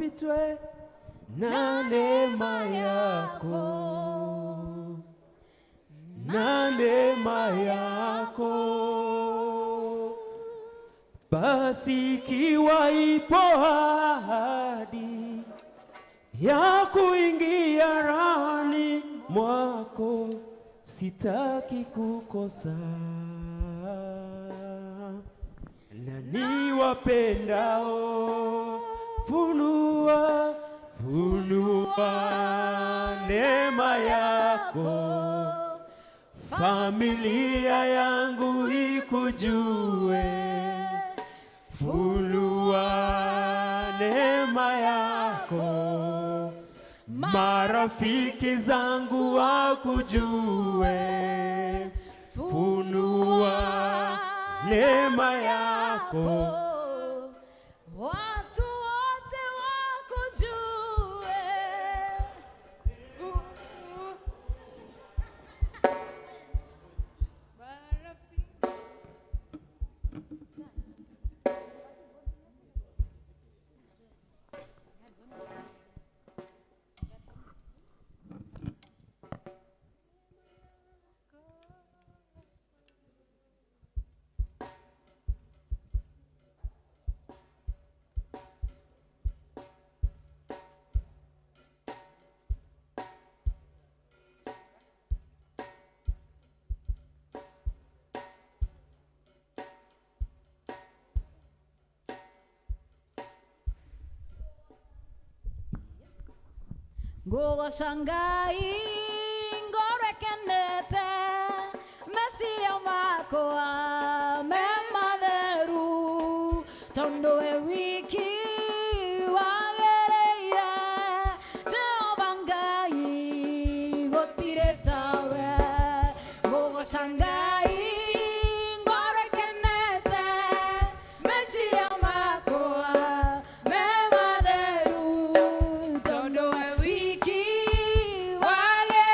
Nisipitwe na neema yako, na neema yako. Basi ikiwa ipo ahadi ya kuingia rahani mwako, sitaki kukosa. Na niwapendao, funua, funua neema yako, familia yangu ikujue. Funua neema yako, marafiki zangu wakujue. Funua neema yako. Watu wote wakujue. Ngũgoca Ngai ngoro ĩkenete, meciria makwa me matheru, tondũ we wiki wagĩrĩire. Jehova Ngai, gũtirĩ tawe. Ngũgoca Ngai ngoro ĩkenete, meciria makwa me matheru, tondũ we wiki wagĩrĩire.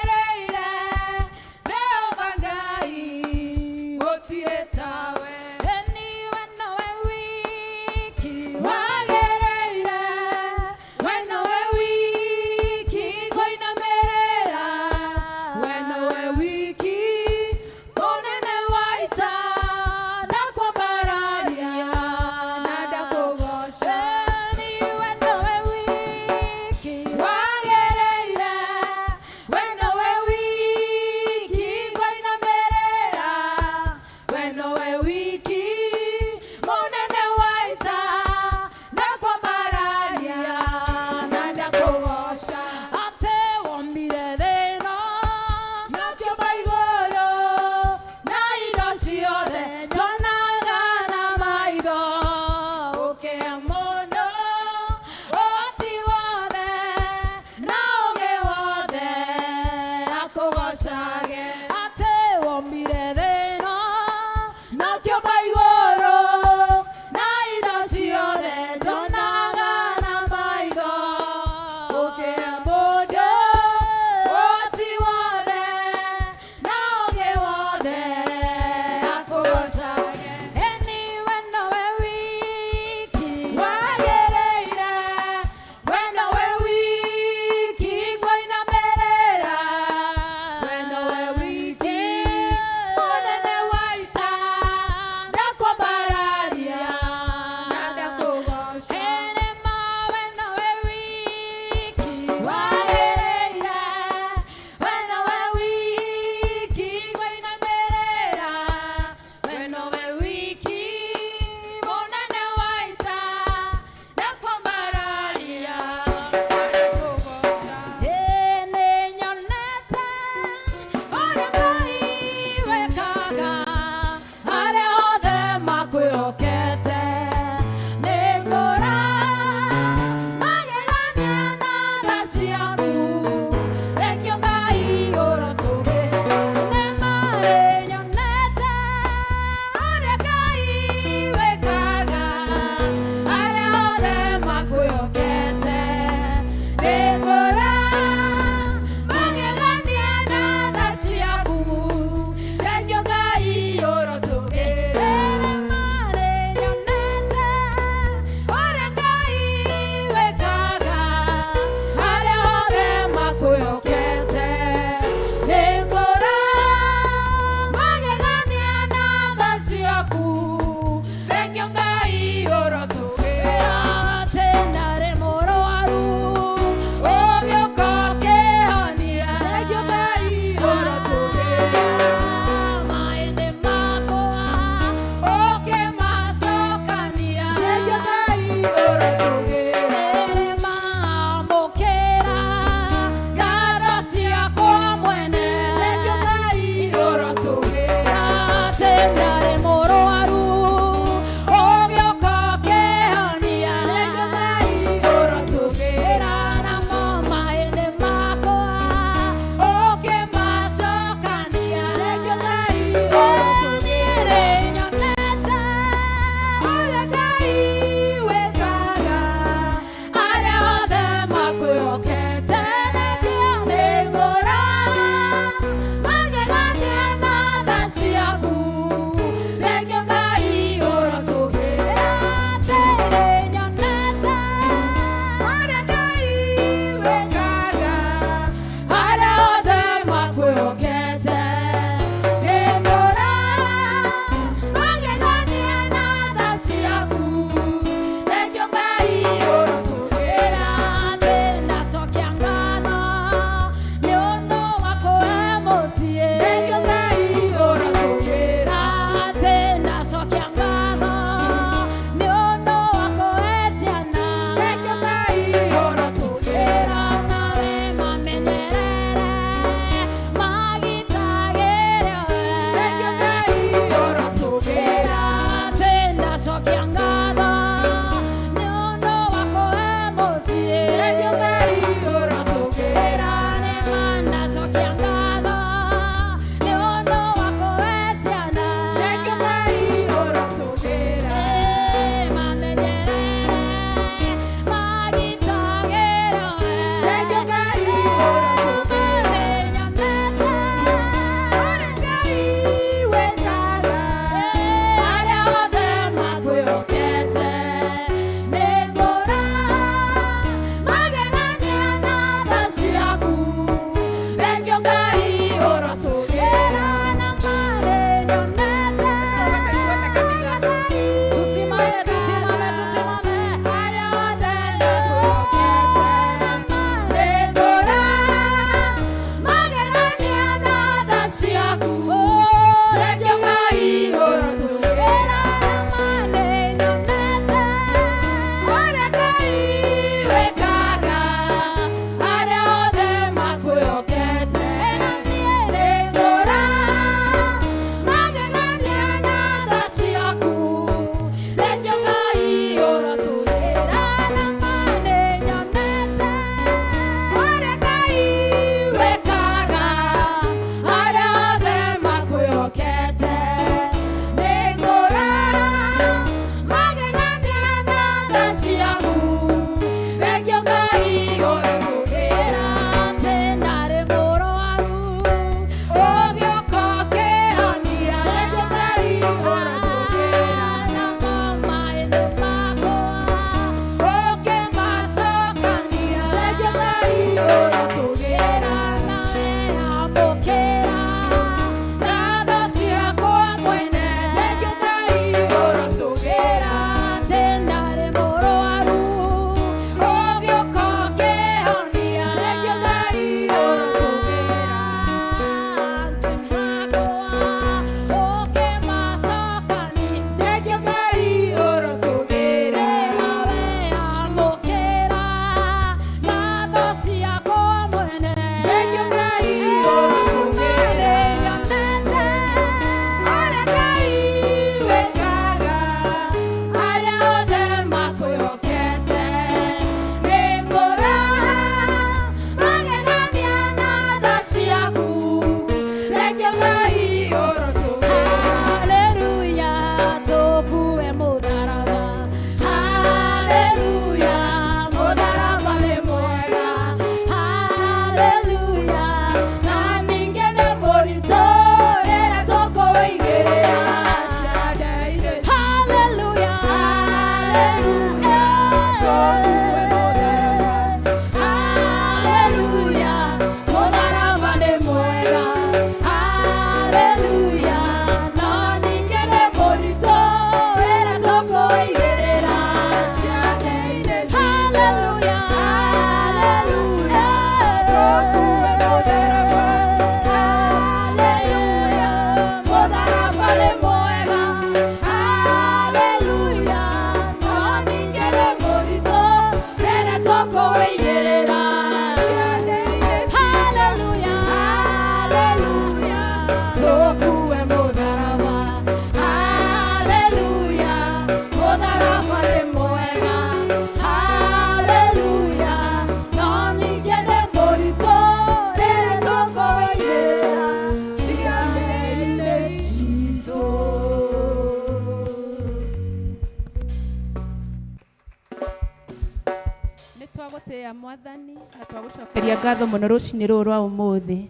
Twagũtĩĩa Mwathani na twagũcokeria ngatho mũno rũcinĩ rũrũ rwa ũmũthĩ.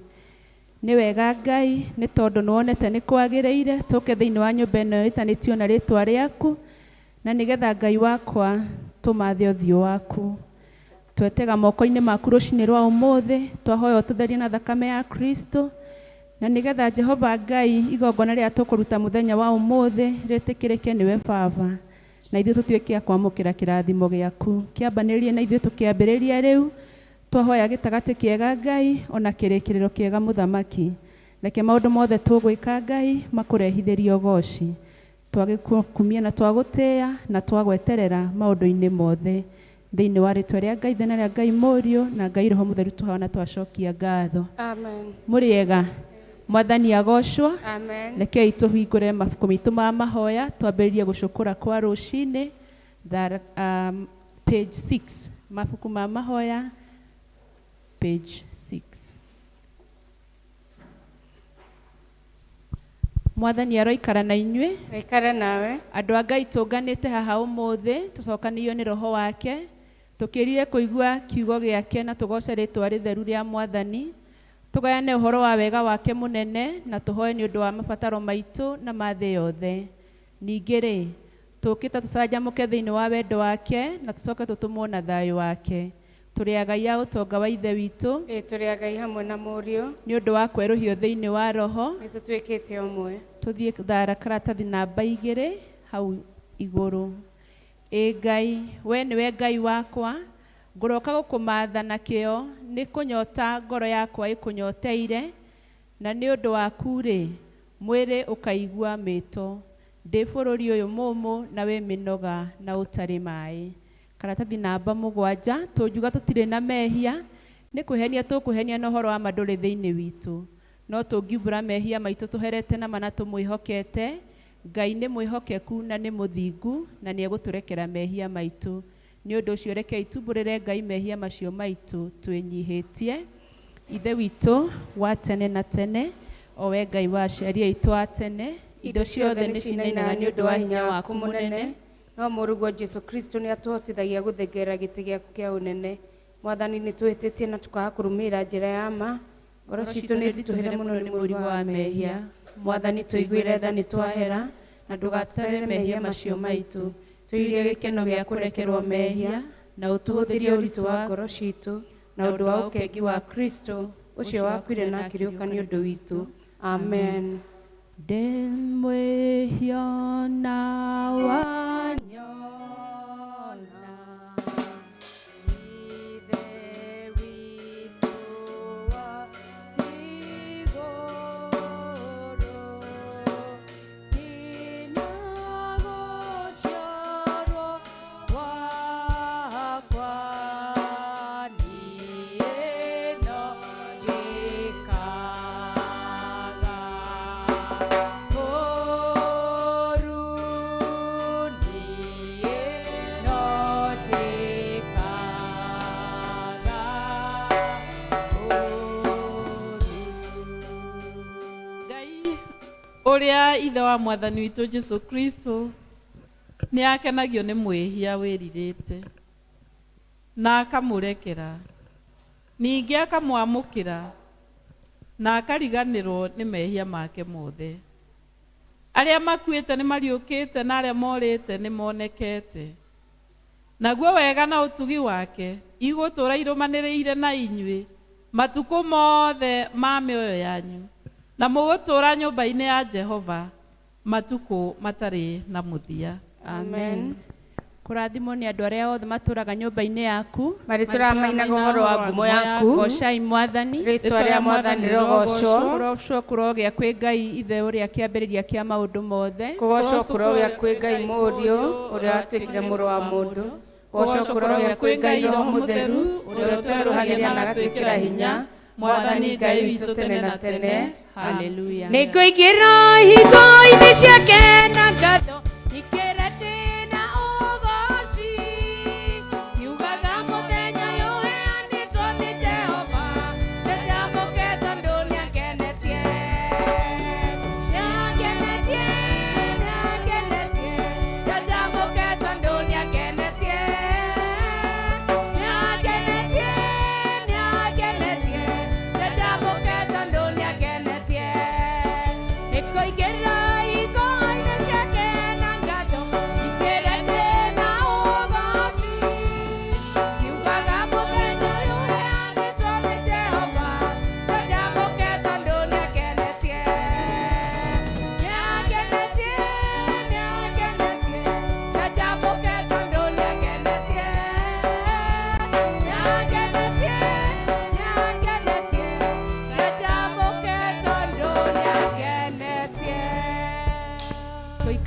Nĩ wega Ngai, nĩ tondũ nĩ wonete nĩ kwagĩrĩire tũke thĩinĩ wa nyũmba ĩno ĩtanĩtio na rĩtwa rĩaku, na nĩgetha Ngai wakwa tũmathe ũthiũ waku. Twetega moko-inĩ maku rũcinĩ rwa ũmũthĩ, twahoya ũtũtherie na thakame ya Kristo, na nĩgetha Jehova Ngai igongona rĩrĩa tũkũruta mũthenya wa ũmũthĩ rĩtĩkĩrĩke nĩwe Baba, na ithuĩ tũtuĩke a kwamũkĩra kĩrathimo gĩaku. Kĩambanĩrie na ithuĩ tũkĩambĩrĩria rĩu, twahoya gĩtagatĩ kĩega Ngai, ona kĩrĩkĩrĩro kĩega Mũthamaki. Reke maũndũ mothe tũgwĩka Ngai makũrehithĩrie ũgoci. Twagĩkumia na twagũtĩĩa na twagweterera maũndũ-inĩ mothe. Thĩinĩ wa rĩtwa rĩa Ngai Ithe na rĩa Ngai Mũriũ na Ngai Roho Mũtheru tũhoya na twacokia ngatho. Amen. Mũrĩega, Mwathani agocwo. Amen. Rekei tũhingũre mabuku maitũ ma mahoya twambĩrĩrie gũcũkũra kwa rũcinĩ page 6, mabuku ma mahoya page 6. Mwathani aroikara na inyuĩ. Aikare nawe. Andũ a Ngai tũnganĩte haha ũmũthĩ tũcokanĩirio nĩ Roho wake, tũkĩrire kũigua kiugo gĩake na tũgoce rĩtwa rĩtheru rĩa Mwathani, tũgayane ũhoro wa wega wake mũnene na tũhoe nĩ ũndũ wa mabataro maitũ na ma thĩ yothe. Ningĩ rĩ, tũkĩte tũcanjamũke thĩinĩ wa wendo wake na tũcoke tũtũmwo na thayũ wake. Tũrĩ agai a ũtonga wa Ithe witũ. Ĩĩ, tũrĩ agai hamwe na Mũriũ. Nĩ ũndũ wa kwerũhio thĩinĩ wa Roho. Nĩ tũtuĩkĩte ũmwe. Tũthiĩ thara karatathi namba 2 hau igũrũ. Ĩ Ngai, we nĩwe Ngai wakwa, ngũroka gũkũmatha na kĩo, nĩ kũnyota ngoro yakwa ĩkũnyoteire, na nĩ ũndũ waku rĩ, mwĩrĩ ũkaigua mĩto. Ndĩ bũrũri ũyũ mũmũ na wĩ mĩnoga na ũtarĩ maĩ. Karatathi namba 7, tũngiuga tũtirĩ na mehia, nĩ kwĩhenia tũkwĩhenia na ũhoro wa ma ndũrĩ thĩinĩ witũ. No tũngiumbũra mehia maitũ tũherete na mana tũmwĩhokete, Ngai nĩ mwĩhokeku na nĩ mũthingu na nĩ egũtũrekera mehia maitũ. Nĩ ũndũ ũcio rekei tumbũrĩre Ngai mehia macio maitũ twĩnyihĩtie. Ithe witũ wa tene na tene, o we Ngai wa aciari aitũ a tene, indo ciothe nĩ cinainaga nĩ ũndũ wa hinya waku mũnene. No mũrũguo Jesu Kristo nĩ atũhotithagia gũthengerera gĩtĩ gĩaku kĩa ũnene. Mwathani, nĩ twĩhĩtĩtie na tũkaga kũrũmĩrĩra njĩra ya ma. Ngoro citũ nĩ nditũhĩre mũno nĩ mũrigo wa mehia. Mwathani, tũiguĩre tha nĩ twahera, na ndũgatũtarĩre mehia macio maitũ. Tũirie gĩkeno gĩa kũrekerwo mehia, na ũtũhũthĩrie ũritũ wa ngoro citũ, na ũndũ wa ũkengi wa Kristo, ũcio wakuire na akĩriũka nĩ ũndũ witũ. Amen. Ndĩ mwĩhia na wanyona, Ithe witũ wa igũrũ, nginya gũciarwo gwakwa, niĩ no njĩkaga ũũru, niĩ no njĩkaga ũũru. Ngai ũrĩa Ithe wa Mwathani witũ Jesu Kristo nĩ akenagio nĩ mwĩhia wĩrirĩte na akamũrekera, ningĩ akamwamũkĩra na akariganĩrwo nĩ mehia make mothe. Arĩa makuĩte nĩ mariũkĩte na arĩa morĩte nĩ monekete. Naguo wega na ũtugi wake igũtũũra irũmanĩrĩire na inyuĩ matukũ mothe ma mĩoyo yanyu, na mũgũtũũra nyũmba-inĩ ya Jehova matukũ matarĩ na mũthia. Amen. Kũrathimwo nĩ andũ arĩa othe matũũraga nyũmba-inĩ yaku. Marĩtũraga mainaga ũhoro wa ngumo yaku. Gocai Mwathani. Rĩtwa rĩa Mwathani rĩrogocwo. Kũgocwo kũrogĩa kwĩ Ngai Ithe ũrĩa kĩambĩrĩria kĩa maũndũ mothe. Kũgocwo kũrogĩa kwĩ Ngai Mũriũ ũrĩa watuĩkire mũrũ wa mũndũ. Kũgocwo kũrogĩa kwĩ Ngai Roho Mũtheru ũrĩa ũtwerũhagĩria na agatwĩkĩra hinya. Mwathani Ngai witũ tene na tene. Haleluya. Nĩngũingĩra higo-inĩ ciake na ngatho, ingĩra ndĩ na ũgoci. Ngiugaga mũthenya ũyũ ũheanĩtwo nĩ Jehova, njanjamũke tondũ nĩangenetie. Nĩangenetie, nĩangenetie, njanjamũke tondũ nĩangenetie.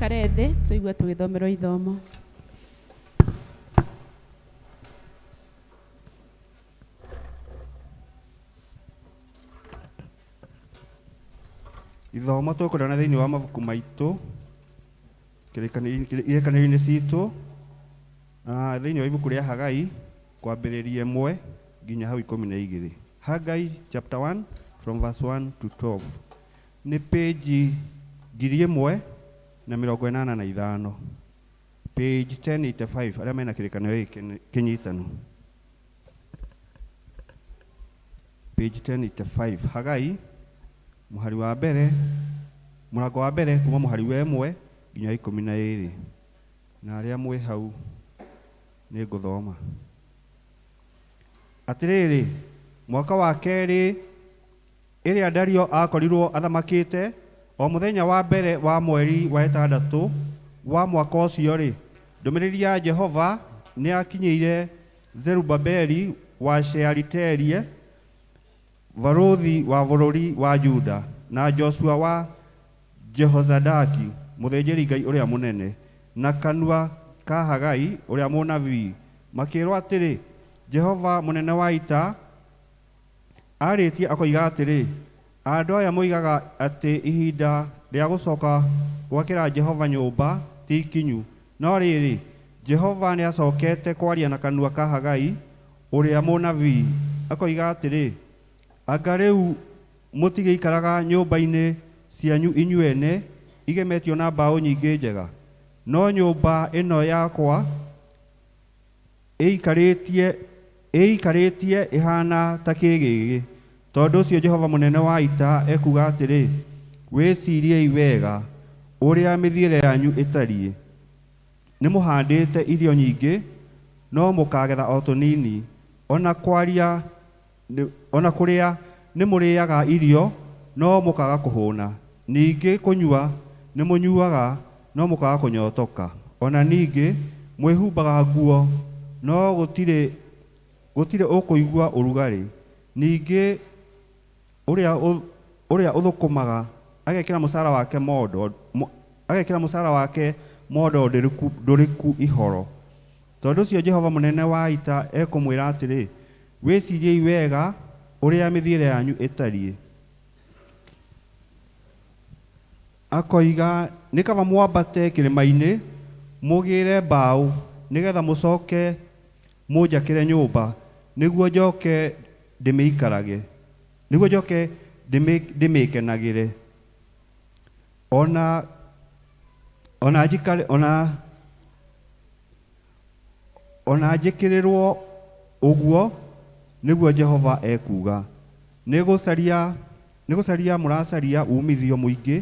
Tũikare thĩ tũigue tũgĩthomerwo ithomo. Ithomo tũkũrĩona thĩinĩ wa mabuku maitũ irĩkanĩro-inĩ citũ, thĩinĩ wa ibuku rĩa Hagai kwambĩrĩria 1 nginya hau 12. Hagai chapter 1 from verse 1 to 12. Nĩ page 1085, page 1085, arĩa mena kĩrĩkanĩro gĩkĩ kĩnyitanu. Page 1085, Hagai mũhari wa mbere, mũrango wa mbere kuma mũhari wa 1 nginya 12. Na arĩa mwĩ hau nĩ ngũthoma. Atĩrĩrĩ, mwaka wa kerĩ ĩrĩa Dario akorirwo athamakĩte, o mũthenya wa mbere wa mweri wa 6 wa mwaka ũcio-rĩ, ndũmĩrĩri ya Jehova nĩ yakinyĩire Zerubabeli wa Shealitieli, barũthi wa bũrũri wa Juda, na Joshua wa Jehozadaki, mũthĩnjĩri-Ngai ũrĩa mũnene, na kanua ka Hagai ũrĩa mũnabii, makĩĩrwo atĩrĩ, Jehova mũnene wa ita arĩtie akoiga atĩrĩ, andũ aya moigaga atĩ ihinda rĩa gũcoka gwakĩra Jehova nyũmba ti ikinyu. No rĩrĩ, Jehova nĩacokete kwaria na kanua ka Hagai ũrĩa mũnabii, akoiga atĩrĩ, anga rĩu mũtigĩikaraga nyũmba-inĩ cianyu inyuene igemetio na mbaũ nyingĩ njega, no nyũmba ĩno yakwa ĩikarĩtie ĩhana ta kĩgĩgĩ. Tondũ ũcio Jehova mũnene wa ita ekuuga atĩrĩ, wĩciriei wega ũrĩa mĩthiĩre yanyu ĩtariĩ. Nĩmũhandĩte irio nyingĩ, no mũkagetha o tũnini. Ona kũrĩa nĩmũrĩĩaga irio, no mũkaga kũhũna. Ningĩ kũnyua nĩmũnyuaga, no mũkaga kũnyotoka. Ona ningĩ mwĩhumbaga nguo, no gũtirĩ ũkũigua ũrugarĩ. Ningĩ ũrĩa ũthũkũmaga agekĩra mũcara wake mondo ndũrĩku ihoro. Tondũ ũcio Jehova mũnene wa ita ekũmwĩra atĩrĩ, wĩciriei wega ũrĩa mĩthiĩre yanyu ĩtariĩ. Akoiga nĩ kaba mwambate kĩrĩma-inĩ mũgĩre mbaũ nĩgetha mũcoke mũnjakĩre nyũmba, nĩguo njoke ndĩmĩikarage, nĩguo njoke ndĩmĩkenagĩre. Ona ona njĩkĩrĩrwo ũguo nĩguo Jehova ekuuga. Nĩ gũcaria mũracaria umithio mũingĩ,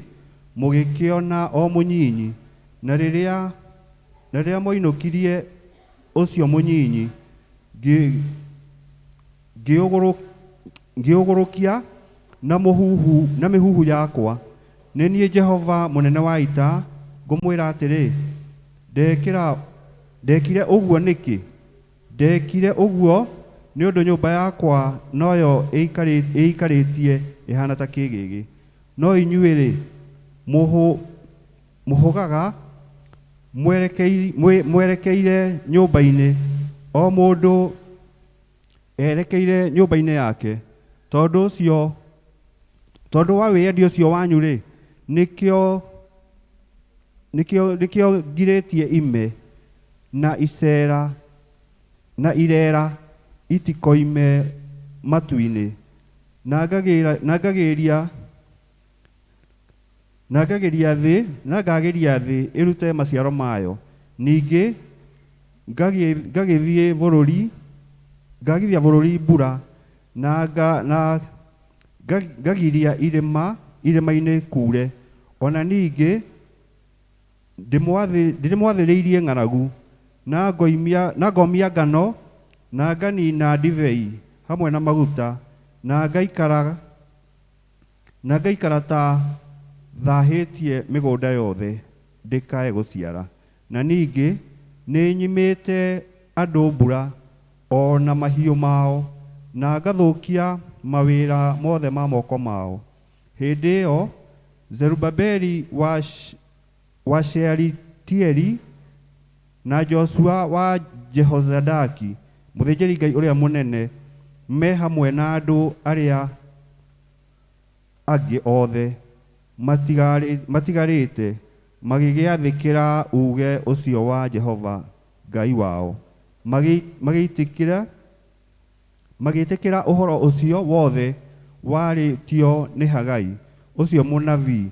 mũgĩkĩona o mũnyinyi. Na rĩrĩa moinũkirie ũcio mũnyinyi, ngĩũgũrũkia na mĩhuhu yakwa. Nĩ niĩ Jehova mũnene wa ita ngũmwĩra atĩrĩ, ndekire ũguo nĩkĩ? Ndekire ũguo nĩ ũndũ nyũmba yakwa noyo ĩikarĩtie ĩhana ta kĩgĩgĩ. No inyuĩ-rĩ, mũhũgaga mwerekeire nyũmba-inĩ, o mũndũ erekeire nyũmba-inĩ yake. Tondũ wa wĩyendi ũcio wanyu-rĩ, nĩkĩo ngirĩtie ime na icera na irera itikoime matu-inĩ, na ngagĩria thĩ ĩrute maciaro mayo. Ningĩ ngagithia bũrũri mbura, na ngagiria irĩma-inĩ kuure. Ona ningĩ ndĩmwathĩrĩirie ng'aragu, na ngomia ngano, na nganina ndibei hamwe na maguta, na ngaikara ta thahĩtie mĩgũnda yothe ndĩkae gũciara. Na ningĩ nĩnyimĩte andũ mbura o na mahiũ mao, na ngathũkia mawĩra mothe ma moko mao. Hĩndĩ ĩyo Zerubabeli wa wa Shealitieli na Joshua wa Jehozadaki mũthĩnjĩri-Ngai ũrĩa mũnene me hamwe na andũ arĩa angĩ othe matigarĩte magĩgĩathĩkĩra uuge ũcio wa Jehova Ngai wao, magĩĩtĩkĩra ũhoro ũcio wothe warĩtio nĩ Hagai ũcio mũnabii,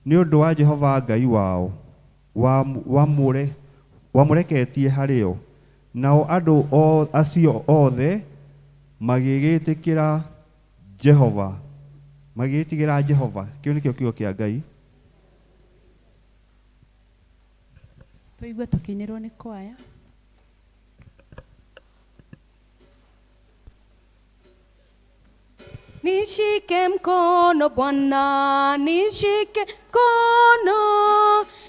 nĩ ũndũ wa Jehova Ngai wao wamũreketie harĩ o. Nao andũ acio othe magĩgĩĩtĩkĩra Jehova, magĩĩtigĩra Jehova. Kĩu nĩkĩo kiugo kĩa Ngai. Tũigue tũkĩinĩrwo nĩ kwaya. Nishike mkono Bwana, nishike mkono,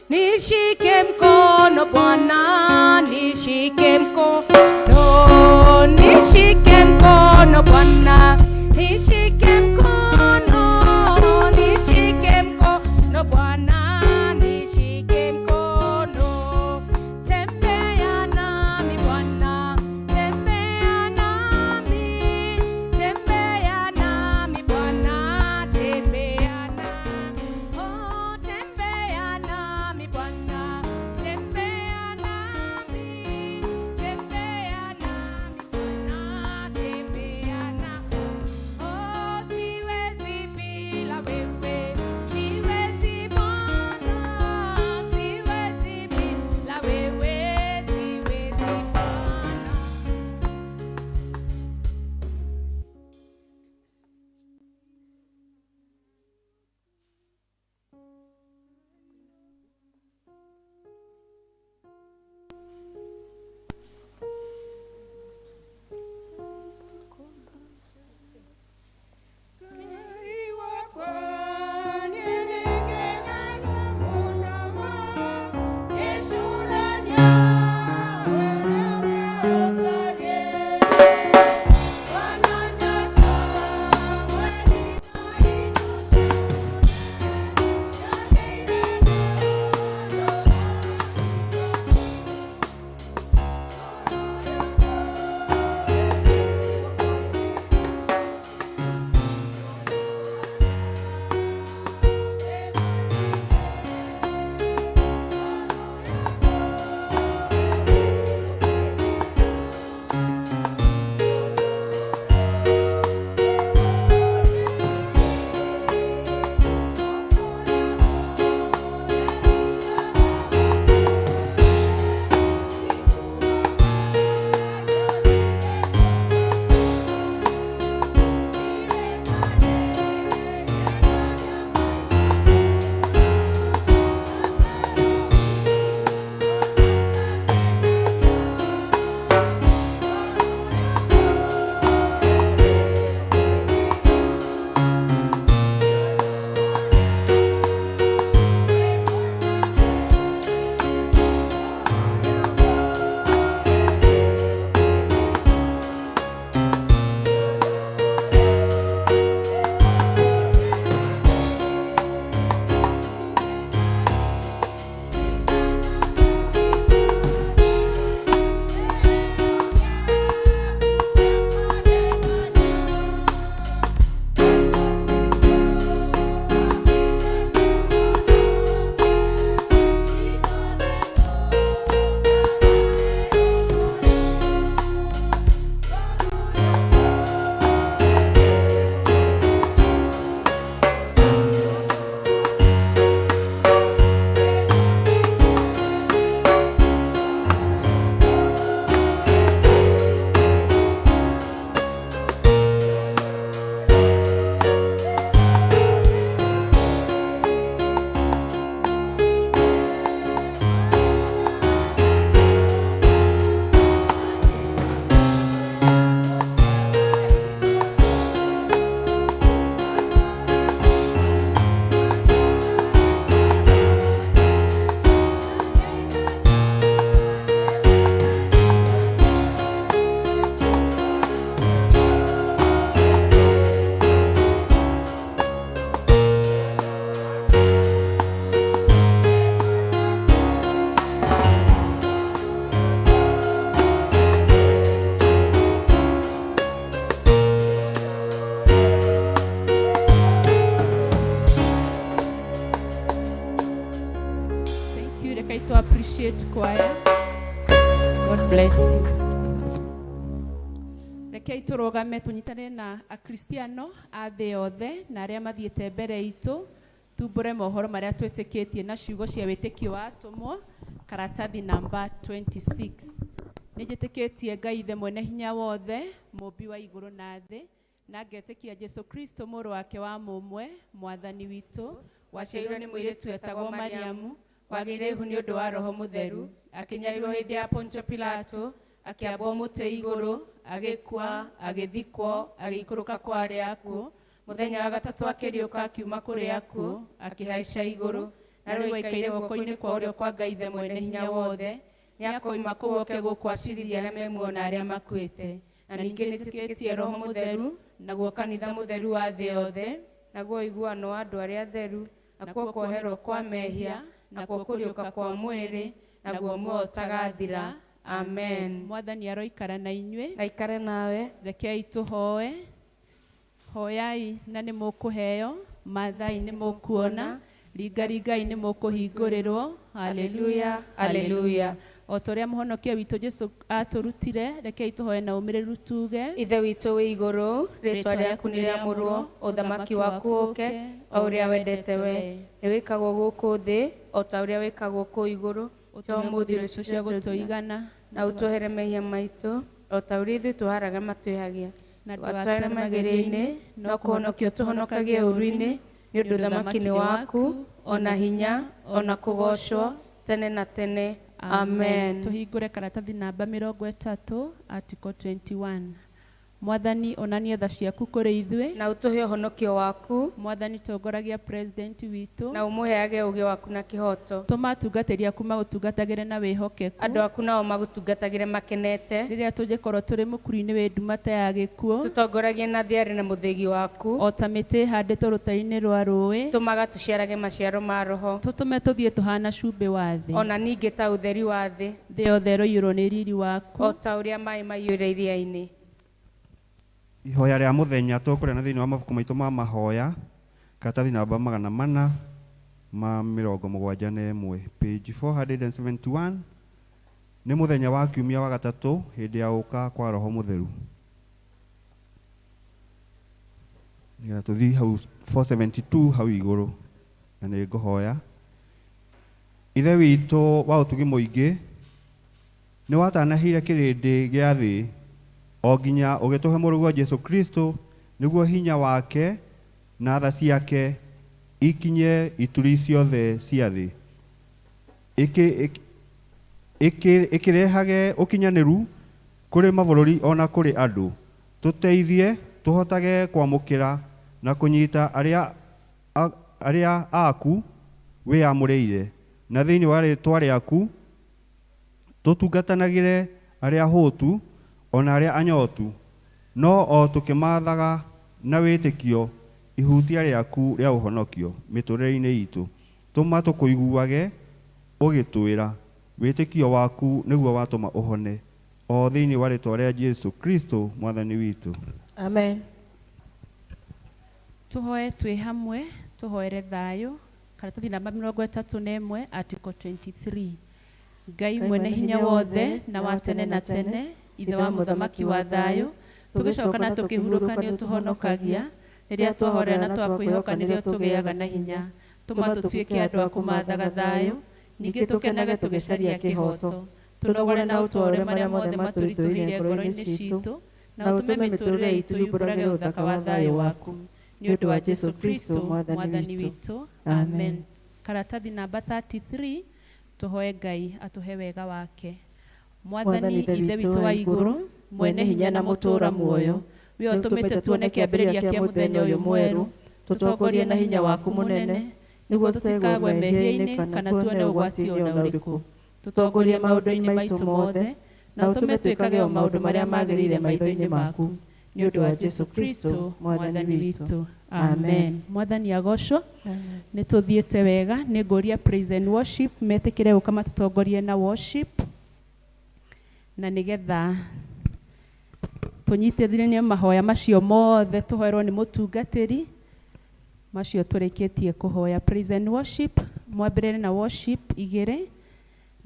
nishike mkono Bwana, nishike mkono, nishike mkono Bwana, nishike mkono, nishike mkono Bwana, nishike mkono. Tembea nami Bwana, tembea nami, tembea nami Bwana, tembea nami, oh tembea nami Bwana, tembea nami, tembea nami Bwana, tembea. Appreciate choir. God bless you. Rekei tũrũgame tũnyitanĩre na akristiano a thĩ yothe na arĩa mathiĩte mbere itũ, tumbũre mohoro marĩa twĩtĩkĩtie na ciugo cia wĩtĩkio wa atũmwo, karatathi namba 26. Nĩ njĩtĩkĩtie Ngai Ithe mwene hinya wothe, mũmbi wa igũrũ na thĩ, na ngetĩkia Jesu Kristo mũrũ wake wa mũmwe, mwathani witũ, waciarirwo nĩ mũirĩtu etagwo Mariamu, wagĩire ihu nĩ ũndũ wa Roho Mũtheru, akĩnyarirwo hĩndĩ ya Pontio Pilato, akĩambwo mũtĩ igũrũ, agĩkua, agĩthikwo, agĩikũrũka kwa arĩa akuũ, mũthenya wa gatatũ akĩriũka akiuma kũrĩ akuũ, akĩhaica igũrũ, na rĩu aikaire guoko-inĩ kwa ũrĩo kwa Ngai Ithe mwene hinya wothe, nĩakoima kũu oke gũkũ acirithie arĩa me muoyo na arĩa makuĩte. Na ningĩ nĩtĩkĩtie Roho Mũtheru, naguo kanitha mũtheru wa thĩ yothe, naguo ũiguano wa andũ arĩa atheru, nakuo kuoherwo kwa mehia, nakuo kũriũka kwa mwĩrĩ, naguo muoyo ũtagathira. Amen. Mwathani aroikara na inyuĩ. Aikare nawe. Rekei tũhoe. Hoyai na nĩ mũkũheo, mathai nĩ mũkuona, ringaringai nĩ mũkũhingũrĩrwo. Haleluya, haleluya. O ta ũrĩa mũhonokia witũ Jesu atũrutire, rekei tũhoe na ũmĩrĩru tuge: Ithe witũ wĩ igũrũ, rĩtwa rĩaku nĩ rĩamũrwo, ũthamaki waku ũke, o ũrĩa wendete we nĩ wĩkagwo gũkũ thĩ o ta ũrĩa wĩkagwo kũu igũrũ. Ũtũhe mũthĩ irio cia gũtũigana, na ũtũhere mehia maitũ o ta ũrĩa ithuĩ tũharaga matwĩhagia, na ndũgatware magerio-inĩ, no kũhonokio tũhonokagie ũũru-inĩ, nĩ ũndũ ũthamaki nĩ waku, ona hinya, ona kũgoocwo tene na tene. Amen. Tũhingũre karatathi namba 30, article 21. Mwathani, onania tha ciaku kũrĩ ithuĩ, na ũtũhe ũhonokio waku. Mwathani, tongoragia president witũ, na ũmũheage ũũgĩ waku na kĩhooto. Tũma atungatĩri aku magũtungatagĩre na wĩhokeku, andũ aku nao magũtungatagĩre makenete. Rĩrĩa tũngĩkorwo tũrĩ mũkuru-inĩ wĩ nduma ta ya gĩkuũ, tũtongoragie na thiarĩ na mũthĩgi waku, o ta mĩtĩ ĩhandĩtwo rũtere-inĩ rwa rũĩ, tũmaga tũciarage maciaro ma Roho, tũtũme tũthiĩ tũhana cumbĩ wa thĩ, ona ningĩ ta ũtheri wa thĩ, thĩ yothe ĩroiyũrwo nĩ riri waku, o ta ũrĩa maĩ maiyũire iria-inĩ. Ihoya rĩa mũthenya tũkũrĩa na thĩinĩ wa mabuku maitũ ma mahoya, karatathi namba 471, page 471. Nĩ mũthenya wa kiumia wa gatatũ hĩndĩ ya ũka kwa Roho Mũtheru. Nĩgetha tũthiĩ hau 472 hau igũrũ, na nĩ ngũhoya. Ithe witũ wa ũtugi mũingĩ, nĩ watanahire kĩrĩndĩ gĩa thĩ o nginya ũgĩtũhe mũrũguo Jesu Kristo, nĩguo hinya wake na tha ciake ikinye ituri ciothe cia thĩ, ĩkĩrehage ũkinyanĩru kũrĩ mabũrũri ona kũrĩ andũ. Tũteithie tũhotage kwamũkĩra na kũnyita arĩa aku wĩyamũrĩire, na thĩinĩ wa rĩtwa rĩaku tũtungatanagĩre arĩa ahũtu ona arĩa anyotu, no o tũkĩmathaga na wĩtĩkio ihutia rĩaku rĩa ũhonokio mĩtũrĩre-inĩ itũ. Tũma tũkũiguage ũgĩtwĩra wĩtĩkio waku nĩguo watũma ũhone, o thĩinĩ wa rĩtwa rĩa Jesu Kristo mwathani witũ. Amen. Tũhoe twĩ hamwe, tũhoere thayũ. Karatathi namba 31, article 23. Ngai mwene hinya wothe na wa tene na tene, Ithe wa mũthamaki wa thayũ, tũgĩcoka na tũkĩhurũka nĩ ũtũhonokagia, rĩrĩa twahorera na twakwĩhoka nĩrĩo tũgĩaga na hinya. Tũma tũtuĩke andũ a kũmathaga thayũ, ningĩ tũkenage tũgĩcaria kĩhooto. Tũnogore na ũtwaũre marĩa mothe matũritũhĩire ngoro-inĩ citũ, na ũtũme mĩtũrĩre itũ yumbũrage ũthaka wa thayũ waku. Nĩ ũndũ wa Jesu Kristo mwathani witũ. Amen. Karatathi namba 33, tũhoe Ngai atũhe wega wake. Mwathani Ithe witũ wa igũrũ, mwene hinya na mũtũũra muoyo, we ũtũmĩte tuone kĩambĩrĩria kĩa mũthenya ũyũ mwerũ, tũtongorie na hinya waku mũnene, nĩguo tũtikagwe mehia-inĩ kana tuone ũgwati ona ũrĩkũ. Tũtongorie maũndũ-inĩ maitũ mothe, na ũtũme twĩkage o maũndũ marĩa magĩrĩire maitho-inĩ maku. Nĩ ũndũ wa Jesu Kristo mwathani witũ. Amen. Mwathani agocwo. Nĩ tũthiĩte wega. Nĩ ngũria praise and worship metĩkĩre gũka matũtongorie na worship, na nĩgetha tũnyitithanie mahoya macio mothe tũhoerwo nĩ mũtungatĩri macio tũrĩkĩtie kũhoya. Praise and worship, mwambĩrĩre na worship igĩrĩ.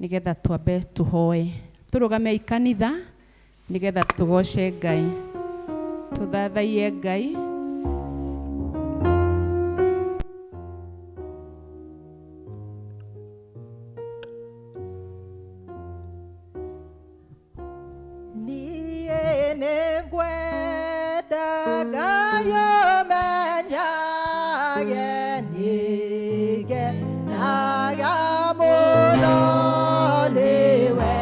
Nĩgetha twambe tũhoe. Tũrũgame kanitha nĩgetha tũgoce Ngai. Tũthathaiye Ngai. Niĩ nĩngwenda Ngai ũmenyage nĩngenaga mũno nĩwe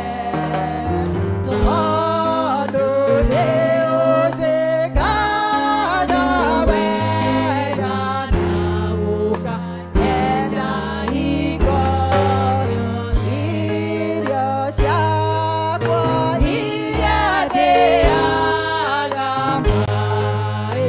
tondũ nĩũnjĩkaga wega na ũkanyenda hingo irio ciakwa iria ndĩaga maĩ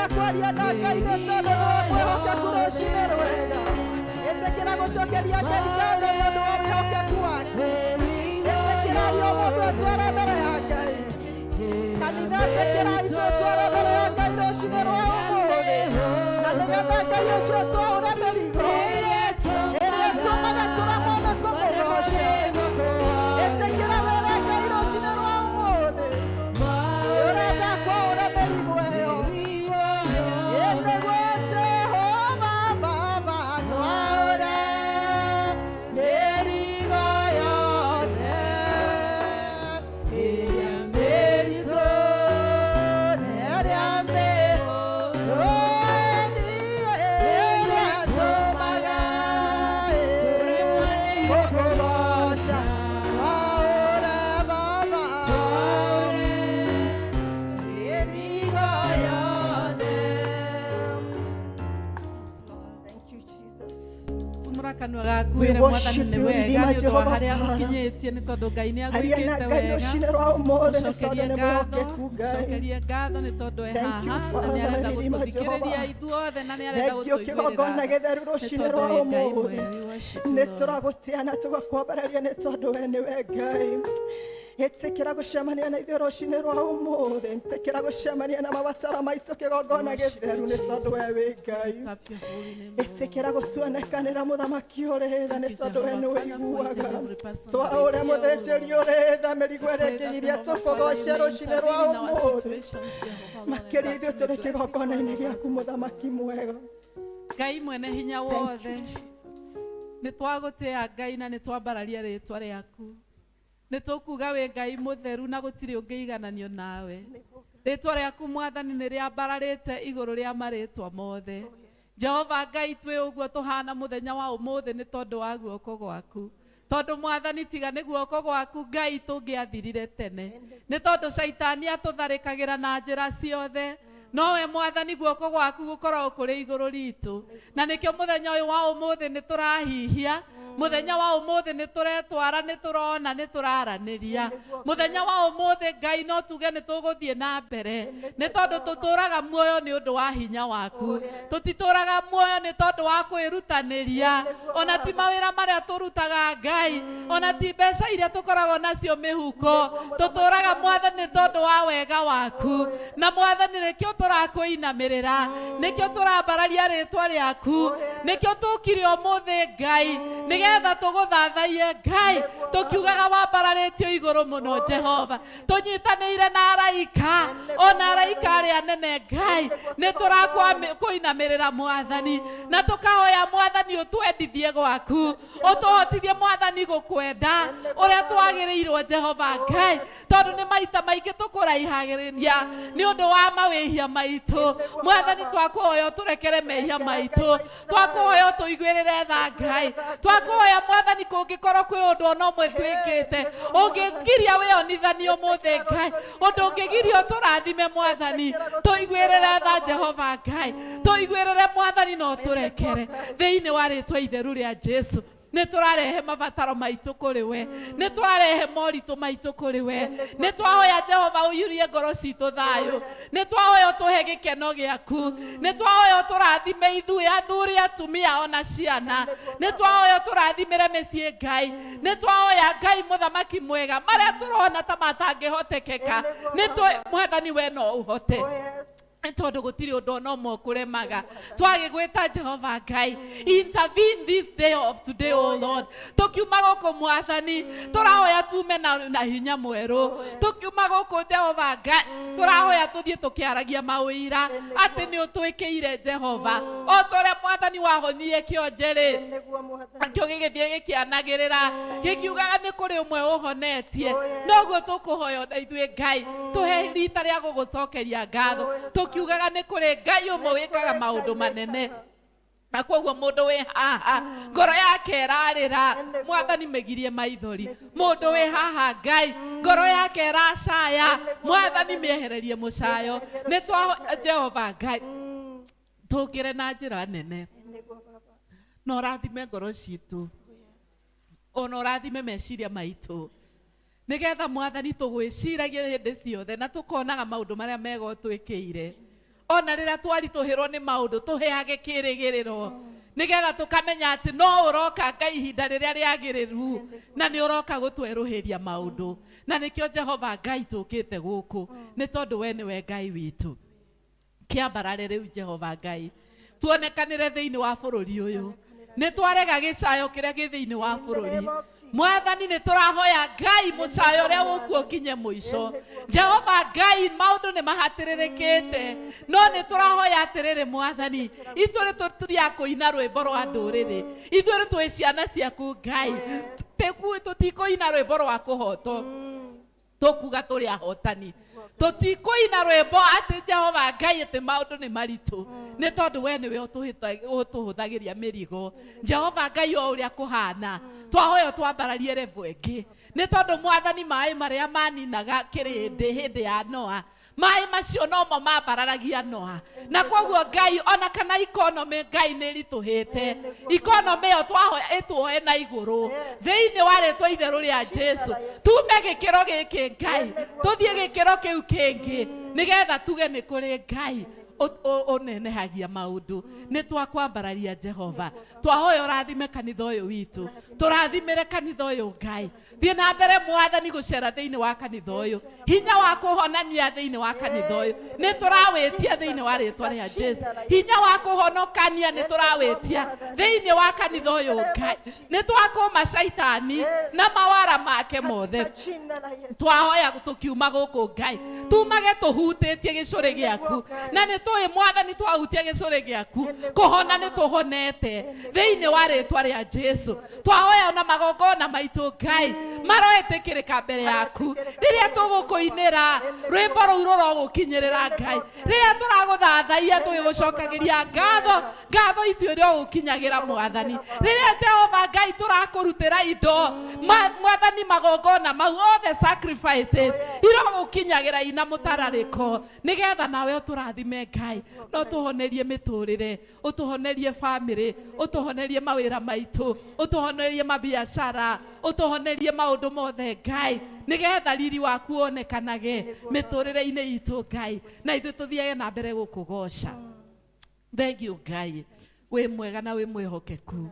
Ĩtĩkĩra kwaria na Ngai nĩ tondũ nĩwe mwĩhokeku rũcinĩ rwega. Ĩtĩkĩra gũcokeria Ngai ngatho nĩ ũndũ wa wĩhokeku wake. Ĩtĩkĩrai o mũndũ atware mbere ya Ngai. Kanitha ĩtĩkĩrai twĩtware mbere ya Ngai rũcinĩ rwa ũmũthĩ. Na nĩgetha Ngai ũcio twaũre mĩrigo ĩrĩa ĩtũmaga tũremwo nĩ kũmũgoca. Ĩtĩkĩra wĩre Ngai rũcinĩ rwa ũmũthĩ. Ũrenda kwaũra mĩrigo ĩyo. Ĩnĩguo Jehova Baba twaũre mĩrigo yothe ĩrĩa mĩritũ na ĩrĩa mĩhũthũ, ĩrĩa tũmaga gũkũgoca. Twaũre Baba mĩrigo yothe. Thank you, Jesus. Tumũra kanua gaku We wĩre mwathani worship nĩ you, wega Redeemer nĩ ũndũ wa Jehovah harĩa Father. ũkinyĩtie nĩ tondũ Ngai nĩ Aria na agwĩkĩte Ngai wega. rũcinĩ rwa ũmũthĩ nĩ tondũ Mũcokerie nĩ ngatho, mwĩhokeku Ngai. mũcokerie ngatho nĩ tondũ e Thank you, haha na nĩ Father, arenda Redeemer gũtũthikĩrĩria Jehovah. ithuothe na nĩ arenda Thengiũ kĩgongona gũtũiguĩrĩra gĩtheru nĩ rũcinĩ tondũ rwa wĩ Ngai ũmũthĩ. mwega. We worship you, Nĩ Lord. tũragũtĩa na tũgakwambararia nĩ tondũ we nĩwe Ngai. Ĩtĩkĩra gũcemania na ithuĩ rũcinĩ rwa ũmũthĩ. Ĩtĩkĩra gũcemania na mabataro maitũ kĩgongona Worship you, gĩtheru nĩ tondũ we Jesus. wĩ Ngai. Lift up your holy name, Lord. Ĩtĩkĩra gũtuonekanĩra mũthamaki ũrĩ tha nĩ Thank you, tondũ we Jehovah nĩ Father, for each ũiguaga. and every person that is Twaũre here, O mũthĩnjĩri Lord. ũrĩ tha mĩrigo We ĩrĩa pray that ĩngĩgiria Jehovah Father, you tũkũgoce may rũcinĩ rwa intervene in our ũmũthĩ. situations, Jehovah Lord, and Makĩria that ithuĩ you tũrĩ may bless each one kĩgongona-inĩ of gĩaku us, O Lord. mũthamaki mwega. Ngai mwene hinya Thank you, wothe Jesus. nĩ twagũtĩa Ngai na nĩ twambararia rĩtwa rĩaku. Nĩ tũkuga wĩ Ngai mũtheru na gũtirĩ ũngĩigananio nawe. Rĩtwa rĩaku mwathani nĩ rĩambararĩte igũrũ rĩa marĩtwa mothe. Jehova Ngai twĩ ũguo tũhana mũthenya wa ũmũthĩ nĩ tondũ wa guoko gwaku. Tondũ mwathani tiga nĩ guoko gwaku Ngai tũngĩathirire tene. Nĩ tondũ caitani atũtharĩkagĩra na njĩra ciothe. Nowe mwathani guoko gwaku gũkoragwo kũrĩ igũrũ ritũ. Na nĩkĩo mũthenya ũyũ wa ũmũthĩ nĩ tũrahihia. Mũthenya wa ũmũthĩ nĩ tũretwara, nĩ tũrona, nĩ tũraranĩria. Mũthenya wa ũmũthĩ Ngai no tuge nĩ tũgũthiĩ na mbere. Nĩ tondũ tũtũraga muoyo nĩ ũndũ wa hinya waku. Tũtitũraga muoyo nĩ tondũ wa kwĩrutanĩria. Ona ti mawĩra marĩa tũrutaga Ngai, ona ti mbeca iria tũkoragwo nacio mĩhuko. Tũtũraga mwathani nĩ tondũ wa wega waku. Na mwathani nĩkĩo tũrakũinamĩrĩra, nĩkĩo tũrambararia rĩtwa rĩaku, nĩkĩo tũkire ũmũthĩ Ngai, nĩgetha tũgũthathaiye Ngai, tũkiugaga wambararĩtio igũrũ mũno Jehova. Tũnyitanĩire na araika, ona araika arĩa anene Ngai, nĩ tũrakũinamĩrĩra mwathani, na tũkahoya mwathani ũtwendithie gwaku, ũtũhotithie mwathani gũkwenda ũrĩa twagĩrĩirwo Jehova Ngai, tondũ nĩ maita maingĩ tũkũraihagĩrĩria nĩ ũndũ wa mawĩhia maitũ. Mwathani twakũhoya ũtũrekere mehia maitũ, twakũhoya ũtũiguĩrĩre tha Ngai, twakũhoya mwathani kũngĩkorwo kwĩ ũndũ ona ũmwe twĩkĩte ũngĩgiria wĩonithanio ũmũthĩ Ngai, ũndũ ũngĩgiria ũtũrathime mwathani, tũiguĩrĩre tha Jehova Ngai, tũiguĩrĩre mwathani na ũtũrekere thĩinĩ wa rĩtwa itheru rĩa Jesu. Nĩ tũrarehe mabataro maitũ kũrĩ we, nĩ tũrarehe moritũ maitũ kũrĩ we, nĩ twahoya Jehova ũiyũrie ngoro citũ thayũ, nĩ twahoya ũtũhe gĩkeno gĩaku, nĩ twahoya ũtũrathime ithuĩ athuri atumia ona ciana, nĩ twahoya ũtũrathimĩre mĩciĩ Ngai, nĩ twahoya Ngai mũthamaki mwega marĩa tũrona ta matangĩhotekeka, nĩ tũ mwathani we no ũhote. Nĩ tondũ gũtirĩ ũndũ ona ũmwe ũkũremaga. Twagĩgwĩta Jehova Ngai, intervene this day of today, O Lord. Tũkiuma gũkũ mwathani, tũrahoya tume na hinya mwerũ. Tũkiuma gũkũ Jehova Ngai, tũrahoya tũthiĩ tũkĩaragia maũira atĩ nĩ ũtwĩkĩire Jehova. O ta ũrĩa mwathani wahonirie kĩonje rĩ, kĩo gĩgĩthiĩ gĩkĩanagĩrĩra gĩkiugaga nĩ kũrĩ ũmwe ũhonetie. Noguo tũkũhoya ona ithuĩ Ngai, tũhe rita rĩa gũgũcokeria ngatho, tũkiugaga nĩ kũrĩ Ngai ũmwe wĩkaga maũndũ manene. Na koguo mũndũ wĩ haha ngoro yake ĩrarĩra, mwathani mĩgirie maithori. Mũndũ wĩ haha Ngai ngoro yake ĩracaya, mwathani mĩehererie mũcayo. Nĩ twahoya Jehova Ngai tũkĩre na njĩra nene, na ũrathime ngoro citũ, ona ũrathime meciria maitũ, nĩgetha mwathani tũgwĩciragie hĩndĩ ciothe na tũkonaga maũndũ marĩa mega ũtwĩkĩire. Ona rĩrĩa twaritũhĩrwo nĩ maũndũ tũheage kĩrĩgĩrĩro nĩgetha tũkamenya atĩ no ũroka Ngai ihinda rĩrĩa rĩagĩrĩru na nĩ ũroka gũtwerũhĩria maũndũ. Na nĩkĩo Jehova Ngai tũkĩte gũkũ nĩ tondũ we nĩwe Ngai witũ. Kĩambarare rĩu Jehova Ngai tuonekanĩre thĩinĩ wa bũrũri ũyũ. Nĩ twarega gĩcayo kĩrĩa gĩ thĩinĩ wa bũrũri. Mwathani nĩ tũrahoya Ngai mũcayo ũrĩa ũkuo ũkinye mũico. Jehova Ngai maũndũ nĩ mahatĩrĩrĩkĩte no nĩ tũrahoya atĩrĩrĩ Mwathani ithuĩ tũturi a kũina rwĩmbo rwa ndũrĩrĩ, ithuĩ twĩ ciana ciaku Ngai, tũtikũina rwĩmbo rwa kũhotwo, tũkuga tũrĩ ahotani, tũtikũina rwĩmbo atĩ Jehova Ngai atĩ maũndũ nĩ maritũ nĩ tondũ we nĩwe ũtũhũthagĩria mĩrigo. Jehova Ngai o ũrĩa kũhana twahoya twambararie level ĩngĩ nĩ tondũ Mwathani maĩ marĩa maninaga kĩrĩndĩ hĩndĩ ya Noa, maĩ macio nomo mambararagia Noa. Na koguo Ngai ona kana ikonomĩ Ngai nĩ ĩritũhĩte, ikonomĩ ĩyo twahoya ĩtuoe na igũrũ thĩinĩ wa rĩtwa itherũ rĩa Jesu. Tume gĩkĩro gĩkĩ Ngai tũthiĩ gĩkĩro kĩu kĩngĩ nĩgetha tuge nĩ kũrĩ Ngai ũnenehagia maũndũ. Nĩ twakwambararia Jehova, twahoya ũrathime kanitha ũyũ witũ, tũrathimĩre kanitha ũyũ Ngai. Thiĩ na mbere Mwathani gũcera thĩinĩ wa kanitha ũyũ, hinya wa kũhonania thĩinĩ wa kanitha ũyũ nĩ tũrawĩtia thĩinĩ wa rĩtwa rĩa Jesu. Hinya wa kũhonokania nĩ tũrawĩtia thĩinĩ wa kanitha ũyũ Ngai. Nĩ twakũma caitani na mawara make mothe. Twahoya tũkiuma gũkũ Ngai tumage tũhutĩtie gĩcũrĩ gĩaku, na nĩ tũĩ Mwathani twahutia gĩcũrĩ gĩaku kũhona nĩ tũhonete thĩinĩ wa rĩtwa rĩa Jesu. Twahoya na magongona maitũ Ngai maroetĩkĩrĩka mbere yaku rĩrĩa tũgũkũinĩra rwĩmbo rũu rũrogũkinyĩrĩra Ngai, rĩrĩa tũragũthathaiya tũgĩgũcokagĩria ngatho, ngatho icio irogũkinyagĩra Mwathani. Rĩrĩa Jehova Ngai tũrakũrutĩra indo Mwathani magongona mau all the sacrifices irogũkinyagĩra ina mũtararĩko nĩgetha nawe ũtũrathime Ngai, no tũhonerie mĩtũrĩre, ũtũhonerie family, ũtũhonerie mawĩra maitũ, ũtũhonerie mabiacara, ũtũhonerie maũndũ mothe Ngai, nĩgetha riri waku wonekanage mĩtũrĩre-inĩ itũ Ngai, na ithuĩ tũthiage na mbere gũkũgoca. Thank you Ngai, wĩ mwega na wĩ mwĩhokeku.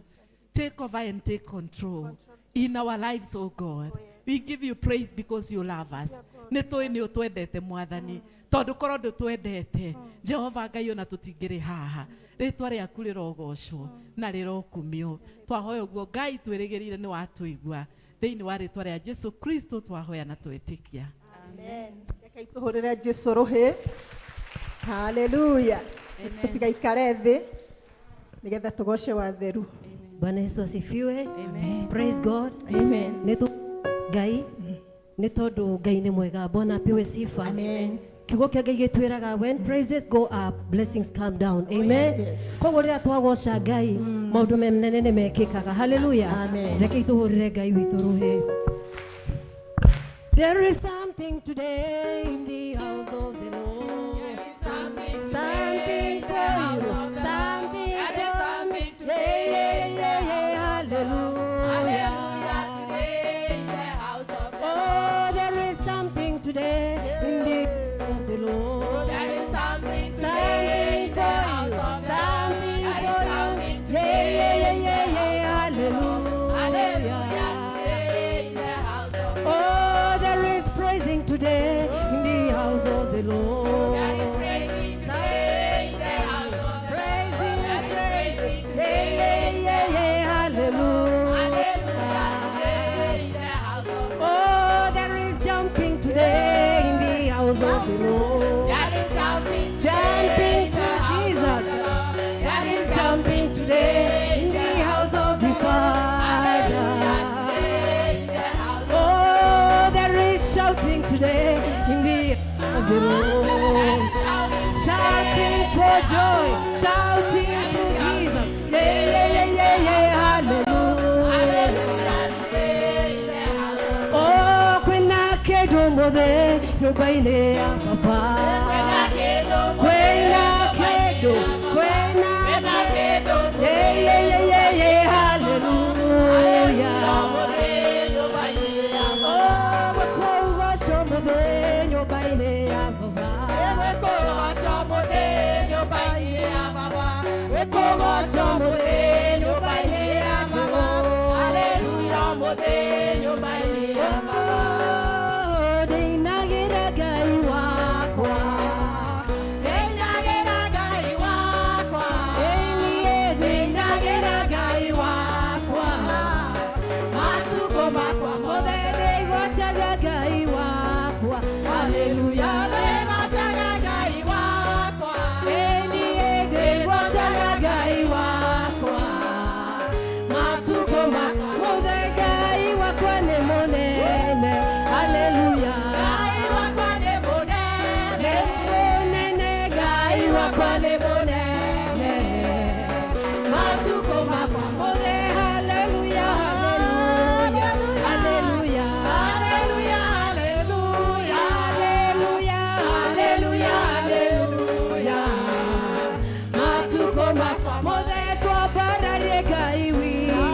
Take over and take control in our lives, oh God. We give you praise because you love us. Nĩ tũĩ nĩ ũtwendete Mwathani, tondũ korwo ndũtwendete Jehova Ngai ona tũtingĩrĩ haha. Rĩtwa rĩaku rĩrogocwo na rĩrokumio. Twahoya ũguo Ngai twĩrĩgĩrĩire nĩ watũigua. Thĩinĩ wa rĩtwa rĩa Jesu Kristo twahoya na twetĩkia. Amen. Reke tũhũrĩre Jesu rũhĩ. Haleluya. Tũtigaikare thĩ nĩgetha tũgoce watheru. Bwana Yesu asifiwe. Amen. Praise God. Amen. Nĩ Ngai nĩ tondũ Ngai nĩ mwega. Bwana apewe sifa. Amen. Kiugo kĩa Ngai gĩtwĩraga when praises go up blessings come down. Amen. Koguo rĩrĩa twagoca Ngai maũndũ menene nĩ mekĩkaga. Hallelujah. Amen. Reke tũhũrĩre Ngai witũ rũhĩ. There is something today in the house of the Lord. Something for you, something for me. Yeah, yeah, yeah, yeah, hallelujah. Oh, there is something today in the house of the Lord. There is something Something today in for the you, house of the Lord. something There is for something you. Yeah, today yeah, in yeah, the yeah, yeah, house of the Lord. hallelujah. Hallelujah today in the house of the Oh, there is praising today in the house of the Lord. There is praising today in the house of the Lord. Praising, There is praising praising. today Yeah, in yeah, the yeah, yeah, hallelujah. Hallelujah today in the house of the Oh, there is jumping today in the house of the Lord. There is jumping today Jumping in the to house of Jesus. the Lord. There is jumping today in the house of the Father. Today in the house of Oh, there is shouting today in the house of the Lord. Shouting for joy, shouting to Jesus. Yeah, yeah, yeah, yeah, yeah, hallelujah. Oh, kwena kedo mothe nyũmba-inĩ ya baba. Kwena kedo, kwena kedo. Yeah, yeah, yeah, yeah, yeah, hallelujah. Oh, gwĩkũgoco mũthĩ nyũmba-inĩ ya baba. Gwĩkũgoco mũthĩ. Nĩkũgocwo mũthĩ nyũmba-inĩ ya Baba. Haleluya mũthĩ nyũmba-inĩ ya Baba. Ndĩinagĩra Ngai wakwa. Ndĩinagĩra Ngai wakwa. Ĩniĩ Ndĩinagĩra Ngai wakwa. Matukũ makwa mothe ndĩgocaga Ngai wakwa. Haleluya ndĩgocaga Ngai wakwa. Ĩniĩ Ndĩgocaga Ngai wakwa. Matukũ makwa mothe Ngai wakwa nĩ mũnene. Haleluya. Ngai wakwa nĩ mũnene. Nĩ mũnene Ngai wakwa nĩ mũnene. Matukũ makwa mothe. Haleluya, haleluya, haleluya. Haleluya, haleluya. Haleluya, Haleluya, haleluya. Matukũ makwa mothe. Twambararie Ngai witũ.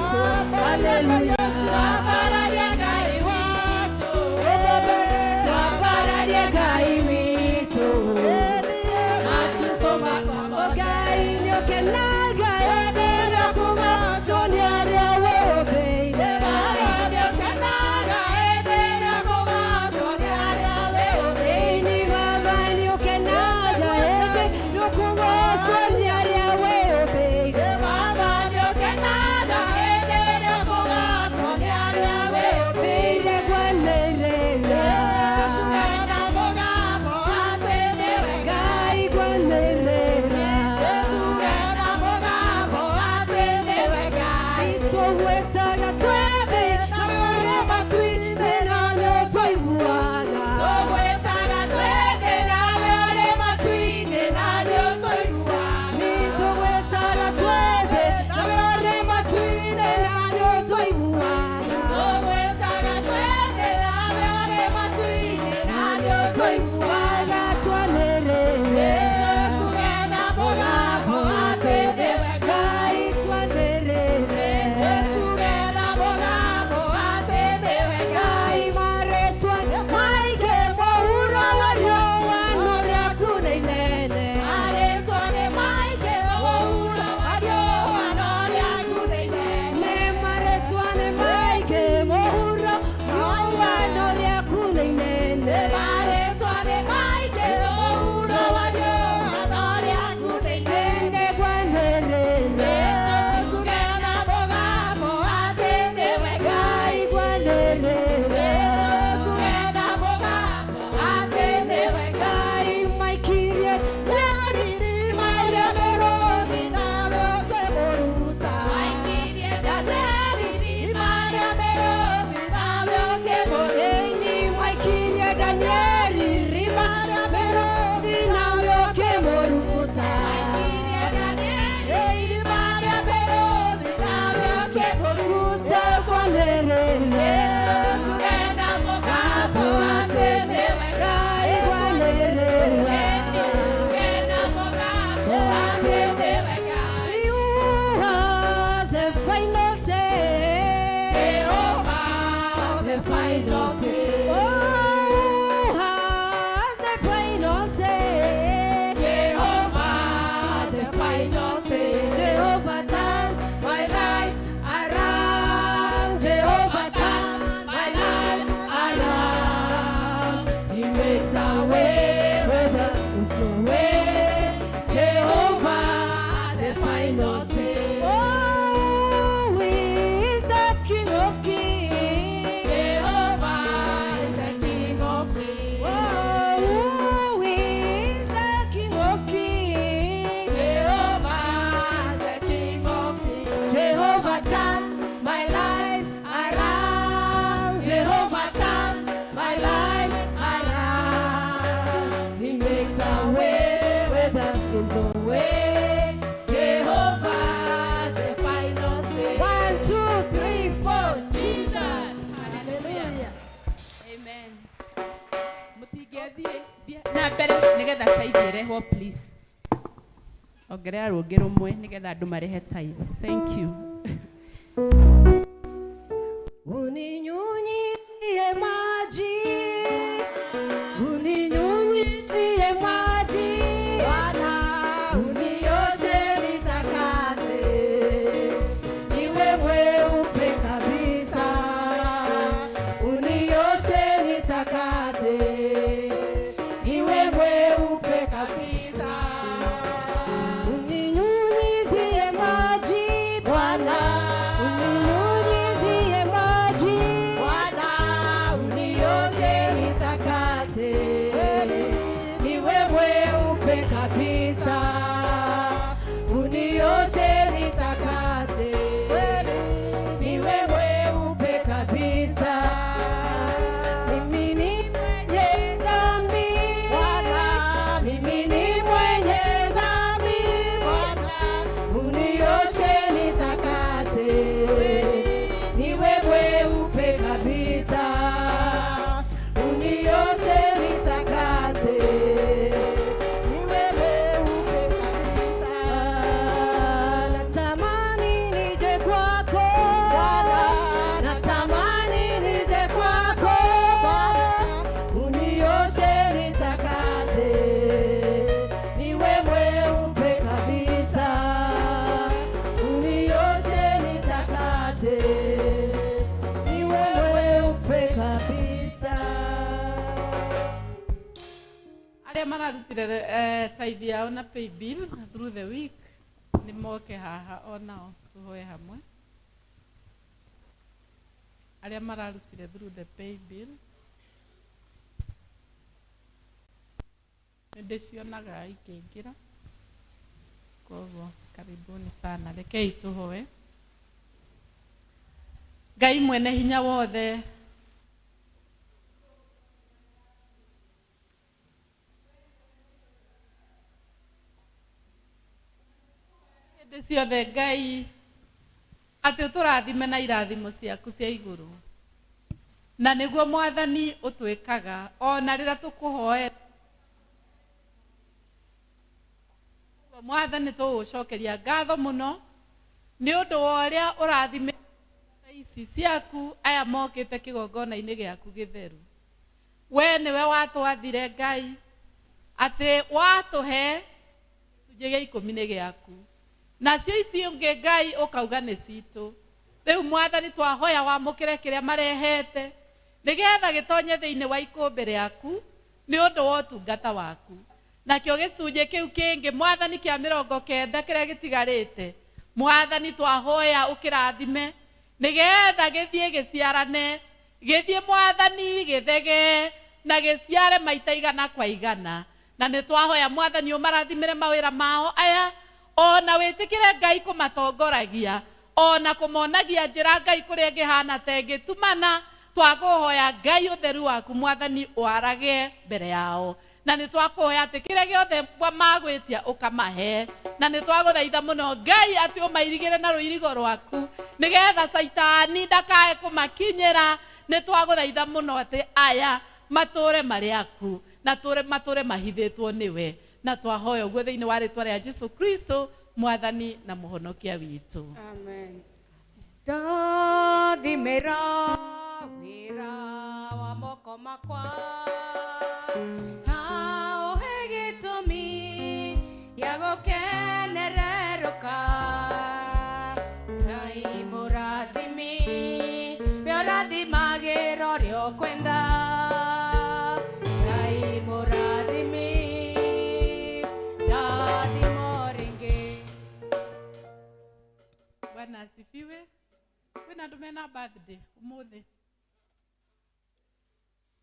Haleluya. Twambararie Ngai witũ. Twambararie Ngai witũ. Matukũ makwa mothe. Ngai nĩũkenaga hĩndĩ ĩrĩa kũgocwo nĩ arĩa wĩũmbĩire. Baba nĩũkenaga hĩndĩ ĩrĩa kũgocwo nĩ arĩa wĩũmbĩire. Ĩni Baba nĩũkenaga hĩndĩ ĩrĩa kũgocwo nĩ arĩa wĩũmbĩire. Baba nĩũkenaga hĩndĩ ĩrĩa kũgocwo nĩ arĩa wĩũmbĩire. Wĩũmbĩire gwanĩrĩra. Tũgenda mũgambo atĩ nĩwe Ngai. Ngai gwanĩrĩra. Tũgenda mũgambo atĩ nĩwe Ngai. Tũgwĩtaga twĩ thĩ na ũrĩ matu-inĩ na nĩũtũiguaga. Tũgwĩtaga twĩ thĩ nawe ũrĩ matu-inĩ na nĩũtũiguaga. Nĩtũgwĩtaga twĩ thĩ nawe ũrĩ matu-inĩ na nĩũtũiguaga. Tũgwĩtaga twĩ thĩ nawe ũrĩ matu-inĩ na nĩũtũiguaga. Tũiguaga twanĩrĩre. Jesũ tũgenda mũgambo atĩ nĩwe Ngai. Ngai twanĩrĩre. Jesũ tũgenda mũgambo atĩ nĩwe Ngai. Ngai marĩtwa maingĩ mũhuro wa riũa no rĩaku nĩ inene. Marĩtwa nĩ maingĩ mũhuro wa riũa no rĩaku nĩ inene. Nĩ marĩtwa nĩ maingĩ mũhuro riũa no rĩaku nĩ inene. Marĩtwa nĩ maingĩ mũhuro wa riũa no rĩaku nĩ inene. Nĩ gwanĩrĩra. Jesũ tũgenda mũgambo atĩ nĩwe Ngai. Ngai gwanĩrĩra. Jesũ tũgenda mũgambo atĩ nĩwe Ngai. Ngai maikirie Nyaririma rĩa mĩrũthi nawe ũkĩmũruta. Maikirie Danieli irima rĩa mĩrũthi nawe ũkĩmũruta. Ĩni maikirie Danieli irima rĩa mĩrũthi nawe ũkĩmũruta. Maikirie Danieli Irima rĩa mĩrũthi nawe ũkĩmũruta. Ruta twanĩrĩre. Jesũ tũgenda mũgambo atĩ nĩwe Ngai. Ngai gwanĩrĩra. Jesũ tũgenda mũgambo atĩ nĩwe Ngai. You are the final say. Jehovah, the final say. Oh, has the final say. Jehovah, the final say. Jehovah turn My life around. Jehovah turn my life around. He makes a way where there seems no way. Jehovah, the final say. Oh, he is the King of Kings. Jehovah is the King of Kings. Oh, he is the King of Kings. Jehovah is the King of Kings. Jehovah turn my life around. Jehovah turn my life around. He makes a way where there seems no way. Jehovah, the final say. 1, 2, 3, 4, Jesus. Hallelujah. Amen. Mũtingĩthiĩ thiĩ na mbere nĩgetha tithe ĩrehwo please. Ongerera rũngĩ rũmwe nĩgetha andũ marehe tithe. Thank you. Uninyunyizie maji, uninyunyizie maji, Bwana, unioshe nitakase. mararutire tithe yao na pay bill through the week nĩ moke haha onao tũhoe hamwe. Arĩa mararutire through the pay bill nĩ ndĩcionaga ikĩingĩra, koguo karibuni sana. Rekei tũhoe. Ngai mwene hinya wothe, hĩndĩ ciothe Ngai atĩ ũtũrathime na irathimo ciaku cia igũrũ, na nĩguo Mwathani ũtwĩkaga ona rĩrĩa tũkũhoera. Mwathani, tũgũcokeria ngatho mũno nĩ ũndũ wa ũrĩa ũrathimĩte ici ciaku aya mokĩte kĩgongona-inĩ gĩaku gĩtheru. We nĩwe watwathire Ngai atĩ watũhe gĩcunjĩ gĩa ikũmi nĩ gĩaku, nacio ici ũngĩ Ngai ũkauga nĩ citũ. Rĩu Mwathani, twahoya wamũkĩre kĩrĩa marehete nĩgetha gĩtonye thĩinĩ wa ikũmbĩ rĩaku nĩ ũndũ wa ũtungata waku. Nakĩo gĩcunjĩ kĩu kĩngĩ Mwathani kĩa 90 kĩrĩa gĩtigarĩte, Mwathani, twahoya ũkĩrathime nĩgetha gĩthiĩ gĩciarane, gĩthiĩ Mwathani gĩthegee na gĩciare maita igana kwa igana. Na nĩ twahoya Mwathani ũmarathimĩre mawĩra mao aya, ona wĩtĩkĩre Ngai kũmatongoragia, ona kũmonagia njĩra Ngai kũrĩa ĩngĩhana ta ĩngĩtumana. Twakũhoya Ngai ũtheru waku Mwathani warage mbere yao, na nĩ twakũhoya atĩ kĩrĩa gĩothe magwĩtia ũkamahe. Na nĩ twagũthaitha mũno Ngai atĩ ũmairigĩre na rũirigo rwaku nĩgetha caitani ndakae kũmakinyĩra. Nĩ twagũthaitha mũno atĩ aya matũre marĩ aku na tũre matũre mahithĩtwo nĩwe, na twahoya ũguo thĩinĩ wa rĩtwa rĩa Jesu Kristo, Mwathani na Mũhonokia witũ. Amen. Ndathimĩra wĩra wa moko makwa na ũhe gĩtũmi gĩa gũkenererũka. Ngai mũrathimi, we ũrathimagĩra ũrĩa ũkwenda. Ngai mũrathimi, ndathimo rĩngĩ. Bwana asifiwe. Kwĩna andũ mena birthday ũmũthĩ?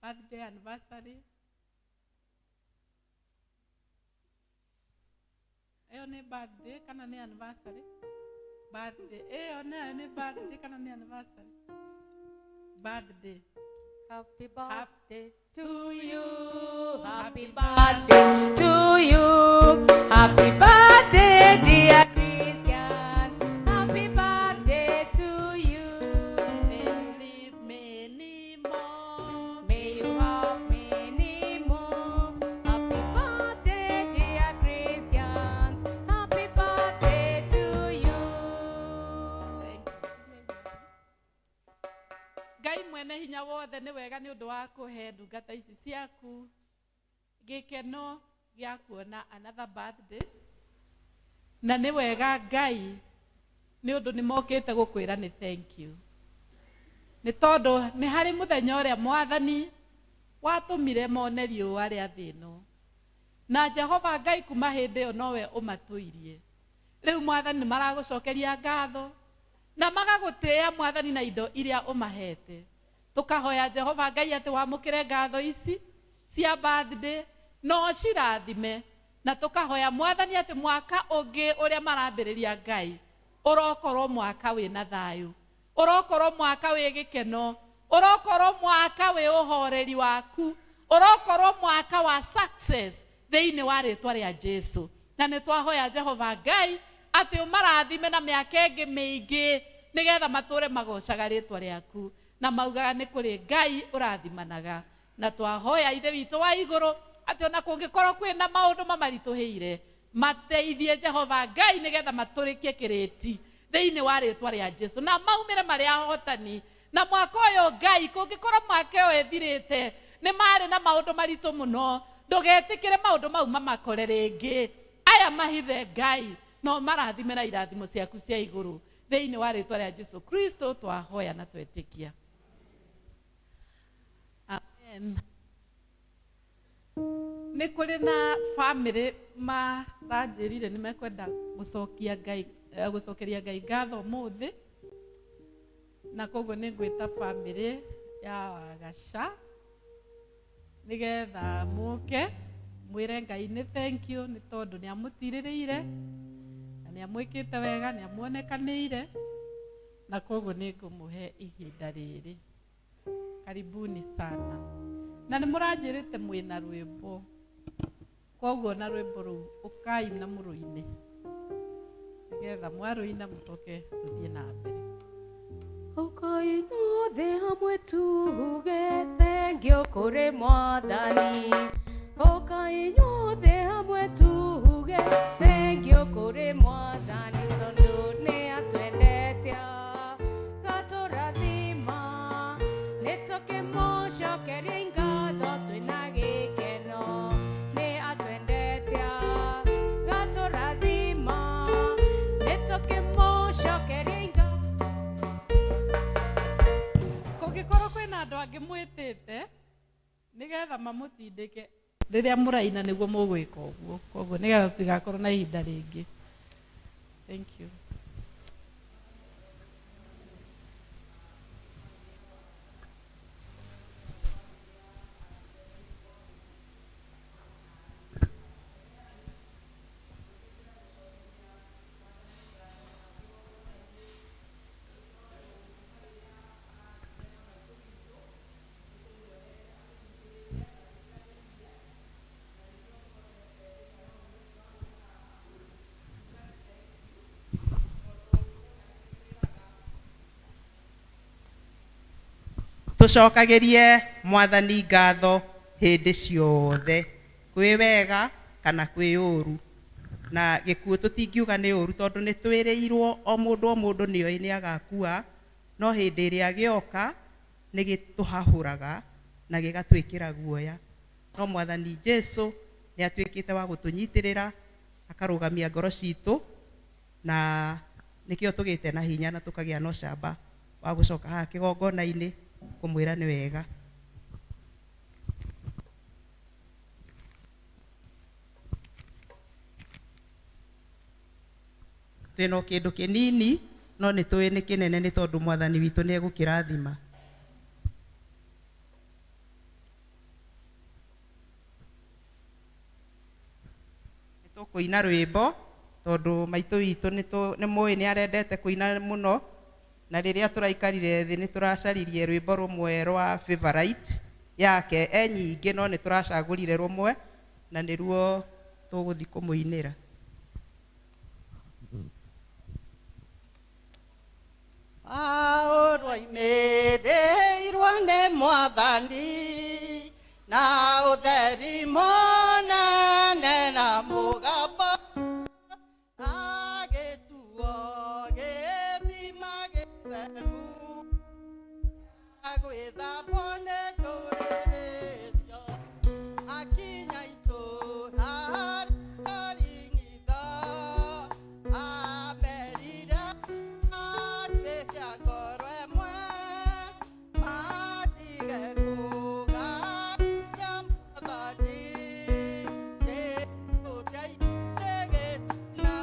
Birthday, anniversary? Ĩyo nĩ birthday kana nĩ anniversary? Birthday. Ĩyo nayo nĩ birthday kana nĩ anniversary? Birthday. Happy birthday to you. Happy birthday to you. Happy birthday, dear Christians. Happy birthday to you. May you live many more. May you have many more. Happy birthday, dear Christians. Happy birthday to you. Thank you. Ngai mwene hinya wothe, nĩ wega nĩ ũndũ wa kũhe ndungata ici ciaku gĩkeno gĩa kuona another birthday, na nĩ wega Ngai nĩ ũndũ nĩ mokĩte gũkwĩra nĩ thank you, nĩ tondũ nĩ harĩ mũthenya ũrĩa Mwathani watũmire mone riũa rĩa thĩ ĩno, na Jehova Ngai, kuma hĩndĩ ĩyo nowe ũmatũirie. Rĩu Mwathani, nĩ maragũcokeria ngatho na magagũtĩĩa Mwathani na indo iria ũmahete. Tũkahoya Jehova Ngai atĩ wamũkĩre ngatho ici cia birthday no cirathime, na tũkahoya Mwathani atĩ mwaka ũngĩ ũrĩa marambĩrĩria, Ngai, ũrokorwo mwaka wĩna thayũ, ũrokorwo mwaka wĩ gĩkeno, ũrokorwo mwaka wĩ ũhoreri waku, ũrokorwo mwaka wa success thĩinĩ wa rĩtwa rĩa Jesu. Na nĩ twahoya Jehova Ngai atĩ ũmarathime na mĩaka ĩngĩ mĩingĩ nĩgetha matũre magocaga rĩtwa rĩaku na maugaga nĩ kũrĩ Ngai ũrathimanaga. Na twahoya Ithe witũ wa igũrũ atĩ ona kũngĩkorwo kwĩna maũndũ mamaritũhĩire, mateithie Jehova Ngai nĩgetha matũrĩkie kĩrĩti thĩinĩ wa rĩtwa rĩa Jesu na maumĩre marĩ ahotani. Na mwaka ũyũ Ngai, kũngĩkorwo mwaka ũyũ ĩthirĩte nĩ marĩ na maũndũ maritũ mũno, ndũgetĩkĩre maũndũ mau mamakore rĩngĩ. Aya mahithe Ngai no marathime na irathimo ciaku cia igũrũ. Thĩinĩ wa rĩtwa rĩa Jesu Kristo twahoya na twetĩkia, amen. Nĩ kũrĩ na bamĩrĩ maranjĩrire nĩ mekwenda gũcokia Ngai, gũcokeria Ngai ngatho ũmũthĩ, na koguo nĩ ngwĩta bamĩrĩ ya Wagaca nĩgetha mũke mwĩre Ngai nĩ thank you nĩ tondũ nĩ amũtirĩrĩire na nĩ amwĩkĩte wega, nĩ amuonekanĩire, na koguo nĩ ngũmũhe ihinda rĩrĩ. Karibuni sana. Na nĩ mũranjĩrĩte mwĩna rwĩmbo, koguo na rwĩmbo rũu ũkai na mũrũine nĩgetha mwarũina mũcoke tũthiĩ na mbere. Ũkai inyuothe hamwe tuge thengiũ kũrĩ Mwathani. Ũkai inyuothe hamwe tuge thengiũ kũrĩ Mwathani, tondũ nĩ atwendete gatũrathima, nĩ tũkĩmũcokeria ngatho twĩna gĩkeno. Nĩ atwendete gatũrathima, nĩ tũkĩmũcokeria ngatho. Kũngĩkorwo kwĩna andũ angĩ mwĩtĩte nĩgetha mamũtindĩke rĩrĩa mũraina nĩguo mũgwĩka ũguo, koguo nĩgetha tũtigakorwo na ihinda rĩngĩ. Thank you. Tũcokagĩrie Mwathani ngatho hĩndĩ ciothe, kwĩ wega kana kwĩ ũru. Na gĩkuũ tũtingiuga nĩ ũru tondũ nĩ twĩrĩirwo o mũndũ o mũndũ nĩoĩ nĩ agakua, no hĩndĩ ĩrĩa gĩoka nĩ gĩtũhahũraga na gĩgatwĩkĩra guoya. No Mwathani Jesu nĩ atuĩkĩte wa gũtũnyitĩrĩra, akarũgamia ngoro citũ, na nĩkĩo tũgĩte na hinya na tũkagĩa na ũcamba wa gũcoka haha kĩgongona-inĩ kũmwĩra nĩ wega. Twĩna o kĩndũ kĩnini no nĩ tũĩ nĩ kĩnene nĩ tondũ Mwathani witũ nĩ egũkĩrathima. Nĩ tũkũina rwĩmbo tondũ maitũ witũ nĩ mũĩ nĩ arendete kũina mũno, na rĩrĩa tũraikarire thĩ nĩ tũracaririe rwĩmbo rũmwe rwa favorite yake, e nyingĩ no nĩ tũracagũrire rũmwe na nĩruo tũgũthiĩ kũmũinĩra. Paũlũ aimĩrĩirwo nĩ Mwathani na ũtheri mũnene na mũgambo, agĩtuo gĩthima gĩtheru gwĩthambwo nĩ ndũrĩrĩ cio, akinya itũũra Korinitho, amerire matuĩke a ngoro ĩmwe, matige kũgatia Mwathani. Jesũ nĩ gĩtina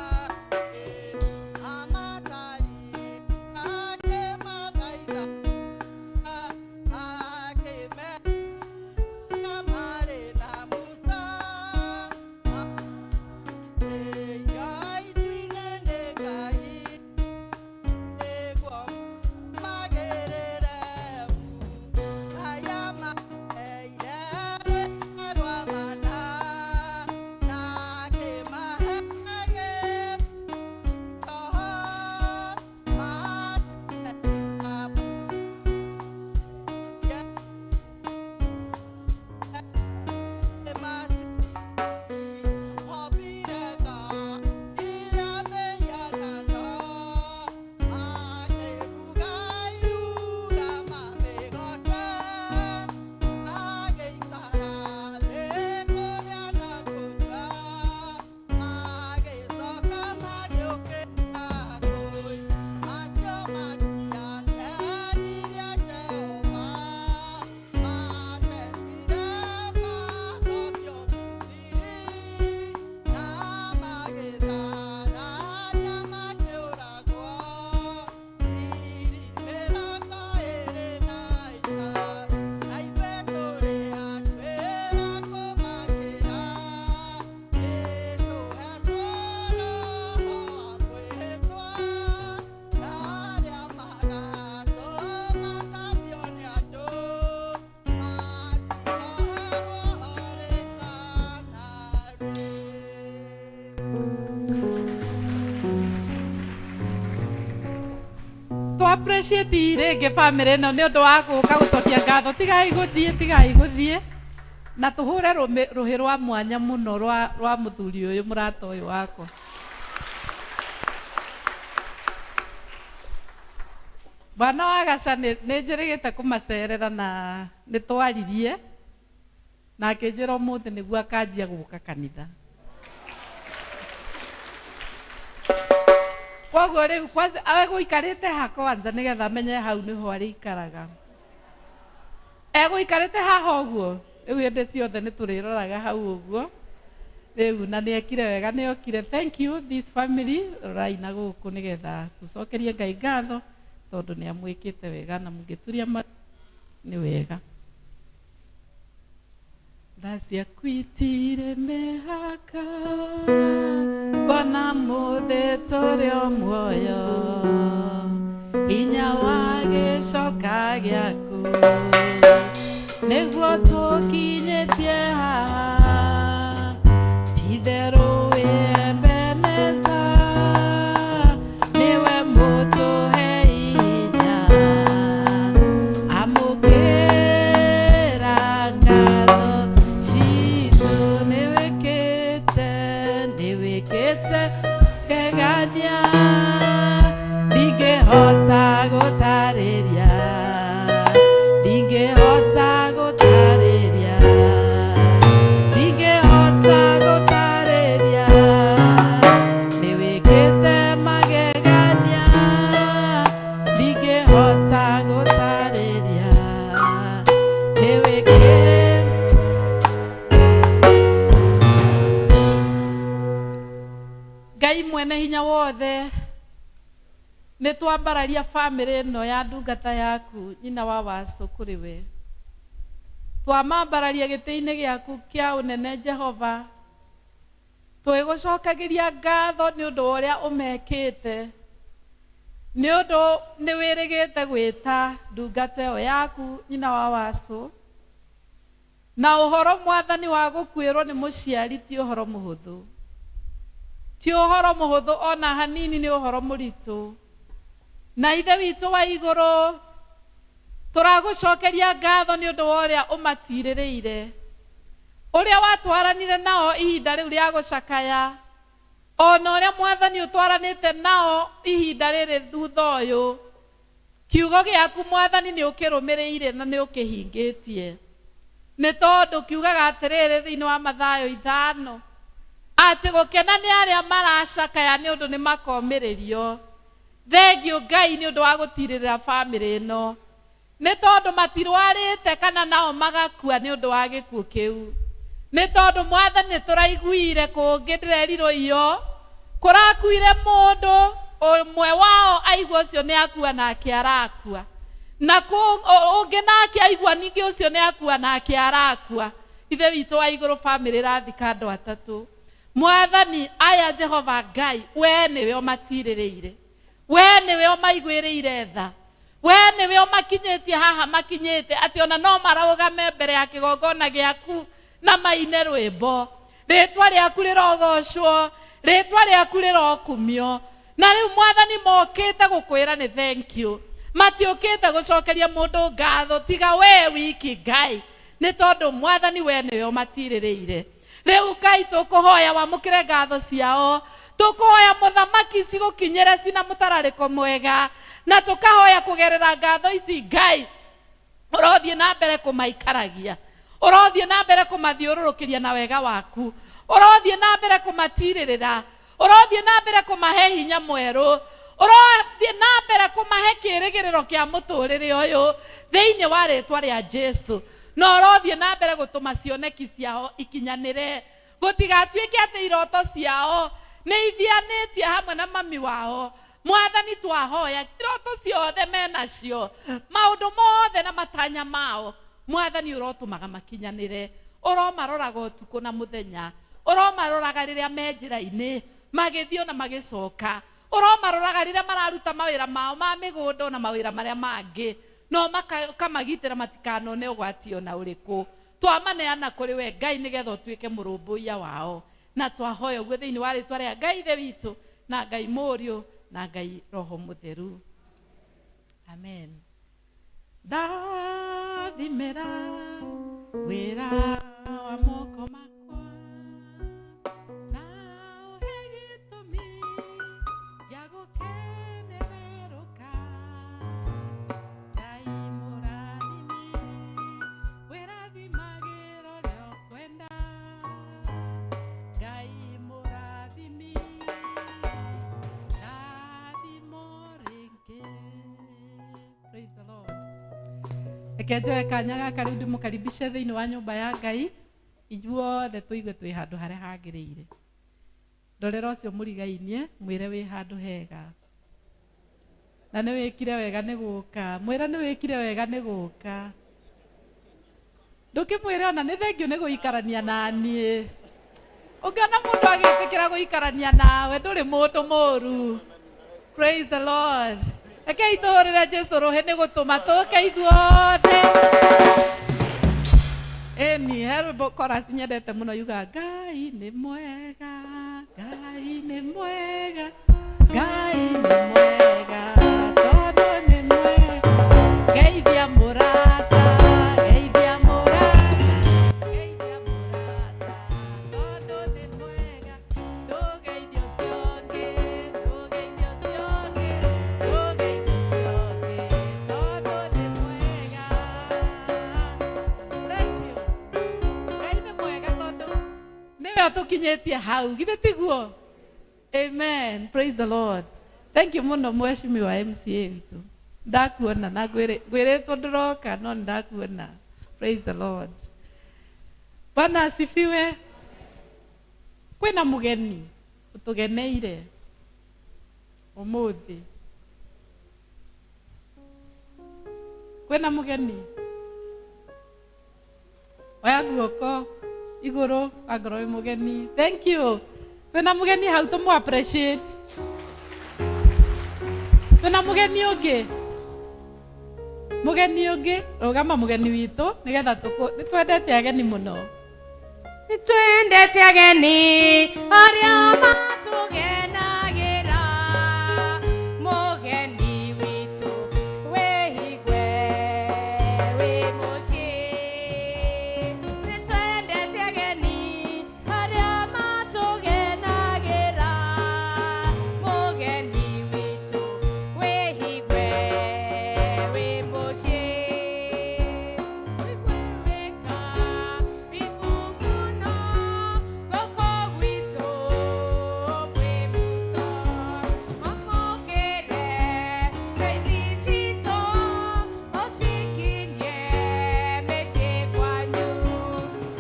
amatari akĩmathaitha akĩmera Appreciate rĩngĩ bamĩrĩ ĩno nĩ ũndũ wa gũka gũcokia ngatho. Tigai gũthiĩ, tigai gũthiĩ. Na tũhũre rũhĩ rwa mwanya mũno rwa mũthuri ũyũ, mũrata ũyũ wakwa. Bwana wa Gaca nĩ njĩrĩgĩte kũmacerera na nĩ twaririe na akĩnjĩra ũmũthĩ nĩguo akanjia gũka kanitha. Koguo rĩu kwanza egũikarĩte ha kwanza nĩgetha amenye hau nĩho arĩikaraga. Egũikarĩte haha ũguo rĩu hĩndĩ ciothe nĩ tũrĩroraga hau ũguo rĩu, na nĩ ekire wega, nĩ okire. Thank you this family. Rorai na gũkũ nĩgetha tũcokerie Ngai ngatho tondũ nĩ amwĩkĩte wega, na mũngĩturia nĩ wega. Tha ciaku itirĩ mĩhaka, kuona mũthĩ tũrĩ o muoyo, hinya wa gĩcoka gĩaku nĩguo tũkinyĩtie haha. Ti-itherũ wĩ Ebeneza, nĩwe mũtũhei hinya. Amũkĩra ngatho citũ, nĩwĩkĩte, nĩwĩkĩte kegania, ndingĩhota gũtarĩria, ndingĩhota gũtarĩria, ndingĩhota gũtarĩria, nĩwĩkĩte magegania, ndingĩhota gũtarĩria, nĩwĩkĩte. Ngai mwene hinya wothe, nĩ twambararia bamĩrĩ ĩno ya ndungata yaku nyina wa Wacũ kũrĩ we. Twamambararia gĩtĩ-inĩ gĩaku kĩa ũnene Jehova, twĩgũcokagĩria ngatho nĩ ũndũ wa ũrĩa ũmekĩte, nĩ ũndũ nĩ wĩrĩgĩte gwĩta ndungata ĩyo yaku nyina wa Wacũ. Na ũhoro Mwathani wa gũkuĩrwo nĩ mũciari ti ũhoro mũhũthũ, ti ũhoro mũhũthũ ona hanini, nĩ ũhoro mũritũ. Na Ithe witũ wa igũrũ, tũragũcokeria ngatho nĩ ũndũ wa ũrĩa ũmatirĩrĩire, ũrĩa watwaranire nao ihinda rĩu rĩa gũcakaya, ona ũrĩa Mwathani ũtwaranĩte nao ihinda rĩrĩ thutha ũyũ. Kiugo gĩaku Mwathani nĩ ũkĩrũmĩrĩire na nĩ ũkĩhingĩtie, nĩ tondũ kiugaga atĩrĩrĩ thĩinĩ wa Mathayo 5 atĩ gũkena nĩ arĩa maracakaya nĩ ũndũ nĩ makomĩrĩrio. Thengiũ Ngai nĩ ũndũ wa gũtirĩrĩra bamĩrĩ ĩno, nĩ tondũ matirwarĩte kana nao magakua nĩ ũndũ wa gĩkuũ kĩu. Nĩ tondũ Mwathani nĩ tũraiguire kũngĩ ndĩrerirwo iyo kũrakuire mũndũ ũmwe wao aigua ũcio nĩ akua nake arakua, na ũngĩ nake aigua ningĩ ũcio nĩ akua nake arakua. Ithe witũ wa igũrũ, bamĩrĩ ĩrathika andũ atatũ. Mwathani aya Jehova Ngai, we nĩwe ũmatirĩrĩire, we nĩwe ũmaiguĩrĩire tha, we nĩwe ũmakinyĩtie haha makinyĩte, atĩ ona no marũgame mbere ya kĩgongona gĩaku na maine rwĩmbo. Rĩtwa rĩaku rĩrogocwo, rĩtwa rĩaku rĩrokumio. Na rĩu Mwathani mokĩte gũkwĩra nĩ thank you, matiũkĩte gũcokeria mũndũ ngatho tiga we wiki Ngai, nĩ tondũ Mwathani we nĩwe ũmatirĩrĩire. Rĩu Ngai tũkũhoya wamũkĩre ngatho ciao, tũkũhoya mũthamaki cigũkinyĩre cina mũtararĩko mwega, na tũkahoya kũgerera ngatho ici Ngai ũrothiĩ na mbere kũmaikaragia, ũrothiĩ na mbere kũmathiũrũrũkĩria na wega waku, ũrothiĩ na mbere kũmatirĩrĩra, ũrothiĩ na mbere kũmahe hinya mwerũ, ũrothiĩ na mbere kũmahe kĩĩrĩgĩrĩro kĩa mũtũrĩre ũyũ thĩinĩ wa rĩtwa rĩa Jesu, na ũrothiĩ na mbere gũtũma cioneki ciao ikinyanĩre, gũtigatuĩke atĩ iroto ciao nĩ ithianĩtie hamwe na mami wao. Mwathani twahoya iroto ciothe menacio, maũndũ mothe na matanya mao, Mwathani ũrotũmaga makinyanĩre, ũromaroraga ũtukũ na mũthenya, ũromaroraga rĩrĩa me njĩra-inĩ magĩthiĩ ona magĩcoka, ũromaroraga rĩrĩa mararuta mawĩra mao ma mĩgũnda ona mawĩra marĩa mangĩ, no ũkamagitĩra matikanone ũgwati ona ũrĩkũ. Twamaneana kũrĩ we Ngai nĩgetha ũtuĩke mũrũmbũiya wao, na twahoya ũguo thĩinĩ wa rĩtwa rĩa Ngai Ithe witũ na Ngai Mũriũ na Ngai Roho Mũtheru. Amen. Ndathimĩra wĩra wa moko makwa na ũhe gĩtũmi gĩa gũkenererũka. Ngai mũrathimi, wĩrathimagĩra ũrĩa ũkwenda. Ngai mũrathimi, rathimo rĩngĩ. Praise the Lord. Reke njoe kanya gaka rĩu ndĩmũkaribishe thĩinĩ wa nyũmba ya Ngai, ithuothe tũigue twĩ handũ harĩa hagĩrĩire. Ndorera ũcio mũrigainie, mwĩre wĩ handũ hega. Na nĩ wĩkire wega nĩ gũka. Mwĩre nĩ wĩkire wega nĩ gũka. Ndũkĩmwĩre ona nĩ thengiũ nĩ gũikarania na niĩ. Ũngĩona mũndũ agĩtĩkĩra gũikarania nawe ndũrĩ mũndũ mũru. Praise the Lord. Rekei tũhũrĩre Jesu rũhĩ nĩ gũtũma tũke ithuothe. Ĩni, he rwĩmbo chorus nyendete mũno yuga Ngai nĩ mwega, Ngai nĩ mwega, Ngai nĩ mwega, tondũ nĩ mwega. Geithia mũrata, geithia mũrata, geithia mũrata, tondũ nĩ mwega. Ndũgeithie ũcio ũngĩ, ndũgeithie ũcio ũngĩ, ndũgeithie ũcio ũngĩ, tondũ nĩ mwega. Thank you. Ngai nĩ mwega tondũ nĩwe ũtũkinyĩtie hau, githĩ tiguo? Amen. Praise the Lord. Thank you mũno mheshimiwa MCA witũ. Ndakuona na ngwĩrĩtwo ndũroka no nĩ ndakuona. Praise the Lord. Bwana asifiwe. Kwĩna mũgeni ũtũgeneire ũmũthĩ. Kwĩna mũgeni. Oya guoko igũrũ angorwo wĩ mũgeni. Thank you. Twĩna mũgeni hau tũmũ appreciate. Twĩna mũgeni ũngĩ. Mũgeni ũngĩ, rũgama mũgeni witũ nĩgetha tũkũ nĩ twendete ageni mũno. Twendete ageni arĩa matũgenagĩra, mũgeni witũ wĩigue wĩ mũciĩ. Nĩtwendete ageni arĩa matũgenagĩra, mũgeni witũ wĩigue wĩ mũciĩ. Wĩigue wĩ karibu mũno gũkũ gwitũ kwĩ muto. Amũkĩre ngeithi citũ ũcikinyie mĩciĩ kwanyu.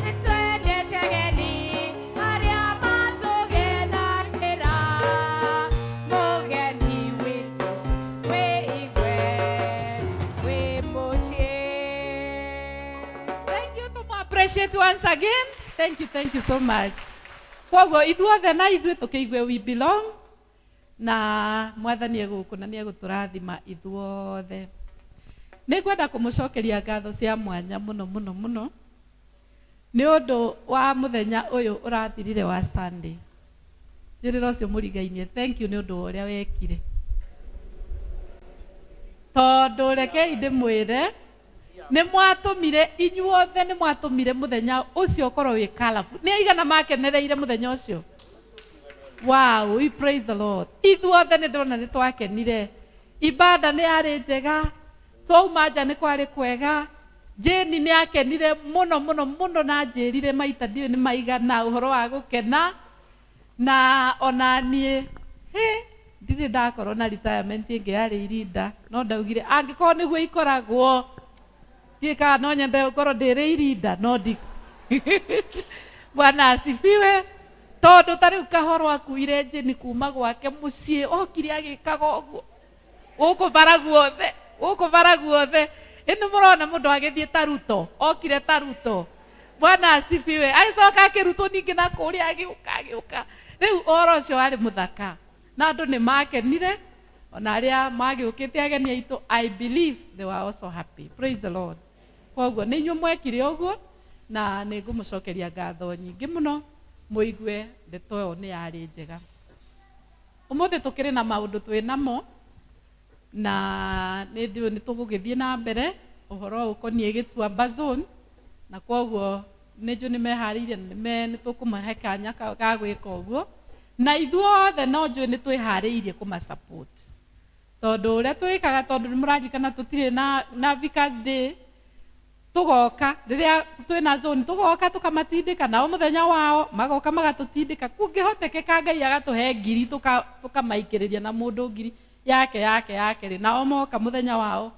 Nĩtwendete ageni arĩa matũgenagĩra, mũgeni witũ wĩigue wĩ mũciĩ. Thank you tũmũ appreciate once again. Thank you, thank you so much. Koguo ithuothe na ithuĩ tũkĩigue we belong na mwathani egũkũ na nĩ egũtũrathima ithuothe. Nĩ ngwenda kũmũcokeria ngatho cia mwanya mũno mũno mũno nĩ ũndũ wa mũthenya ũyũ ũrathirire wa Sunday. Njĩrĩra ũcio mũrigainie thank you nĩ ũndũ wa ũrĩa wekire. Tondũ rekei ndĩmwĩre nĩ mwatũmire inyuothe nĩ mwatũmire mũthenya ũcio ũkorwo wĩ colourful. Nĩ aigana makenereire mũthenya ũcio? Wow, we praise the Lord. Ithuothe nĩ ndĩrona nĩ twakenire. Ibada nĩ yarĩ njega, twauma nja nĩ kwarĩ kwega. Jane nĩ akenire mũno mũno mũno na anjĩrire maita ndiũĩ nĩ maigana ũhoro wa gũkena na ona niĩ hĩ ndirĩ ndakorwo na retirement ĩngĩ yarĩ irinda no ndaugire angĩkorwo nĩguo ikoragwo ndiũĩ kana no nyende gũkorwo ndĩrĩ irinda no ndi Bwana asifiwe. Tondũ ta rĩu kahoro akuire Jane kuma gwake mũciĩ okire agĩkaga ũguo gũkũ bara guothe gũkũ bara guothe ĩnĩ mũrona mũndũ agĩthiĩ ta Ruto okire ta Ruto. Bwana asifiwe. Agĩcoka akĩrutwo ningĩ na kũrĩa agĩũka agĩũka. Rĩu ũhoro ũcio warĩ mũthaka na andũ nĩ makenire ona arĩa magĩũkĩte ageni aitũ I believe they were also happy. Praise the Lord. Koguo nĩ inyuĩ mwekire ũguo na nĩ ngũmũcokeria ngatho nyingĩ mũno mũigue ndeto ĩyo nĩ yarĩ njega. Ũmũthĩ tũkĩrĩ na maũndũ twĩ namo. Na nĩ ndiũĩ nĩ tũgũgĩthiĩ na mbere ũhoro ũkoniĩ Gĩtuamba zone, na kwoguo nĩ njũĩ nĩ meharĩirie na nĩ tũkũmahe kanya ga gwĩka ũguo. Na ithuothe no njũĩ nĩ twĩharĩirie kũma support, tondũ ũrĩa twĩkaga, tondũ nĩ mũraririkana tũtirĩ na Vicars Day, tũgoka rĩrĩa twĩna zone, tũgoka tũkamatindĩka, nao mũthenya wao magoka magatũtindĩka. Kũngĩhotekeka Ngai agatũhe ngiri, tũkamaikĩrĩria na mũndũ ngiri yake yake yake rĩ, nao moka mũthenya wao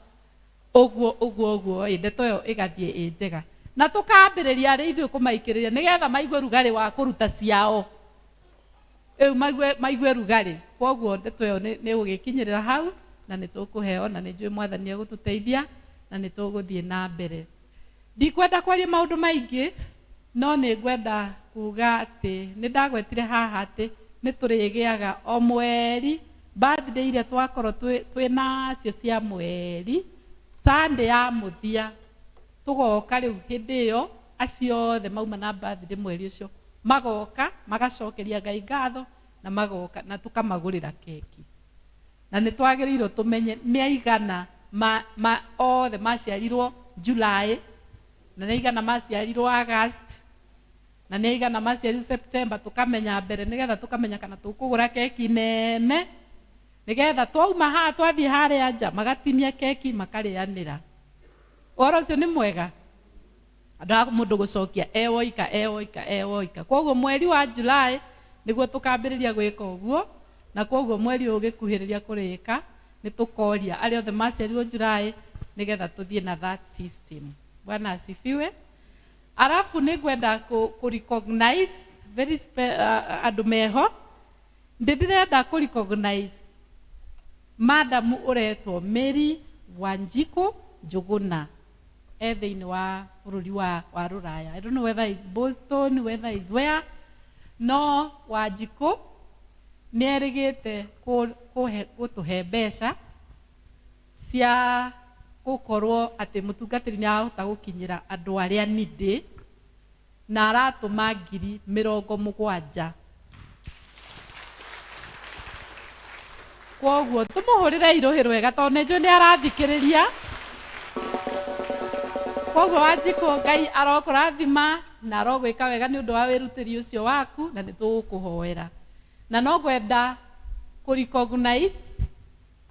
ũguo ũguo ũguo ĩ, ndeto ĩyo ĩgathiĩ ĩ njega, na tũkambĩrĩria arĩ ithuĩ kũmaikĩrĩria nĩgetha maigue rugarĩ wa kũruta ciao rĩu, maigue rugarĩ. Kwoguo ndeto ĩyo nĩ ĩgũgĩkinyĩrĩra hau, na nĩ tũkũheo, na nĩ njũĩ Mwathani egũtũteithia na nĩ tũgũthiĩ na mbere. Ndikwenda kwaria maũndũ maingĩ, no nĩ ngwenda kuga atĩ nĩ ndagwetire haha atĩ nĩ tũrĩgĩaga o mweri birthday iria twakorwo twĩ nacio cia mweri, Sunday ya mũthia tũgoka rĩu. Hĩndĩ ĩyo acio othe mauma na birthday mweri ũcio magoka magacokeria Ngai ngatho, na magoka na tũkamagũrĩra keki. Na nĩ twagĩrĩirwo tũmenye nĩ aigana ma othe maciarirwo July, na nĩ aigana maciarirwo August, na nĩ aigana maciarirwo September. Tũkamenya mbere nĩgetha tũkamenya kana tũkũgũra keki nene, nĩgetha twauma haha twathiĩ harĩa nja magatinia keki makarĩanĩra. Ũhoro ũcio nĩ mwega, andũ a mũndũ gũcokia e woika, e woika, e woika. Koguo mweri wa July nĩguo tũkambĩrĩria gwĩka ũguo, na koguo mweri ũyũ ũgĩkuhĩrĩria kũrĩka nĩ tũkoria arĩa othe maciarirwo July nĩgetha tũthiĩ na that system. Bwana asifiwe. Arabu nĩ ngwenda kũ recognize very andũ meho. Ndĩrenda kũ recognize madam ũretwo Mary Wanjiku Njuguna, e thĩinĩ wa bũrũri wa Rũraya. I don't know whether it's Boston, whether it's where, no Wanjiku nĩ erĩgĩte gũtũhe mbeca cia gũkorwo atĩ mũtungatĩri nĩ arahota gũkinyĩra andũ arĩa needy, na aratũma 70,000. Kwoguo tũmũhũrĩre irũhĩ rwega, tondũ nĩ njũĩ nĩ arathikĩrĩria. Koguo Wanjikũ, Ngai arokũrathima na arogwĩka wega nĩ ũndũ wa wĩrutĩri ũcio waku, na nĩ tũgũkũhoera. Na no ngwenda kũ recognize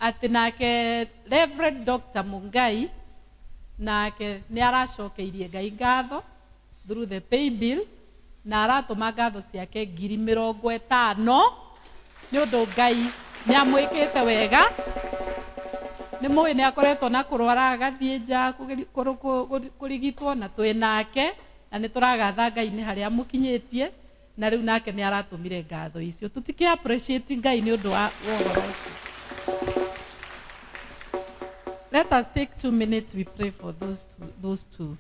atĩ nake Reverend Dr. Mungai nake nĩ aracokeirie Ngai ngatho through the pay bill, na aratũma ngatho ciake 50,000 nĩ ũndũ Ngai nĩ amwĩkĩte wega. Nĩ mũĩ nĩ akoretwo na kũrwara, agathiĩ nja kũrigitwo, na twĩ nake na nĩ tũragatha Ngai nĩ harĩa amũkinyĩtie, na rĩu nake nĩ aratũmire ngatho icio. Tũtikĩ appreciate Ngai nĩ ũndũ wa ũhoro ũcio? Let us take 2 minutes, we pray for those two, those two.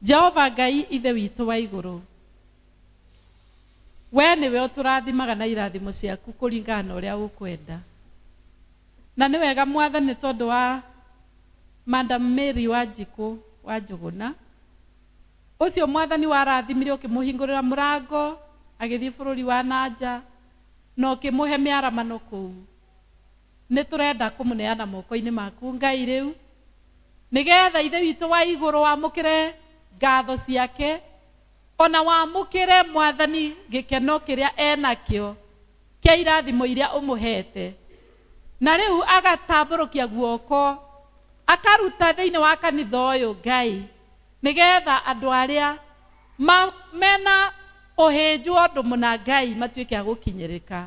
Jehova Ngai Ithe witũ wa igũrũ, we nĩwe ũtũrathimaga na irathimo ciaku kũringana na ũrĩa ũkwenda, na nĩ wega Mwathani, tondũ wa Madam Mary Wanjikũ wa Njũgũna ũcio Mwathani warathimire, ũkĩmũhingũrĩra mũrango agĩthiĩ bũrũri wa nanja na ũkĩmũhe mĩaramano kũu. Nĩ tũrenda kũmũneana moko-inĩ maku Ngai rĩu, nĩgetha Ithe witũ wa igũrũ wamũkĩre ngatho ciake, ona wamũkĩre Mwathani gĩkeno kĩrĩa enakĩo kĩa irathimo iria ũmũhete, na rĩu agatambũrũkia guoko akaruta thĩinĩ wa kanitha ũyũ Ngai, nĩgetha andũ arĩa mena ũhĩnju ũndũ mũna Ngai matuĩke a gũkinyĩrĩka.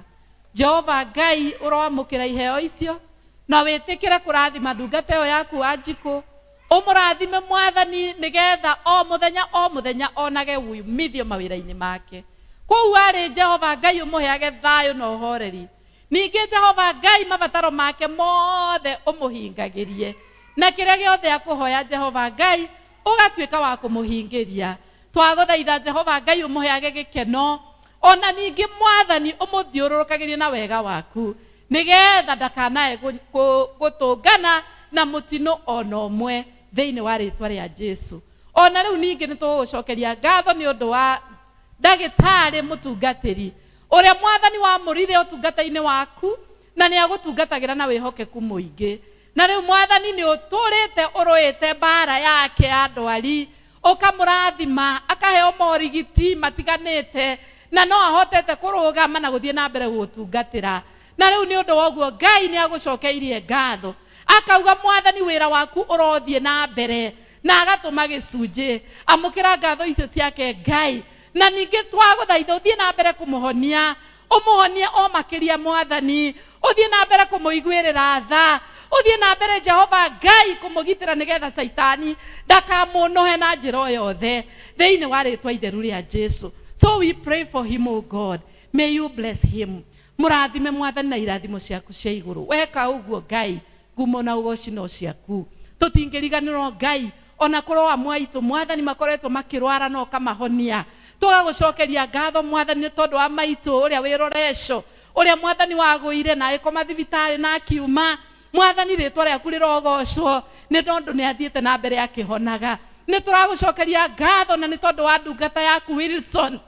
Jehova Ngai, ũroamũkĩra iheo icio na wĩtĩkĩre kũrathima ndungata ĩyo yaku Wanjikũ. Ũmũrathime Mwathani, nĩgetha o mũthenya o mũthenya onage umithio mawĩra-inĩ make kũu arĩ. Jehova Ngai, ũmũheage thayũ na ũhoreri. Ningĩ Jehova Ngai, mabataro make mothe ũmũhingagĩrie, na kĩrĩa gĩothe akũhoya Jehova Ngai ũgatuĩka wa kũmũhingĩria. Twagũthaitha Jehova Ngai, ũmũheage gĩkeno, ona ningĩ Mwathani ũmũthiũrũrũkagĩrie na wega waku, nĩgetha ndakanae gũtũngana na mũtino ona ũmwe, thĩinĩ wa rĩtwa rĩa Jesu. Ona rĩu ningĩ nĩ tũgũgũcokeria ngatho nĩ ũndũ wa ndagĩtarĩ mũtungatĩri ũrĩa Mwathani wamũrire ũtungata-inĩ waku. Na nĩ agũtungatagĩra na wĩhokeku mũingĩ. Na rĩu mwathani nĩ ũtũrĩte ũrũĩte mbara yake ya ndwari, ũkamũrathima akaheo morigiti matiganĩte, na no ahotete kũrũgama na gũthiĩ na mbere gũgũtungatĩra. Na rĩu nĩ ũndũ wa ũguo Ngai nĩ agũcokeirie ngatho, akauga mwathani wĩra waku ũrothiĩ na mbere, na agatũma gĩcunjĩ. Amũkĩra ngatho icio ciake Ngai. Na ningĩ twagũthaitha ũthiĩ na mbere kũmũhonia, ũmũhonie o makĩria mwathani, ũthiĩ na mbere kũmũiguĩrĩra tha, ũthiĩ na mbere Jehova Ngai kũmũgitĩra nĩgetha Caitani ndakamũnũhe na njĩra o yothe, thĩinĩ wa rĩtwa itheru rĩa Jesu. So we pray for him, O God, may you bless him. Mũrathime mwathani na irathimo ciaku cia igũrũ. Weka ũguo Ngai, ngumo na ũgoci no ciaku. Tũtingĩriganĩrwo Ngai, ona korwo amwe aitũ mwathani makoretwo makĩrwara na ũkamahonia. Tũgagũcokeria ngatho mwathani nĩ tondũ wa maitũ ũrĩa wĩ Roresho, ũrĩa mwathani wagũire na agĩkoma thibitarĩ na akiuma. Mwathani rĩtwa rĩaku rĩrogocwo nĩ tondũ nĩ athiĩte na mbere akĩhonaga. Nĩ tũragũcokeria ngatho na nĩ tondũ wa ndungata yaku Wilson,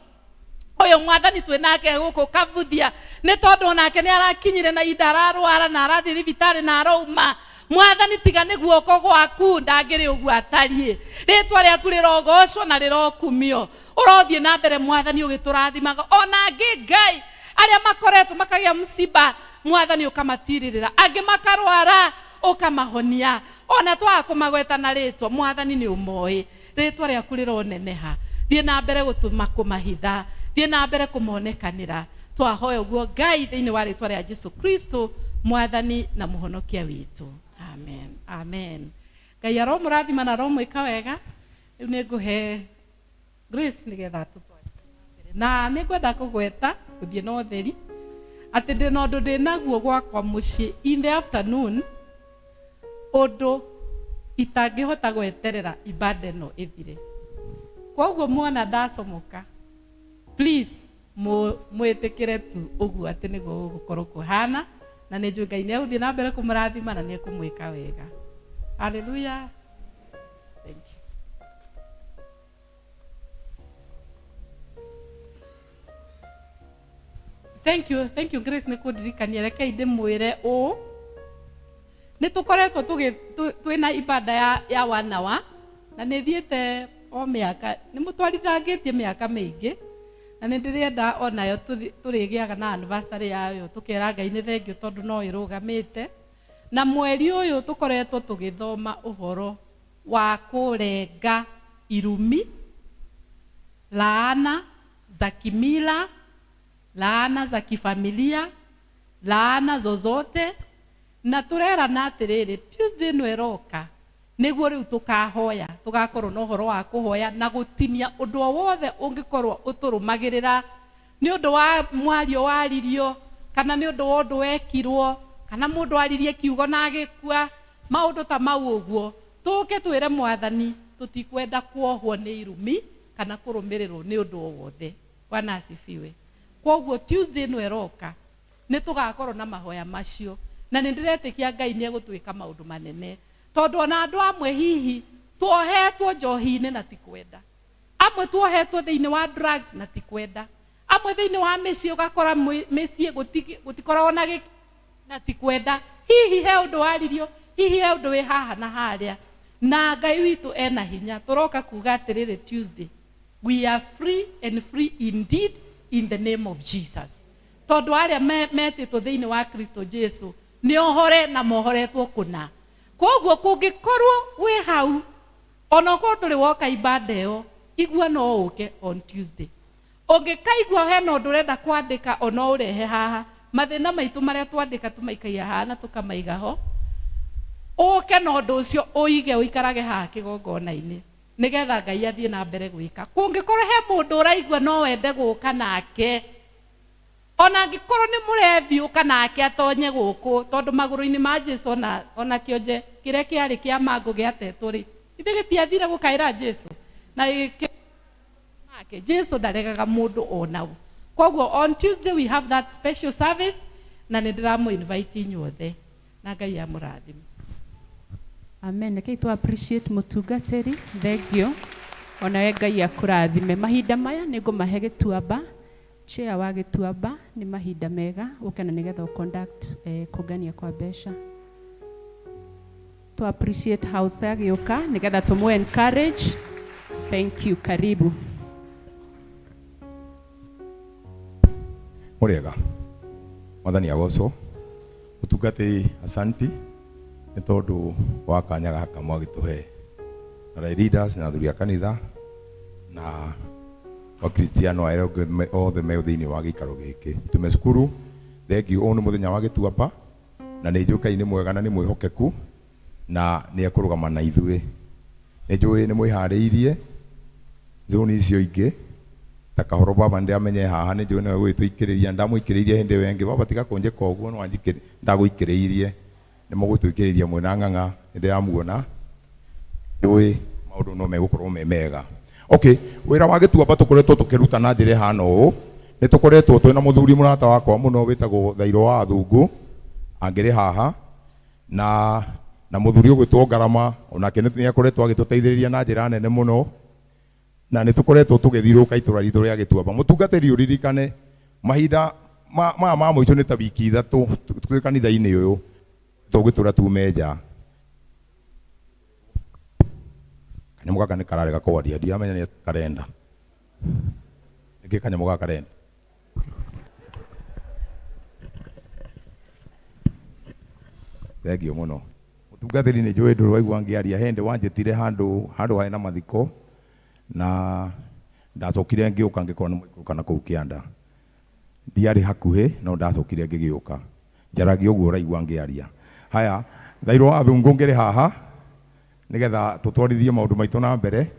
ũyũ mwathani twĩ nake gũkũ Kabuthia, nĩ tondũ onake nĩ arakinyire na ihinda ararwara na arathiĩ thibitarĩ na arauma. Mwathani tiga nĩ guoko gwaku ndangĩrĩ ũguo atariĩ. Rĩtwa rĩaku rĩrogocwo na rĩrokumio. Ũrothiĩ na mbere mwathani ũgĩtũrathimaga. Ona angĩ Ngai arĩa makoretwo makagĩa msiba, mwathani ũkamatirĩrĩra, angĩ makarwara ũkamahonia. Ona twaga kũmagweta na rĩtwa, mwathani nĩ ũmoĩ. Rĩtwa rĩaku rĩroneneha. Thiĩ na mbere gũtũma kũmahitha, thiĩ na mbere kũmonekanĩra. Twahoya ũguo Ngai thĩinĩ wa rĩtwa rĩa Jesu Kristo mwathani na mũhonokia witũ. Amen. Amen. Ngai aromũrathima na aromwĩka wega. Rĩu nĩ ngũhe Grace nĩgetha tũtware na nĩ ngwenda kũgweta gũthiĩ na ũtheri atĩ ndĩna ũndũ ndĩnaguo gwakwa mũciĩ in the afternoon, ũndũ itangĩhota gweterera ibada ĩno ĩthire. Koguo mwana ndacomoka, please mwĩtĩkĩre tu ũguo atĩ nĩguo gũgũkorwo kũhana, na nĩ njũĩ Ngai nĩ egũthiĩ na mbere kũmũrathima na nĩ ekũmwĩka wega. Hallelujah. Thank you. Thank you, thank you Grace nĩ kũndirikania. Rekei ndĩmwĩre ũũ, nĩ tũkoretwo twĩna ibada ya one hour, na nĩ thiĩte o mĩaka, nĩ mũtwarithangĩtie mĩaka mĩingĩ, na nĩ ndĩrenda onayo tũrĩgĩaga na anniversary yayo, tũkera Ngai nĩ thengiũ tondũ no ĩrũgamĩte. Na mweri ũyũ tũkoretwo tũgĩthoma ũhoro wa kũrenga irumi, laana za kimila, laana za kifamilia, laana zozote. Na tũrerana atĩrĩrĩ, Tuesday ĩno ĩroka nĩguo rĩu tũkahoya, tũgakorwo na ũhoro wa kũhoya na gũtinia ũndũ o wothe ũngĩkorwo ũtũrũmagĩrĩra nĩ ũndũ wa mwario waririo, kana nĩ ũndũ wa ũndũ wekirwo, kana mũndũ aririe kiugo na agĩkua, maũndũ ta mau ũguo. Tũke twĩre mwathani tũtikwenda kuohwo nĩ irumi kana kũrũmĩrĩrwo nĩ ũndũ o wothe. Bwana asifiwe. Koguo Tuesday ĩno ĩroka nĩ tũgakorwo na mahoya macio, na nĩ ndĩretĩkia Ngai nĩ egũtwĩka maũndũ manene, tondũ ona andũ amwe hihi tuohetwo njohi-inĩ na ti kwenda, amwe tuohetwo thĩinĩ wa drugs na ti kwenda, amwe thĩinĩ wa mĩciĩ ũgakora mĩciĩ gũtikoragwo na gĩkeno na ti kwenda. Hihi he ũndũ waririo, hihi he ũndũ wĩ haha na harĩa, na Ngai witũ ena hinya. Tũroka kuga atĩrĩrĩ, Tuesday we are free and free indeed in the name of Jesus, tondũ arĩa metĩtwo thĩinĩ wa Kristo Jesu nĩ ohore na mohoretwo kũna. Koguo kũngĩkorwo wĩ hau, ona okorwo ndũrĩ woka ibada ĩyo, igua no ũke on Tuesday. Ũngĩkaigua hena ũndũ ũrenda kwandĩka, ona ũrehe haha. Mathĩna maitũ marĩa twandĩka tũmaikagia haha na tũkamaiga ho. Ũke na ũndũ ũcio ũige, ũikarage haha kĩgongona-inĩ, nĩgetha Ngai athiĩ na mbere gwĩka. Kũngĩkorwo he mũndũ ũraigua no wende gũka nake, ona angĩkorwo nĩ mũrebi, ũka nake atonye gũkũ, tondũ magũrũ-inĩ ma Jesu ona kĩonje kĩrĩa kĩarĩ kĩa mangũ gĩatetwo rĩ, ithe gĩtiathire gũkaĩra Jesu na make. Jesu ndaregaga mũndũ ona ũ. Koguo on Tuesday we have that special service, na nĩ ndĩramũ invite inyuothe, na Ngai amũrathime. Amen. Rekei tũ appreciate mũtungatĩri, thengio. Onawe Ngai akũrathime. Mahinda maya nĩ ngũmahe gĩtuamba. Chair wa Gĩtuamba nĩ mahinda mega ũke na nĩgetha ũ conduct kũngania kwa mbeca. To appreciate house agĩũka nĩgetha tũmũ encourage. Thank you, karibu. Mũrĩega, mwathani agocwo. Mũtungatĩri, asanti nĩ tondũ wa kanya gaka mwagĩtũhe na lay leaders na athuri a kanitha na akristiano arĩa othe me thĩinĩ wa gĩikaro gĩkĩ. Tume cukuru, thengiũ. Ũyũ nĩ mũthenya wa Gĩtuamba na nĩ njũĩ Ngai nĩ mwega na nĩ mwĩhokeku na nĩ ekũrũgama na ithuĩ. Nĩ njũĩ nĩ mwĩharĩirie zone icio ingĩ ta kahoro baba nĩndĩramenye haha nĩ njũĩ nĩwe ũgũgĩtũikĩrĩria, ndamũikĩrĩirie hĩndĩ ĩyo ĩngĩ, baba tiga kũnjĩka ũguo no ndagũikĩrĩirie, nĩ mũgũtũikĩrĩria mwĩna ng'ang'a, nĩ ndĩramuona, njũĩ maũndũ no megũkorwo me mega. Okay, wĩra wa Gĩtuamba tũkoretwo tũkĩruta na njĩra ĩhana ũũ, nĩ tũkoretwo twĩna mũthuri mũrata wakwa mũno wĩtagwo Thairũ wa Athungu, angĩrĩ haha, na mũthuri ũgwĩtwo Ngarama, onake nĩ akoretwo agĩtũteithĩrĩria na njĩra nene mũno, na nĩ tũkoretwo tũgĩthiũrũrũka itũra ritũ rĩa Gĩtuamba. Mũtungatĩri ũririkane, mahinda maya ma mũico nĩ ta wiki ithatũ twĩ kanitha-inĩ ũyũ, tũgĩtũra tume nja. Kanyamũ gaka nĩ kararega kwaria, ndiramenya nĩ karenda. Nĩkĩ kanyamũ gaka karenda? Thengiũ mũno. Mũtungatĩri nĩ njũĩ ndũrĩ waigua ngĩaria, he hĩndĩ wanjĩtire handũ harĩ na mathiko, na ndacokire ngĩũka ngĩkorwo nĩ mwaikũrũka na kũu kĩanda. Ndiarĩ hakuhĩ, no ndacokire ngĩgĩũka. Njaragia ũguo ũraigua ngĩaria. Haya, Thairũ wa Athungu ngĩrĩ haha, nĩgetha tũtwarithie maũndũ maitũ na mbere,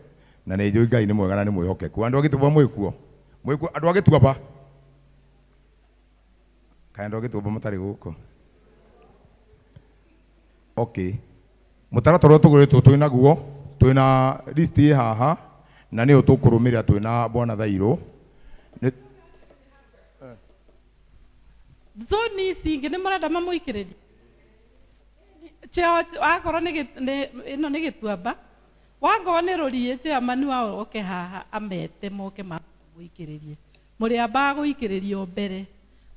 na nĩ njũĩ Ngai nĩ mwega na nĩ mwĩhokeku. Andũ a Gĩtuamba mwĩkuo? Mwĩkuo? Andũ a Gĩtuamba? Kaĩ andũ a Gĩtuamba matarĩ gũkũ? Okay. Mũtaratara ũrĩa tũkoretwo twĩ naguo, twĩna list ĩ haha, na nĩyo tũkũrũmĩrĩra twĩna Bwana Thairũ. Zone ici ingĩ nĩ mũrenda mamũikĩrĩrie? Cheo akorwo nĩ ĩno nĩ Gĩtuamba, wakorwo nĩ Rũriĩ chairman wao oke haha amete moke mamũikĩrĩrie. Mũrĩambaga gũikĩrĩrio mbere,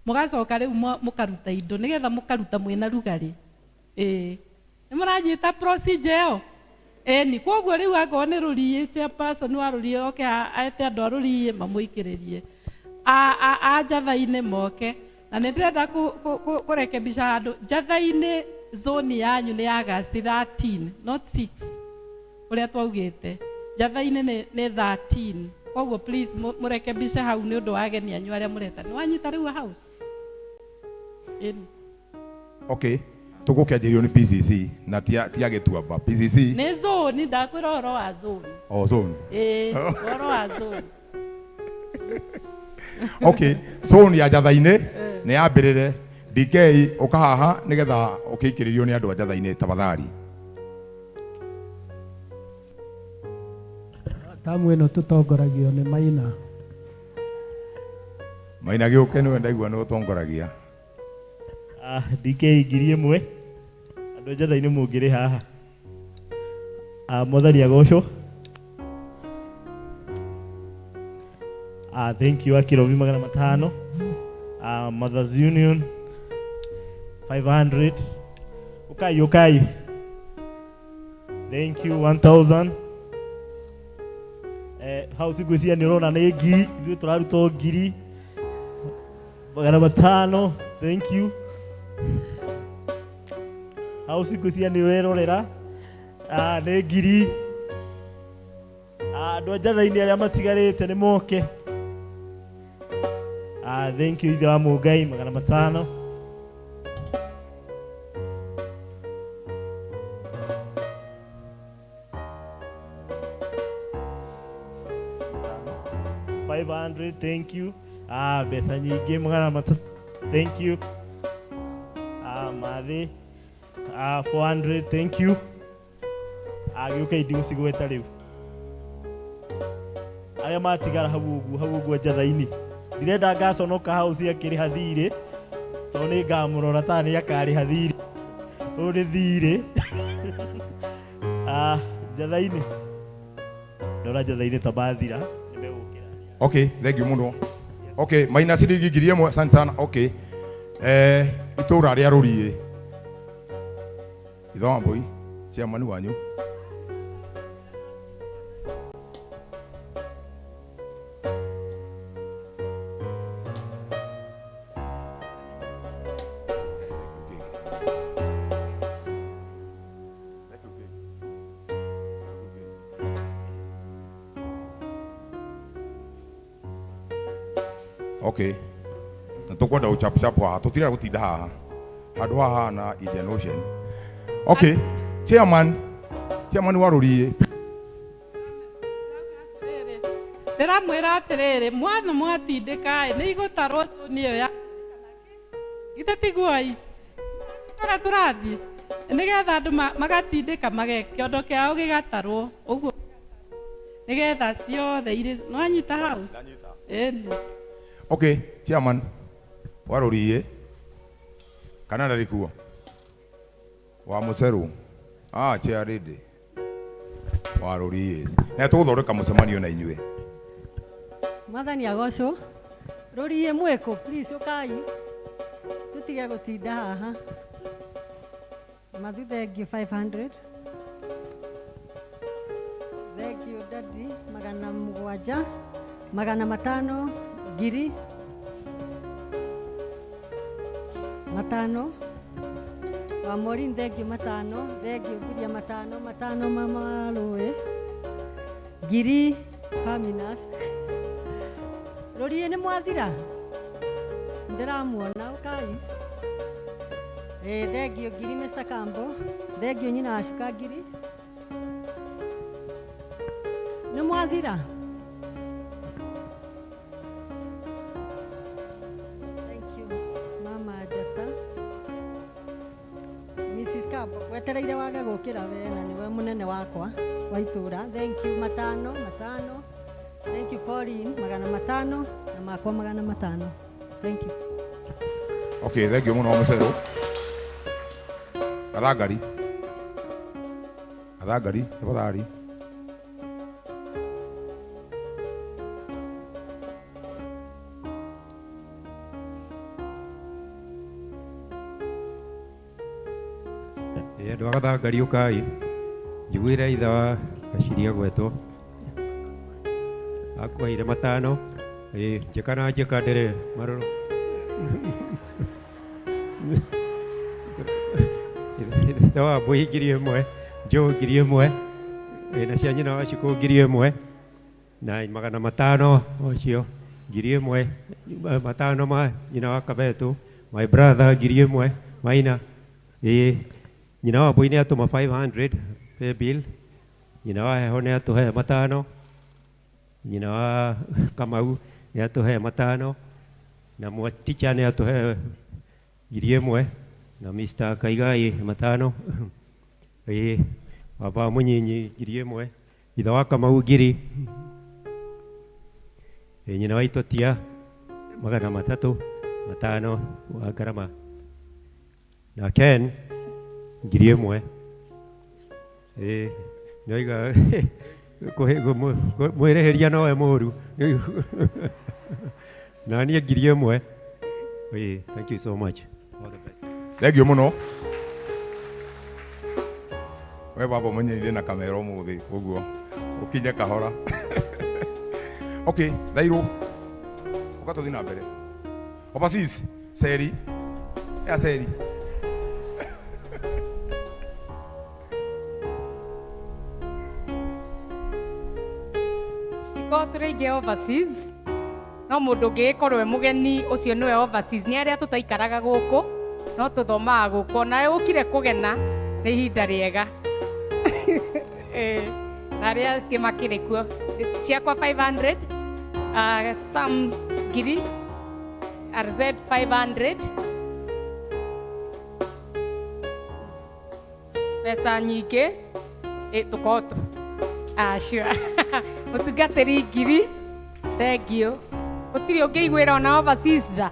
mũgacoka rĩu mũkaruta indo nĩgetha mũkaruta mwĩna rugarĩ. Ĩĩ. Nĩ mũranyita procedure ĩyo? Ĩni, koguo rĩu akorwo nĩ Rũriĩ chairperson wa Rũriĩ oke ete andũ a Rũriĩ mamũikĩrĩrie. A Njatha-inĩ moke. Na nĩ ndĩrenda kũrekebisha handũ. Njatha-inĩ zone yanyu nĩ August 13, not 6. Ũrĩa twaugĩte. Njatha-inĩ nĩ 13. Koguo please mũrekebishe hau nĩ ũndũ wa ageni anyu arĩa mũreta. Nĩ wanyita rĩu house? Ĩni. Okay. Tũgũkĩanjĩrio nĩ PCC na tia Gĩtuamba. PCC? Nĩ zone, ndakwĩra ũhoro wa zone. Oh, zone. Ĩĩ, ũhoro wa zone. Okay, zone ya Njatha-inĩ nĩ yambĩrĩre. DK ũka haha nĩgetha ũkĩikĩrĩrio nĩ andũ a Njatha-inĩ tafadhali. Tamu ĩno tũtongoragio nĩ Maina. Maina gĩũke nĩwe ndaigua nĩwe ũtongoragia. DK 1000, andũ a Njatha-inĩ mũngĩrĩ haha. Mwathani agocwo. Thank you Akirobi 500. Mothers Union 500. Ukai ukai. Thank you 1000. Hau cigwĩciria nĩ ũrona nĩ ngiri, ithuĩ tũraruta o 500. Thank you. Hau cigwĩciria nĩ ũrerorera. Nĩ ngiri. Andũ a Njatha-inĩ arĩa matigarĩte nĩ moke. Thank you ithe wa Mũngai 500. 500, thank you. Mbeca nyingĩ 300, thank you. Mathĩ. 400, thank you. Gĩũke ndigũcigweta rĩu. Arĩa matigara hau ũguo, hau ũguo Njatha-inĩ. Ndirenda ngaconoka hau ciakĩrĩha thirĩ, tondũ nĩ ngamũrora ta nĩ akarĩha thirĩ. Ũyũ nĩ thirĩ. Njatha-inĩ. Ndona Njatha-inĩ ta mathira, nĩ megũkĩra. Okay, thank you mũno. Okay, maina ciringi 1000, asante sana. Okay. Eh, itũra rĩa Rũriĩ. Ithe wa Mbũi, chairman wanyu. Okay. Na tũkwenda ũchapuchapu haha, tũtirenda gũtinda haha. Handũ haha hana Indian Ocean. Okay. Chairman, chairman wa Rũriĩ. Ndĩramwĩra atĩrĩrĩ, mwana mwatindĩka ĩ, nĩ igũtarwo cũni ĩyo ya githĩ tiguo-i ũrĩa tũrathiĩ nĩgetha andũ magatindĩka mage kĩondo kĩao gĩgatarwo ũguo nĩgetha ciothe irĩ nwanyita house ĩni. Okay, chairman wa Rũriĩ. Kana ndarĩ kuo? Wa Mũcerũ. Ah, chair lady. Wa Rũriĩ. Na tũgũthondeka mũcemanio na inyuĩ. Mwathani agocwo. Rũriĩ mwĩkũ, please ũkai tũtige gũtinda haha. Mathi, thank you 500. Thank you daddy 700, 500, 5,000. Wa Maureen, thank you 5, thank you Nguria 5, 5 mama wa Rũĩ, 1000 Paminas. Rũriĩ nĩ mwathira, ndĩramuona ũkai. Thank you 1000 Mr. Kambo, thank you nyina wa Cuka 1000. Nĩ mwathira. Thank you mama Njata. Mrs. Kambo, wetereire wage gũkĩra we na nĩwe mũnene wakwa wa itũra. Thank you 5, 5. Thank you Pauline, 500 na makwa 500. Thank you. Okay, thank you mũno Mũcerũ. Gathangari. Gathangari, tafadhali. Ĩ, andũ a Gathangari ũkai njiguĩre ithe wa Gaciria gwetwo akuaire 5. Ĩ, njĩka na njĩka ndĩrĩ marũrũ. Ithe wa Mbũi 1000, Njũũ 1000, ĩ, na cia nyina wa Cukũ 1000 na 500 ũcio 1000, 5 ma nyina wa Kabetũ, my brother 1000, Maina. Ĩ, nyina wa Mbũi nĩ atũma 500 pay bill, nyina wa Heho nĩ atũhe 5, nyina wa Kamau nĩ atũhe 5, na Mwaticha nĩ atũhe 1000, na Mr. Kaigai 5. Ĩ, baba Mũnyinyi 1000, ithe wa Kamau 1000. Ĩ, nyina wa Itotia 300, 5 wa Ngarama, na Ken 1000. Ĩ, nĩoiga mwĩrĩhĩria nowe mũru. Na niĩ 1000. Ĩ, thank you so much. All the best. Thank you mũno. We baba ũmenyereire na kamera ũmũthĩ, ũguo ũkinye kahora. Okay, thairũ. Ũka tũthiĩ na mbere. Overseas, Seri. Ya Seri. Ikorwo tũrĩ aingĩ overseas, no mũndũ ũngĩgĩkorwo e mũgeni ũcio nĩwe overseas, nĩ arĩa tũtaikaraga gũkũ, no tũthomaga gũkũ, onawe ũkire kũgena nĩ ihinda rĩega. Na arĩa angĩ makĩrĩ kuo. Ciakwa 500, Sam 1000, RZ 500. Mbeca nyingĩ, tũkorwo sure. Mũtungatĩri 1000, thank you. Gũtirĩ ũngĩiguĩra ona overseas tha.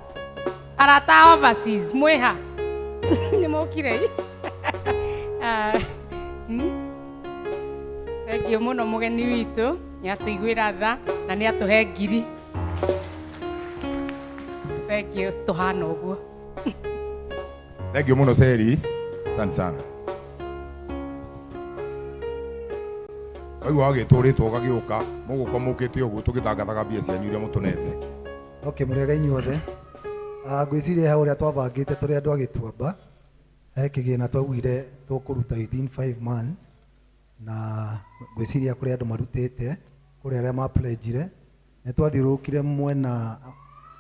Arata a overseas, mwĩha? Nĩ mokire? Thank you mũno mũgeni witũ, nĩ atũiguĩra tha na nĩ atũhe 1000. Thank you tũhana ũguo. Thank you mũno Seri, asante sana. Waigua wagĩtwo rĩtwa ũgagĩũka, mũgũka mũkĩte ũguo tũgĩtangathaga mbia cianyu iria mũtũnete. Okay, mũrĩega inyuothe. Ngwĩciria he ũrĩa twabangĩte tũrĩ andũ a Gĩtuamba, he kĩgĩna twaugire tũkũruta within 5 months, na ngwĩciria kũrĩ andũ marutĩte, kũrĩ arĩa mapledgire. Nĩ twathiũrũrũkire mwena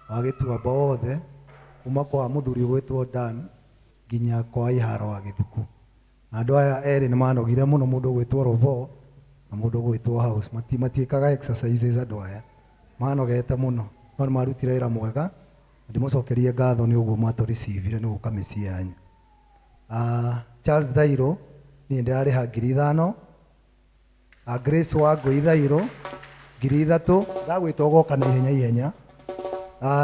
wa Gĩtuamba wothe, kuma kwa mũthuri ũgwĩtwo Dan nginya kwa Iharo wa Gĩthuku. Na andũ aya erĩ nĩ manogire mũno, mũndũ ũgwĩtwo Robo na mũndũ ũgwĩtwo House. Matiĩkaga exercises andũ aya, manogete mũno, no nĩ marutire wĩra mwega. Ndĩmũcokerie ngatho nĩ ũguo mwatũricivire nĩ gũka mĩciĩ yanyu. Charles Thairũ niĩ ndĩrarĩha 5,000. Grace Wangũi Thairũ 3,000, ndagwĩta ũgoka na ihenya ihenya.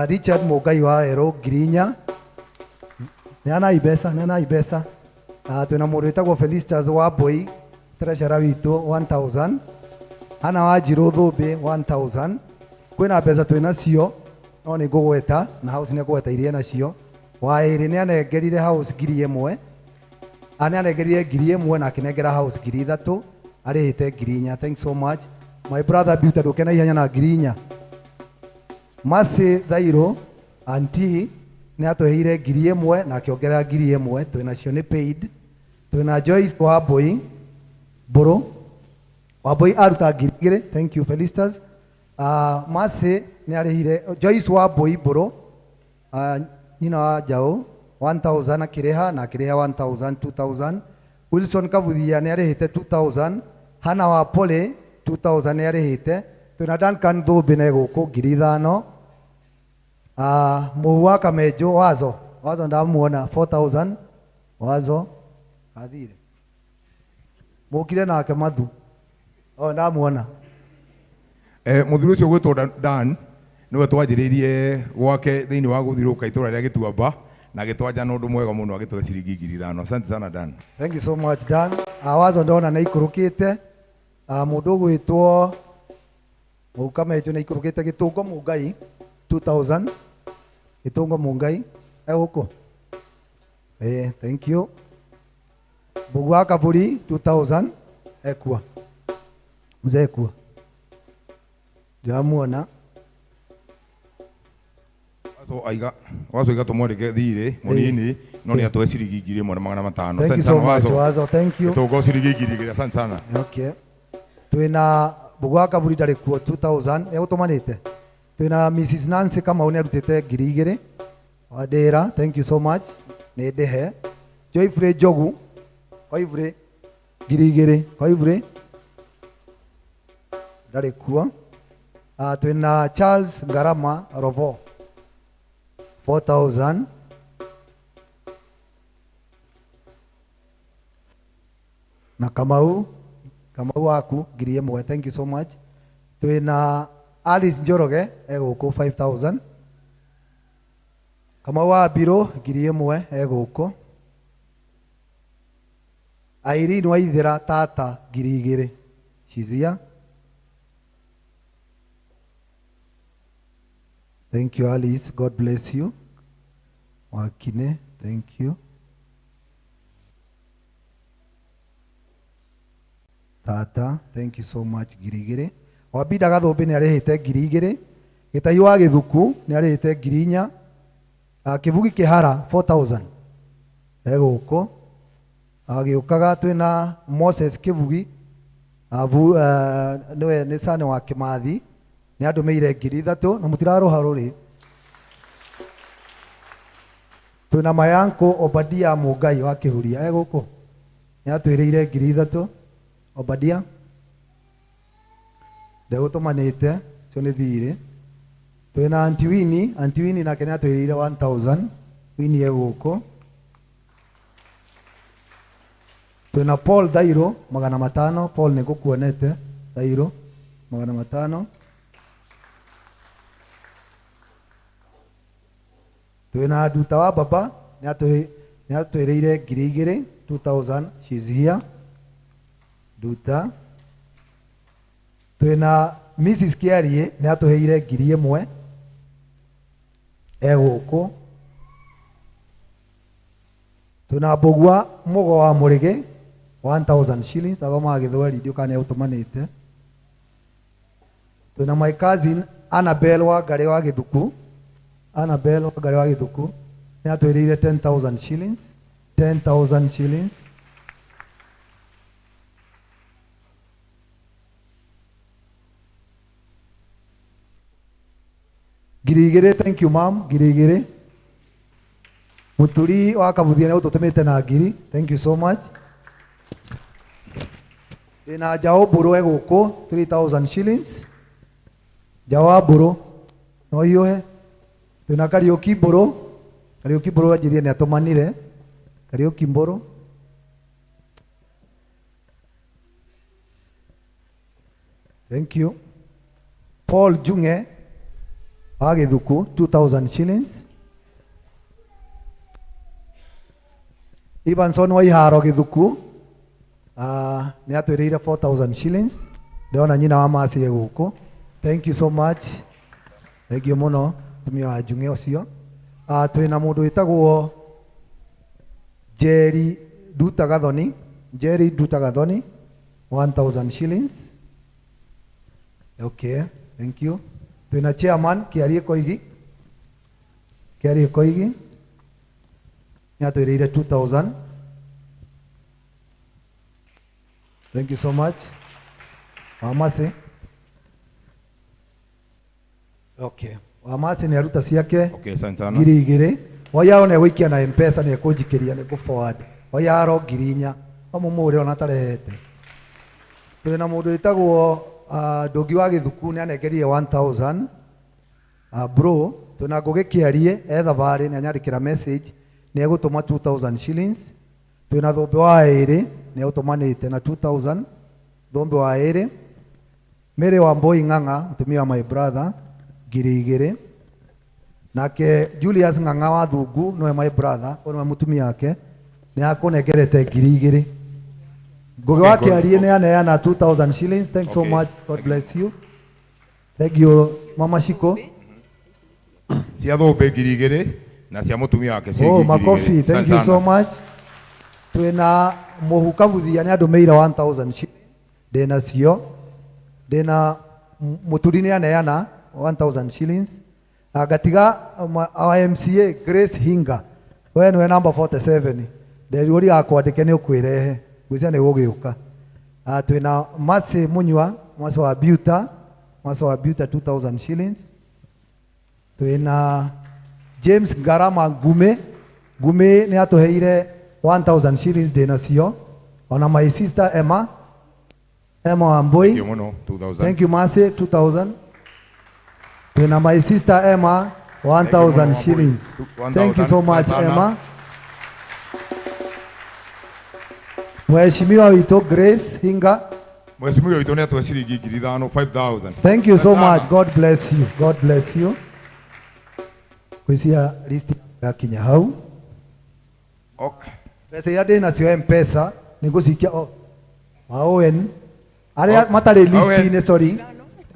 Richard Mũngai wa Werũ 4,000. Neanai mbeca, neanai mbeca. Twĩna mũndũ wĩtagwo Felicitas Wambui, treasurer witũ 1000. Hana Wanjirũ Thũmbĩ 1000. Kwĩna mbeca twĩnacio no nĩ ngũgweta na house nĩ ngũgweta iria nacio. Wa ĩrĩ nĩ anengerire house 1,000. Nĩ anengerire 1,000 na akĩnengera house 3,000, arĩhĩte 4,000. Thanks so much. My brother Beauty, ndũke na ihenya na 4,000. Mercy Thairũ auntie nĩ atũheire 1,000 na akĩongerera 1,000, twĩnacio nĩ paid. Twĩna Joyce Wambui Mbũrũ, Wambui aruta 2,000, thank you Felicitas. Mercy nĩ arĩhire Joyce Wambui Mbũrũ, nyina wa Njaũ 1000 akĩrĩha na akĩrĩha 1000 2000. Wilson Kabuthia nĩ arĩhĩte 2000. Hana wa Pole 2000 nĩ arĩhĩte. Twĩna Duncan Thũmbĩ na gũkũ 5,000. Mũhu wa Kamenjũ Wazo, Wazo ndamuona 4000. Wazo athire mũkire nake Mathu, o ndamuona. Mũthuri ũcio ũgwĩtwo Dan nĩwe twanjĩrĩirie gwake thĩinĩ wa gũthiũrũrũka itũra rĩa Gĩtuamba na agĩtwanja na ũndũ mwega mũno, agĩtũhe ciringi 5,000. Asante sana Dan. Thank you so much Dan. Wazo ndona nĩ ikũrũkĩte. Mũndũ ũgwĩtwo Mũhu Kamenjũ nĩ ikũrũkĩte. Gĩtũngo Mũngai 2000. Gĩtũngo Mũngai egũkũ. Thank you. Mbũgu wa Kaburi 2000 ekua. Mzee ekua. Ndĩramuona. Wazo aiga tũmwandĩke thirĩ mũnini no nĩ atũhe ciringi 1,500. Thank you so much Wazo, thank you. Gĩtũngo ciringi 2,000, asante sana. Okay. Twĩna Mbũgu wa Kaburi ndarĩ kuo 2000 egũtũmanĩte. Twĩna Mrs Nancy Kamau nĩ arutĩte 2,000. Wandĩra, thank you so much. Nĩ ndĩhe. Joyfrey Njogu, Koivrĩ 2,000, Koivrĩ ndarĩ kuo. Twĩna Charles Ngarama Robo 4000. Na Kamau, Kamau waku 1,000, thank you so much. Twĩna Alice Njoroge egũkũ 5000. Kamau wa Mbirũ 1,000 egũkũ. Irene Waithera tata 2,000. She's here. Thank you Alice, God bless you. Wakine, thank you. Tata, thank you so much 2,000. Wambinda Gathũmbĩ nĩ arĩhĩte 2,000. Gĩtahi wa Gĩthuku nĩ arĩhĩte 4,000. Kĩbugi Kĩhara 4000. Egũkũ. Agĩũkaga twĩna Moses Kĩbugi, nĩwe nĩ cane wa Kĩmathi, nĩ andũmĩire 3,000 na mũtirarũha rũrĩ. Twĩna Mayanko Obadia Mũngai wa Kĩhuria egũkũ, nĩ atwĩrĩire 3,000. Obadia ndegũtũmanĩte, cio nĩ thirĩ. Twĩna Auntie Winnie, Auntie Winnie nake nĩ atwĩrĩire 1000. Winnie egũkũ. Twĩna Paul Thairũ 500. Paul nĩ ngũkuonete. Thairũ 500. Twĩna Nduta wa Baba nĩ atwĩrĩire 2,000, 2000, she's here. Nduta. Twĩna Mrs Kiarie nĩ atũheire 1,000. E gũkũ. Twĩna Mbũgua Mũgo wa Mũrĩgĩ 1000 shillings, athomaga Gĩthweri, ndiũĩ kana nĩegũtũmanĩte. Twĩna my cousin Annabel Wangarĩ wa Gĩthuku. Annabel Wangarĩ wa Gĩthuku nĩ atwĩrĩire 10,000 shillings, 10,000 shillings. 2000, thank you ma'am, 2000. Mũturi wa Kabuthia nĩ ũtũtũmĩte na ngiri, thank you so much. Ndĩna Njaũ Mbũrũ e gũkũ 3000 shillings. Njaũ wa Mbũrũ no hiũhe. Twĩna Kariũki Mbũrũ, Kariũki Mbũrũ anjĩrire nĩ atũmanire. Kariũki Mbũrũ. Thank you. Paul Junge wa Gĩthuku 2000 shillings. Ivanson wa Iharo Gĩthuku nĩ atwĩrĩire 4000 shillings. Ndĩrona nyina wa Mercy e gũkũ. Thank you so much. Thank you mũno mũtumia wa Junge ũcio. Twĩna mũndũ wĩtagwo Jerry Nduta Gathoni, Jerry Nduta Gathoni 1000 shillings. Okay, thank you. Twĩna chairman Kĩarie Koigi. Kĩarie Koigi nĩ atwĩrĩire 2000. Thank you so much. Wamasi. Okay. Wamasi nĩ aruta ciake Okay, asante sana. 2000. Wayaro nĩ egũikia na M-Pesa, nĩ ekũnjikĩria, nĩ ngũ forward. Wayaro 4000. Amũmũre ona atarehete. Twĩna mũndũ wĩtagwo Ndũngi wa Gĩthuku nĩ anengerire 1000. Bro, twĩna Ngũgĩ Kĩarie e thabarĩ, nĩ anyandĩkĩra message nĩ egũtũma 2000 shillings. Twĩna Thũmbĩ wa Ĩrĩ nĩ egũtũmanĩte na 2000. Thũmbĩ wa Ĩrĩ. Mary wa Mbui Ng'ang'a, mũtumia wa my brother, 2000. Nake Julius Ng'ang'a wa Thungu nĩwe my brother, ũyũ nĩwe mũtumia wake, nĩ akũnengerete 2000. Ngũgĩ wa Okay, Kĩarie nĩ aneana 2000 shillings. Thanks so Okay. much. God bless you. Thank you, Mama Shiko. Cia Thũmbĩ 2000 na cia mũtumia wake ciringi Oh, makofi. 2000. Thank you Asante so sana. much. Twĩna Mũhu Kabuthia nĩ andũmĩire 1000 shillings. Ndĩna cio. Ndĩna Mũturi nĩ aneana 1000 shillings. Ngatiga our MCA Grace Hinga. We nĩwe number 47. Nderirwo ndigakwandĩke nĩ ũkwĩrehe. Ngwĩciria nĩ ũgũgĩũka. Twĩna Mercy Munyua, Mercy wa Buta, Mercy wa Buta 2000 shillings. Twĩna James Ngarama Ngume. Ngume nĩ atũheire 1000 shillings, ndĩna cio. Ona my sister Emma, Emma Wambui. Thank you mũno, 2000. Thank you Mercy, 2000. Twĩna my sister Emma 1000 Wambui. shillings. 1000. Thank you so much, Asante sana. Emma. Mheshimiwa witũ Grace Hinga. Mheshimiwa witũ nĩ atũhe ciringi 5000, 5000. Thank you so Asante sana. much. God bless you. God bless you. Ngwĩciria list yakinya hau. Okay. Mbeca iria ndĩ nacio M-Pesa nĩ ngũcikia o wa Owen. Arĩa matarĩ list-inĩ, sorry.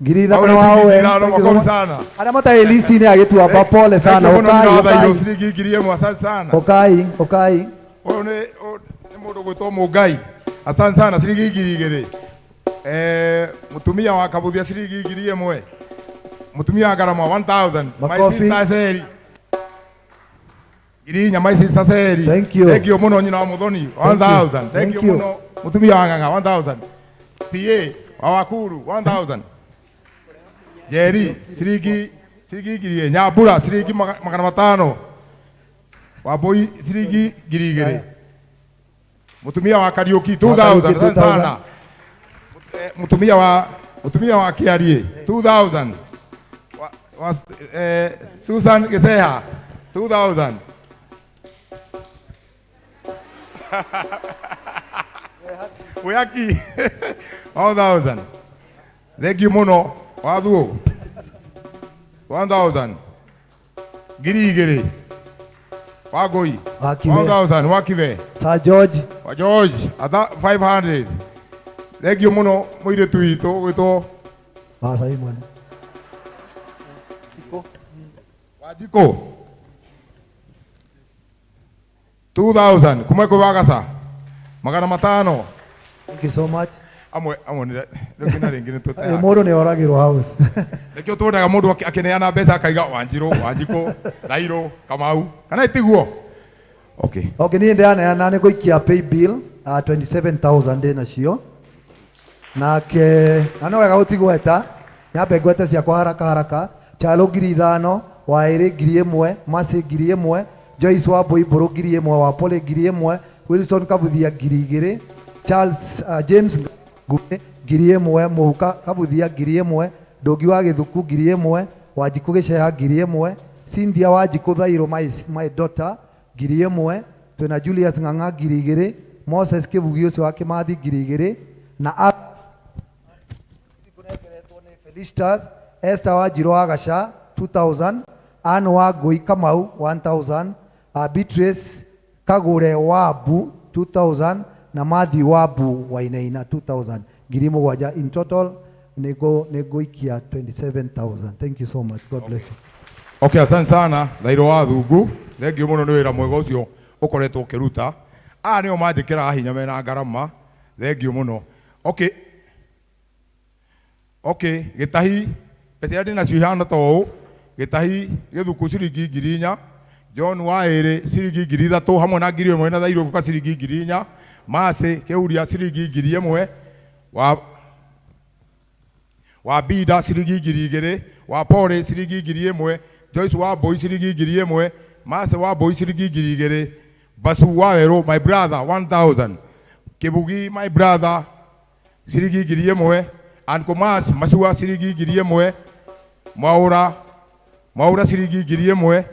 5000 Owen wa ciringi Owen. 5000, Thank you so makofi much. sana. Arĩa matarĩ list-inĩ ya Gĩtuamba, pole Thank sana. you mũno, Ũkai, nĩ wathairwo ũkai. ciringi 1000, asante sana. Ũkai, ũkai. Ũyũ nĩ mũndũ gwĩtwo Mũngai. Asante sana, ciringi 2000. Mũtumia wa Kabuthia ciringi 1000. Mũtumia wa Ngarama 1000. My Makofi. sister Seri. 4000, my sister Seri. Thank you. Thank you mũno nyina wa Mũthoni Thank you. 1000. Thank Thank you you. mũno mũtumia wa Ng'ang'a 1000. PA wa Wakuru 1000. Njeri ciringi 1000. Nyambura ciringi 500. Wambui ciringi 2000. Mũtumia wa Kariũki 2000. Asante sana. Mũtumia wa Kĩarie 2000. Wa Susan Giseha 2000. Wĩhaki 1000. Thank you mũno Wathuo 1000. 2000. Wangũi Wakibe. 1000. Wakibe. Sir George. Wa George ata 500. Thank you mũno mũirĩtu witũ gwĩtwo Wa Simon. Wanjikũ. 2000 kuma kwĩ wagaca magana matano. Thank you so much. Amwe amwe nĩ rĩngĩ na rĩngĩ nĩ tũteaga. Mũndũ nĩ oragĩrwo house. Nĩkĩo twendaga mũndũ akĩneana mbeca akaiga Wanjirũ, Wanjikũ, Thairũ, Kamau, kana itiguo? Okay. Okay, niĩ ndĩraneana nĩ gũikia pay bill 27000 ndĩ nacio. Nake na no wega gũtigweta, nyambe ngwete ciakwa haraka haraka. Chalo 5,000, Waĩrĩ 1,000, Mercy 1,000, Joyce wa Mbũi 1,000, Wapole 1,000, Wilson Kabuthia 2,000, Charles James Ngũĩ 1,000, Mũhuka Kabuthia 1,000, Ndũngi wa Gĩthuku 1,000, Wanjikũ Gĩceha 1,000, Cynthia Wanjikũ Thairũ my daughter 1,000, twĩna Julius Ng'ang'a 2,000, Moses Kĩbugi ũcio wa Kĩmathi 2,000, na others Felicitas, Esther Wanjirũ wa Gaca 2,000, Anne wa Ngũi Kamau 1,000, Beatrice Kagure Wabu 2,000 na Matthew Wabu Wainaina 2,000. 7,000 in total nĩngũikia 27,000. Thank you so much. God bless you. Okay, asante sana Thairũ wa Thungu. Thengiũ mũno nĩ wĩra mwega ũcio ũkoretwo ũkĩruta. Aya nĩo manjĩkĩraga hinya mena ngarama. Thengiũ mũno. Okay. Okay, gĩtahi mbeca iria ndĩnacio ihana ta ũũ. Gĩtahi gĩthuku ciringi 4,000, John Waĩrĩ ciringi 3,000 hamwe na 1,000 na Thairũ gũka ciringi 4,000, Mercy Kĩhuria ciringi 1,000, wa Binda ciringi 2,000, wa Pole ciringi 1,000, Joyce wa Mbũi ciringi 1,000, Mercy wa Mbũi ciringi 2,000, Basu wa Werũ my brother 1,000, Kĩbugi my brother ciringi 1,000, Uncle Mas Macua ciringi 1,000, Mwaura ciringi 1,000,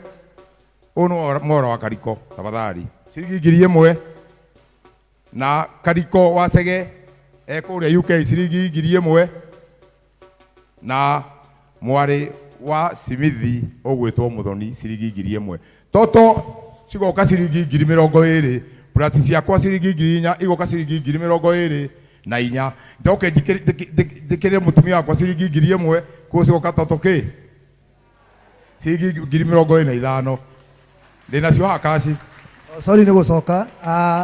ũyũ nĩ Mwaura wa Kariko tafadhali ciringi 1,000, na Kariko wa Cege ekũrĩa UK ciringi 1,000, na mwarĩ wa Simithi ũgwĩtwo Mũthoni ciringi 1,000. Toto cigoka ciringi 20,000, plus ciakwa ciringi 4,000 igoka ciringi 24,000. Ndoke njĩkĩrĩre mũtumia wakwa ciringi 1,000, koguo cigoka toto kĩ? Ciringi 25,000. Ndĩnacio haha kaci. Sorry nĩ gũcoka.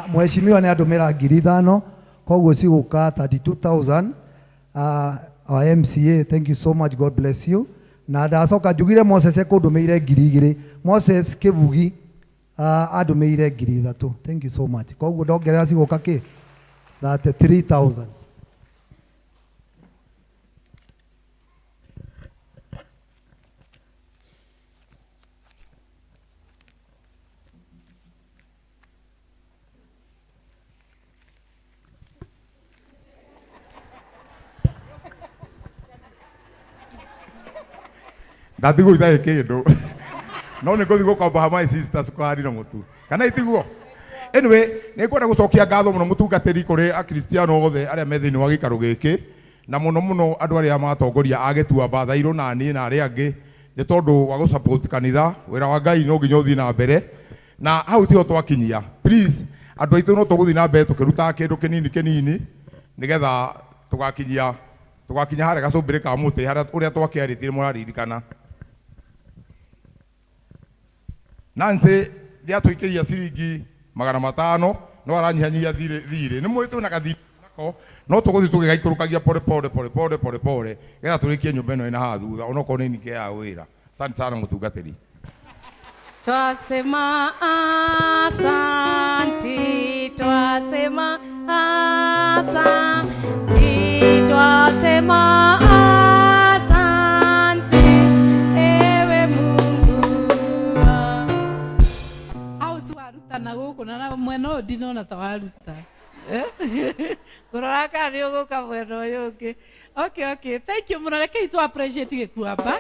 Mheshimiwa nĩ andũmĩra 5,000, koguo cigũka 32,000. Our MCA, thank you so much, God bless you. Na ndacoka njugire Moses ekũndũmĩire 2,000. Moses Kĩbugi andũmĩire 3,000. Thank you so much. Koguo ndongerera cigũka kĩ? 33,000. Ndatigwo itarĩ kĩndũ. No nĩ ngũthiĩ gũkomba my sister cukari na mũtu. Kana itiguo? Anyway, nĩ ngwenda gũcokia ngatho mũno mũtungatĩri kũrĩ akristiano othe arĩa me thĩinĩ wa gĩikaro gĩkĩ, na mũno mũno andũ arĩa matongoria a Gĩtuamba, Thairũ na niĩ na arĩa angĩ, nĩ tondũ wa gũ-support kanitha. Wĩra wa Ngai no nginya ũthiĩ na mbere, na hau tiho twakinyia. Please, andũ aitũ no tũgũthiĩ na mbere tũkĩrutaga kĩndũ kĩnini kĩnini, nĩgetha tũgakinya harĩa gacũmbĩrĩ ka mũtĩ, harĩa ũrĩa twakĩarĩtie mũraririkana. Nancy nĩatũikĩria ciringi 500, no aranyihanyihia thirĩ. Nĩ mũĩ twĩna gathirĩ nako, no tũgũthiĩ tũgĩgaikũrũkagia pole pole pole pole pole pole, getha tũrĩkie nyũmba ĩno ĩna haha thutha, onokorwo nĩ ningĩ ya wĩra. Asante sana mũtungatĩri. Twasema asanti, twasema asanti, twasema asanti, ewe Mungu. House waruta na gũkũ na mwena ũyũ ndinona ta waruta. Ngũrora kana nĩ ũgũka mwena ũyũ ũngĩ. Okay, okay. Thank you mũno. Rekei tũ appreciate Gĩkuamba.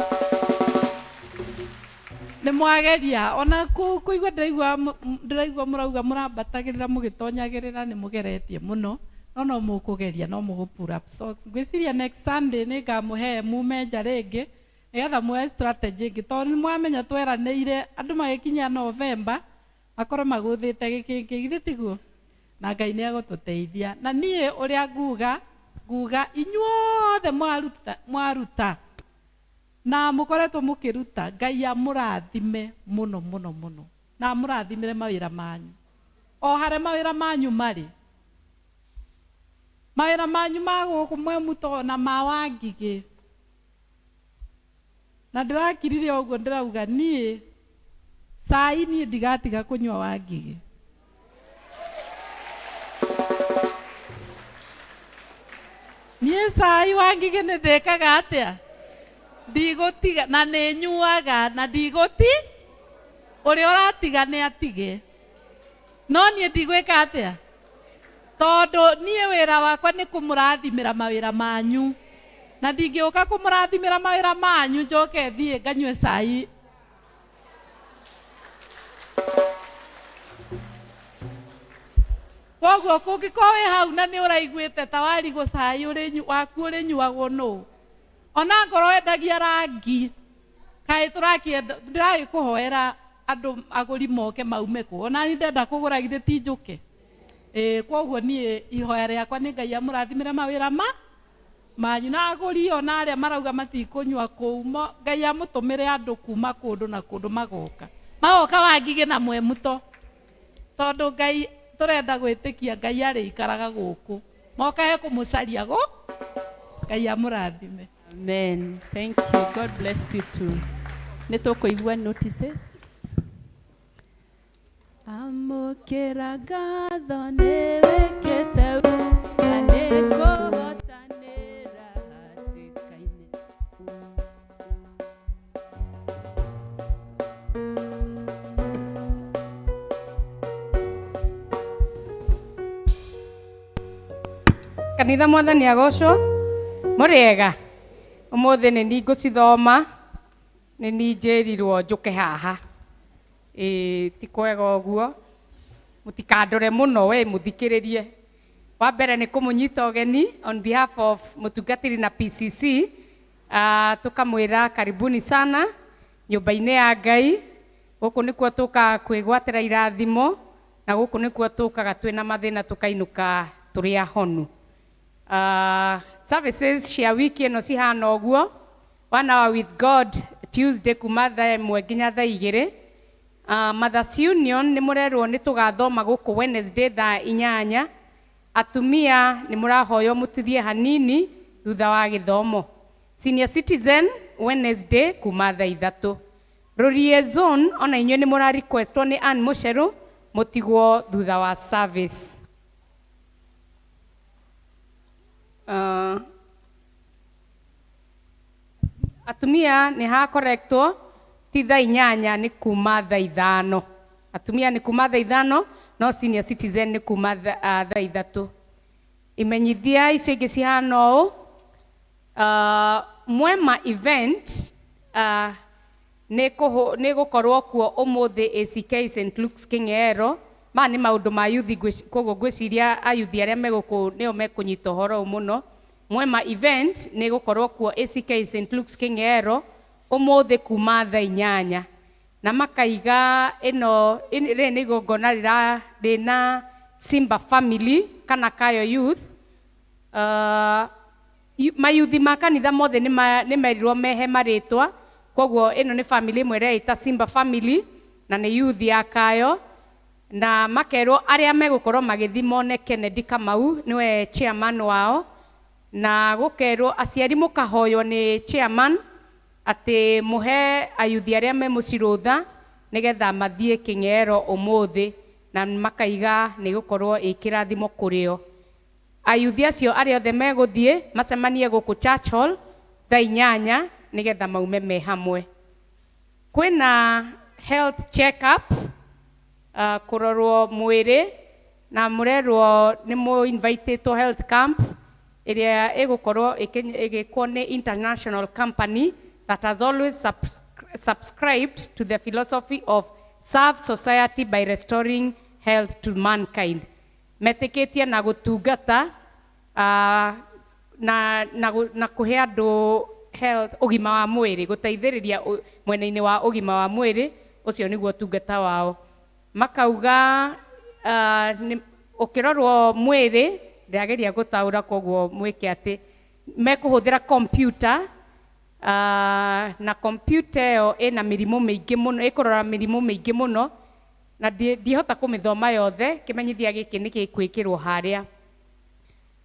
Nĩ mwageria ona kũigua ndĩraigua mũrauga mũrambatagĩrĩra mũgĩtonyagĩrĩra nĩ mũgeretie mũno. No no mũkũgeria, no mũgũ pull up socks. Ngwĩciria next Sunday nĩ ngamũhe mume nja rĩngĩ nĩgetha muoe strategy ĩngĩ, tondũ nĩ mwamenya tweranĩire andũ magĩkinya November makorwo magũthĩte gĩkĩngĩ, githĩ tiguo? Na Ngai nĩ egũtũteithia. Na niĩ ũrĩa nguga inyuothe mwaruta na mũkoretwo mũkĩruta, Ngai amũrathime mũno mũno mũno, na amũrathimĩre mawĩra manyu. O harĩa mawĩra manyu marĩ, mawĩra manyu ma gũkũ Mwemuto na ma Wangigĩ. Na ndĩrakirire ũguo ndĩrauga niĩ cai niĩ ndigatiga kũnyua Wangigĩ. Niĩ cai Wangigĩ nĩ ndĩkaga atĩa? Ndigũtiga na nĩ nyuaga na ndigũti ũrĩa ũratiga nĩ atige. No niĩ ndigwĩka atĩa? Tondũ niĩ wĩra wakwa nĩ kũmũrathimĩra mawĩra manyu. Na ndingĩũka kũmũrathimĩra mawĩra manyu njoke thiĩ nganyue cai. Koguo kũngĩkorwo wĩ hau na nĩ ũraiguĩte ta warigwo cai waku ũrĩnyuagwo nũ, ona ngorwo wendagia rangi, kaĩ tũrakĩenda ndĩragĩkũhoera andũ agũri moke maume kũ, ona niĩ ndenda kũgũra githĩ ti njũke? Ĩĩ, koguo niĩ ihoya rĩakwa nĩ Ngai amũrathimĩre mawĩra ma manyu na agũri ona arĩa marauga matikũnyua kũu, Ngai amũtũmĩre andũ kuma kũndũ na kũndũ magoka. Magoka Wangigĩ na Mwemuto. Tondũ Ngai tũrenda gwĩtĩkia Ngai arĩikaraga gũkũ. Mokahe kũmũcaria gũ, Ngai amũrathime. Amen. Thank you. God bless you too. Nĩ tũkũigua notices. Amũkĩra ngatho nĩ wĩkĩte na nĩ kũhotanĩra hatĩka-inĩ. Kanitha mwathani agocwo mũrĩega ũmũthĩ nĩ niĩ ngũcithoma nĩ niĩ njĩrirwo njũke haha. Ĩĩ ti kwega ũguo mũtikandore mũno we mũthikĩrĩrie. Wa mbere nĩ kũmũnyita ũgeni on behalf of mũtungatĩri na PCC, tũkamwĩra karibuni sana nyũmba-inĩ ya Ngai. Gũkũ nĩkuo tũkaga kwĩgwatĩra irathimo na gũkũ nĩkuo tũkaga twĩna mathĩna tũkainũka tũrĩ ahonu. Services cia wiki ĩno cihana ũguo. One hour with God Tuesday kuma thaa 1 nginya thaa 2. Mothers Union nĩ mũrerwo nĩ tũgathoma gũkũ Wednesday thaa 8. Atumia nĩ mũrahoywo mũtithie hanini thutha wa gĩthomo. Senior Citizen Wednesday kuma thaa 3. Rũriĩ Zone ona inyuĩ nĩ mũra requestwo nĩ Ann Mũcerũ mũtigwo thutha wa service. Atumia nĩ ha correctwo ti thaa 8 nĩ kuma thaa 5. Atumia nĩ kuma thaa 5 no senior citizen nĩ kuma thaa 3. Imenyithia icio ingĩ cihana ũũ. Mwema event nĩ gũkorwo kuo ũmũthĩ ACK St Luke's King'ero. Maya nĩ maũndũ ma yuthi, koguo ngwĩciria ayuthi arĩa me gũkũ nĩo mekũnyita ũhoro ũyũ mũno. Mwema event nĩ gũkorwo kuo ACK St Luke's King'ero ũmũthĩ kuma thaa 8. Na makaiga ĩno rĩrĩ nĩ igongona rĩna Simba family kana Kayo youth. Mayuthi ma kanitha mothe nĩ merirwo mehe marĩtwa, koguo ĩno nĩ family ĩmwe ĩreĩta Simba family na nĩ youth ya Kayo, na makerwo arĩa megũkorwo magĩthiĩ mone Kennedy Kamau nĩwe chairman wao, na gũkerwo aciari mũkahoywo nĩ chairman atĩ mũhe ayuthi arĩa me mũciĩ rũtha nĩgetha mathiĩ Kĩng'ero ũmũthĩ, na makaiga nĩ gũkorwo ĩ kĩrathimo kũrĩ o. Ayuthi acio arĩa othe megũthiĩ macemanie gũkũ Church Hall thaa 8 nĩgetha maume me hamwe. Kwĩna health check up, kũrorwo mwĩrĩ, na mũrerwo nĩ mũ invitĩtwo health camp ĩrĩa ĩgũkorwo ĩgĩkwo nĩ international company that has always subscribed to the philosophy of serve society by restoring health to mankind. Metĩkĩtie na gũtungata, na kũhe andũ health, ũgima wa mwĩrĩ, gũteithĩrĩria mwena-inĩ wa ũgima wa mwĩrĩ, ũcio nĩguo ũtungata wao. Makauga, ũkĩrorwo mwĩrĩ, ndĩrageria gũtaũra koguo mwĩke atĩ mekũhũthĩra computer, na computer ĩyo ĩna mĩrimũ mĩingĩ mũno, ĩkũrora mĩrimũ mĩingĩ mũno, Na ndihota kũmĩthoma yothe, kĩmenyithia gĩkĩ nĩ gĩkwĩkĩrwo harĩa.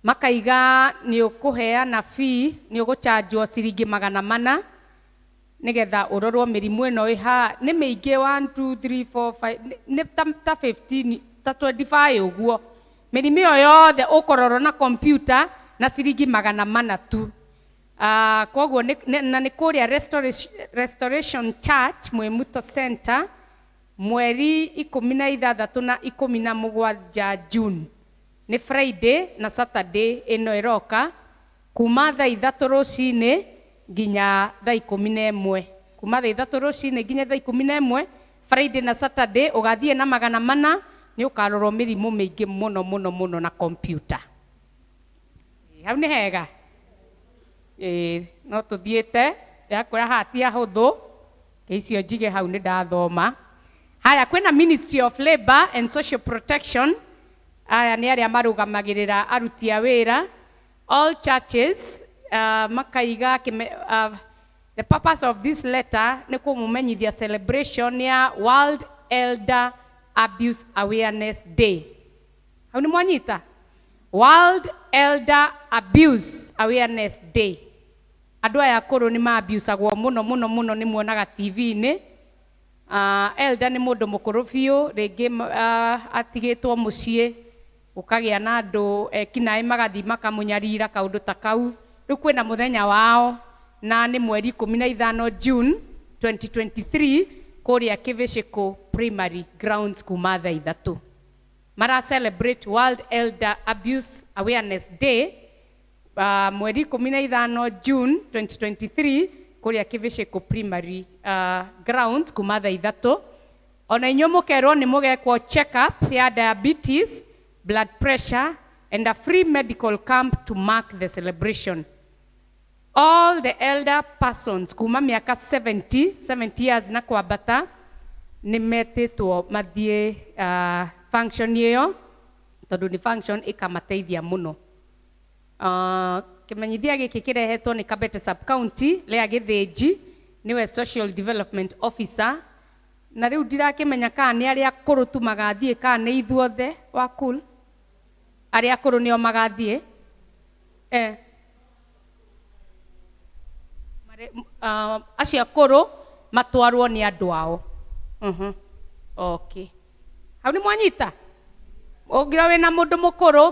Makaiga nĩ ũkũheana fee, nĩ ũgũchanjwo ciringi 400 nĩgetha ũrorwo mĩrimũ ĩno ĩ haha. Nĩ mĩingĩ, 1 2 3 4 5, nĩ ta 15, ta 25 ũguo. Mĩrimũ ĩyo yothe ũkũrorwo na kompyuta na ciringi 400 tu. Koguo na nĩ kũrĩa Restoration Church Mwimuto Center, mweri 16 na 17 June. Nĩ Friday na Saturday ĩno ĩroka, kuma thaa 3 rũcinĩ nginya thaa 11. Kuma thaa 3 rũcinĩ nginya thaa 11, Friday na Saturday, ũgathiĩ na 400, nĩ ũkarorwo mĩrimũ mĩingĩ mũno mũno mũno na kompyuta. Hau nĩ hega? Ĩĩ, no tũthiĩte, ndĩrakwĩra haha ti hahũthũ, icio njige hau nĩ ndathoma. Haya, kwĩna Ministry of Labour and Social Protection. Aya nĩ arĩa marũgamagĩrĩra aruti a wĩra. All churches, makaiga the purpose of this letter nĩ kũmũmenyithia celebration ya World Elder Abuse Awareness Day. Hau nĩ mwanyita? World Elder Abuse Awareness Day. Andũ aya akũrũ nĩ ma-abusagwo mũno mũno mũno, nĩ muonaga TV-inĩ. Elder nĩ mũndũ mũkũrũ biũ, rĩngĩ atigĩtwo mũciĩ, gũkagĩa na andũ ekinaĩ magathiĩ makamũnyarira, kaũndũ ta kau. Rĩu kwĩna mũthenya wao, na nĩ mweri 15 June 2023 kũrĩa Kĩbĩcĩkũ Primary Grounds kuma thaa 3. Mara celebrate World Elder Abuse Awareness Day, mweri 15 June 2023 kũrĩa Kĩbĩcĩkũ Primary Grounds kuma thaa 3. Ona inyuĩ mũkerwo nĩ mũgekwo check up ya diabetes, blood pressure and a free medical camp to mark the celebration. All the elder persons kuma mĩaka 70 years na kwambata nĩ metĩtwo mathiĩ function ĩyo, tondũ nĩ function ĩkamateithia mũno. Kĩmenyithia gĩkĩ kĩrehetwo nĩ Kabete Sub-County, Lea Gĩthĩnji nĩwe Social Development Officer, na rĩu ndirakĩmenya kana nĩ arĩa akũrũ tu magathiĩ kana nĩ ithuothe wa cool. Arĩa akũrũ nĩo magathiĩ. Acio akũrũ matwarwo nĩ andũ ao. Okay. Hau nĩ mwanyita? Ũngĩrwo wĩna mũndũ mũkũrũ,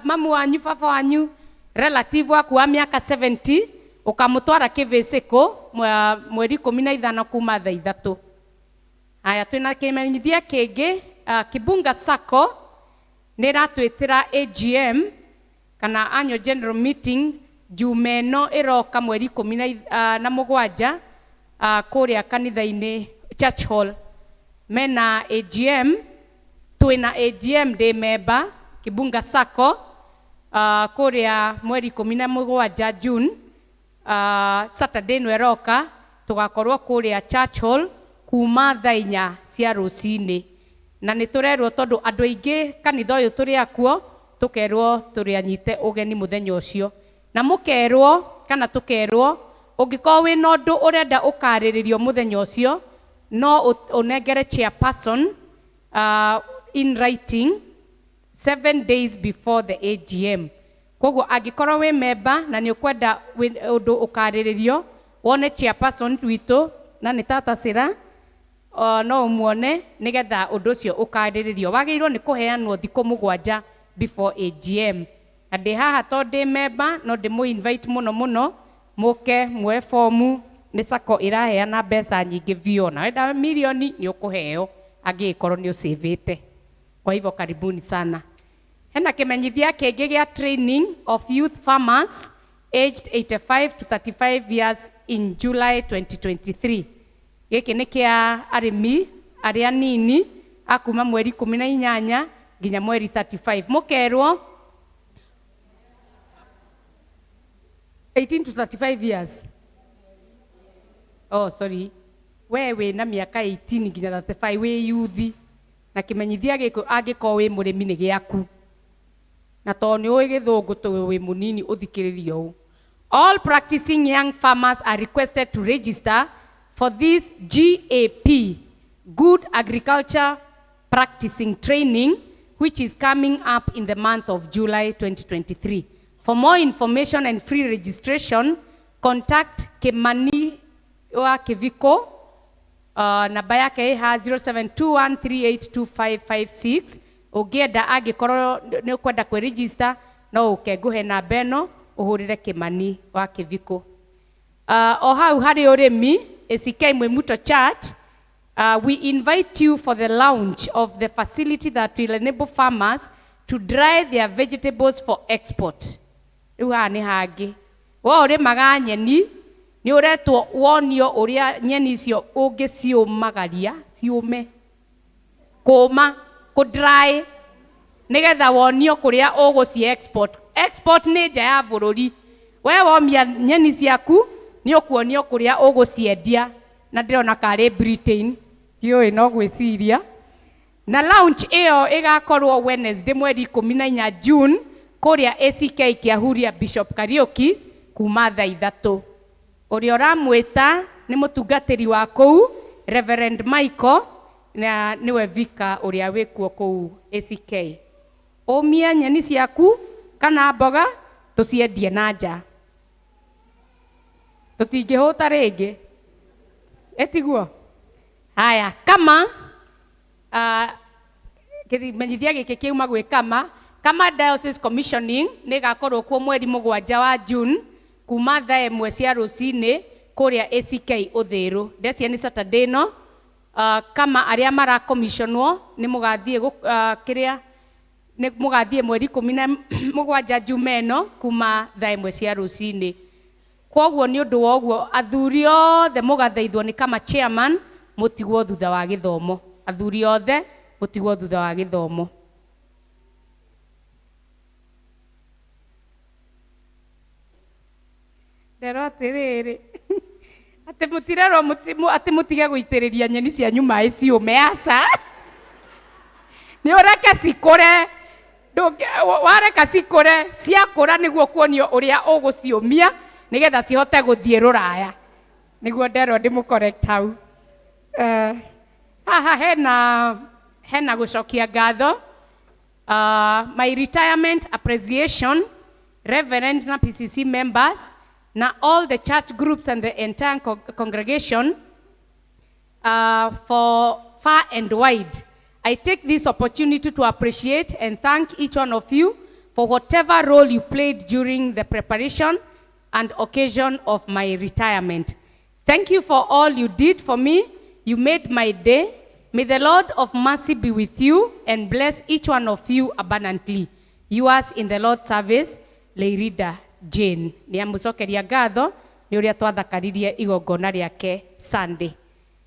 mamu wanyu, baba wanyu, relative waku wa mĩaka 70, ũkamũtwara Kĩbĩcĩkũ mweri 15 kuma thaa 3. Haya, twĩna kĩmenyithia kĩngĩ, Kibunga Sacco nĩ ĩratwĩtĩra AGM kana annual general meeting Juma ĩno ĩroka mweri 17, kũrĩa kanitha-inĩ Church Hall. Mena AGM, twĩna AGM ndĩ memba Kibunga Sacco, kũrĩa mweri 17 June, Saturday ĩno ĩroka, tũgakorwo kũrĩa Church Hall kuma thaa 4 cia rũcinĩ. Na nĩ tũrerwo tondũ andũ aingĩ kanitha ũyũ tũrĩ akuo, tũkerwo tũrĩanyite ũgeni mũthenya ũcio. Na mũkerwo kana tũkerwo, ũngĩkorwo wĩna ũndũ ũrenda ũkarĩrĩrio mũthenya ũcio, no ũnengere chairperson in writing 7 days before the AGM. Koguo angĩkorwo wĩ memba na nĩ ũkwenda ũndũ ũkarĩrĩrio, wone chairperson witũ na nĩ Tata Sira, no ũmuone nĩgetha ũndũ ũcio ũkarĩrĩrio. Wagĩrĩirwo nĩ kũheanwo thikũ 7 before AGM. Na ndĩ haha tondũ ndĩ memba, no ndĩmũ invite mũno mũno mũke muoe fomu. Nĩ Sacco ĩraheana mbeca nyingĩ biũ, na wenda mirioni nĩ ũkũheo angĩgĩkorwo nĩ ũcĩvĩte. Kwa hivyo karibuni sana. Hena kĩmenyithia kĩngĩ gĩa training of youth farmers aged 85 to 35 years in July 2023. Gĩkĩ nĩ kĩa arĩmi arĩa nini a kuma mweri 18 nginya mweri 35. Mũkerwo 18 to 35 years. Oh, sorry. We wĩ na mĩaka 18 nginya 35 wĩ youth. Na kĩmenyithia gĩkĩ angĩkorwo wĩ mũrĩmi nĩ gĩaku. Na tondũ nĩ ũĩ gĩthũngũ tondũ wĩ mũnini ũthikĩrĩrie ũũ. All practicing young farmers are requested to register for this GAP, Good Agriculture practicing training which is coming up in the month of July 2023. For more information and free registration, contact Kimani wa Kiviko. Namba yake ĩha 0721382556. Ũngĩenda angĩkorwo nĩ ũkwenda kwĩregister no ũke ngũhe namba ĩno ũhũrĩre Kimani wa Kĩviko. O hau harĩ ũrĩmi, ACK Mwimuto Church, we invite you for the launch of the facility that will enable farmers to dry their vegetables for export. Rĩu haha nĩ hangĩ. We ũrĩmaga nyeni, nĩ ũretwo wonio ũrĩa nyeni icio ũngĩciũmagaria, ciũme. Kũma, kũ dry, nĩgetha wonio kũrĩa ũgũci export. Export nĩ nja ya bũrũri. We womia nyeni ciaku, nĩ ũkuonio kũrĩa ũgũciendia. Na ndĩrona karĩ Britain, ndiũĩ no gwĩciria. Na launch ĩyo ĩgakorwo Wednesday mweri 14 June kũrĩa ACK Kĩahuria Bishop Kariuki kuma thaa 3. Ũrĩa ũramwĩta nĩ mũtungatĩri wa kũu Reverend Michael, na nĩwe vika ũrĩa wĩkuo kũu ACK. Ũmie nyeni ciaku kana mboga tũciendie na nja. Tũtingĩhũta rĩngĩ. Ĩtiguo? Haya, kama kĩmenyithia gĩkĩ kĩuma gwĩ kama. Kama Diocese Commissioning nĩ ĩgakorwo kuo mweri 7 wa June kuma thaa 1 cia rũcinĩ kũrĩa ACK Ũthĩrũ. Ndecia nĩ Saturday ĩno. Kama arĩa marakomiconwo nĩ mũgathiĩ kĩrĩa nĩ mũgathiĩ mweri 17 Juma ĩno kuma thaa 1 cia rũcinĩ. Kwoguo nĩ ũndũ wa ũguo athuri othe mũgathaithwo nĩ kama chairman mũtigwo thutha wa gĩthomo. Athuri othe mũtigwo thutha wa gĩthomo. Nderwo atĩrĩrĩ, atĩ mũtirerwo atĩ mũtige gũitĩrĩria nyeni cianyu maĩ ciũme, aca. Nĩ ũreke cikũre. Wareka cikũre, ciakũra nĩguo kuonio ũrĩa ũgũciũmia nĩgetha cihote gũthiĩ rũraya. Nĩguo nderwo ndĩmũ correct hau. Haha hena gũcokia ngatho. My retirement appreciation, Reverend na PCC members, na all the church groups and the entire congregation, for far and wide. I take this opportunity to appreciate and thank each one of you for whatever role you played during the preparation and occasion of my retirement. Thank you for all you did for me. You made my day. May the Lord of mercy be with you and bless each one of you abundantly. Yours in the Lord's service, Leirida Jane. Nĩ amũcokeria ngatho nĩ ũrĩa twathakaririe igongona rĩake Sunday.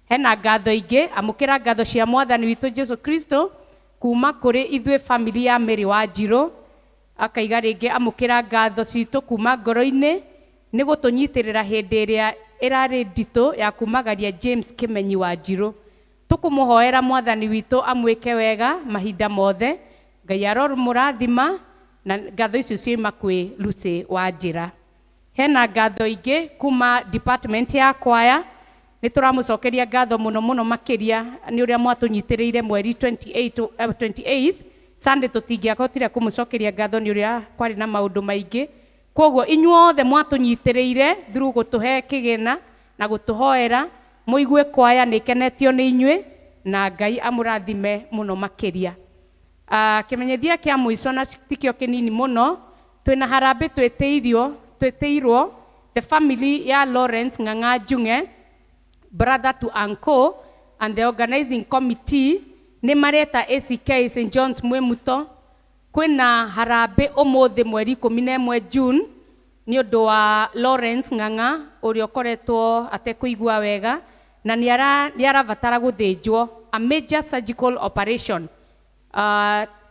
Hena ngatho ingĩ, amũkĩra ngatho cia Mwathani witũ Jesu Kristo kuma kũrĩ ithuĩ family ya Mary Wanjirũ. Akaiga rĩngĩ amũkĩra ngatho citũ kuma ngoro-inĩ nĩ gũtũnyitĩrĩra hĩndĩ ĩrĩa ĩrarĩ nditũ ya kumagaria James Kĩmenyi Wanjirũ. Tũkũmũhoera Mwathani witũ amwĩke wega mahinda mothe. Ngai aromũrathima na ngatho icio ciauma kwĩ Lucy Wanjĩra. Hena ngatho ingĩ kuma department ya kwaya. Nĩ tũramũcokeria ngatho mũno mũno makĩria nĩ ũrĩa mwatũnyitĩrĩire mweri 28 Sunday tũtingĩahotire kũmũcokeria ngatho nĩ ũrĩa kwarĩ na maũndũ maingĩ. Kwoguo inyuothe mwatũnyitĩrĩire through gũtũhe kĩgĩna na gũtũhoera, mũigue kwaya nĩ ĩkenetio nĩ inyuĩ na Ngai amũrathime mũno makĩria. Kĩmenyithia kĩa mũico na tikĩo kĩnini mũno, twĩna harambĩ twĩtĩirwo the family ya Lawrence Ng'ang'a Njung'e, brother to uncle, and the organizing committee nĩ mareta ACK St John's Mwimuto. Kwĩna harambĩ ũmũthĩ mweri 11 June nĩ ũndũ wa Lawrence Ng'ang'a ũrĩa ũkoretwo atekũigua wega na nĩ arabatara gũthĩnjwo a major surgical operation.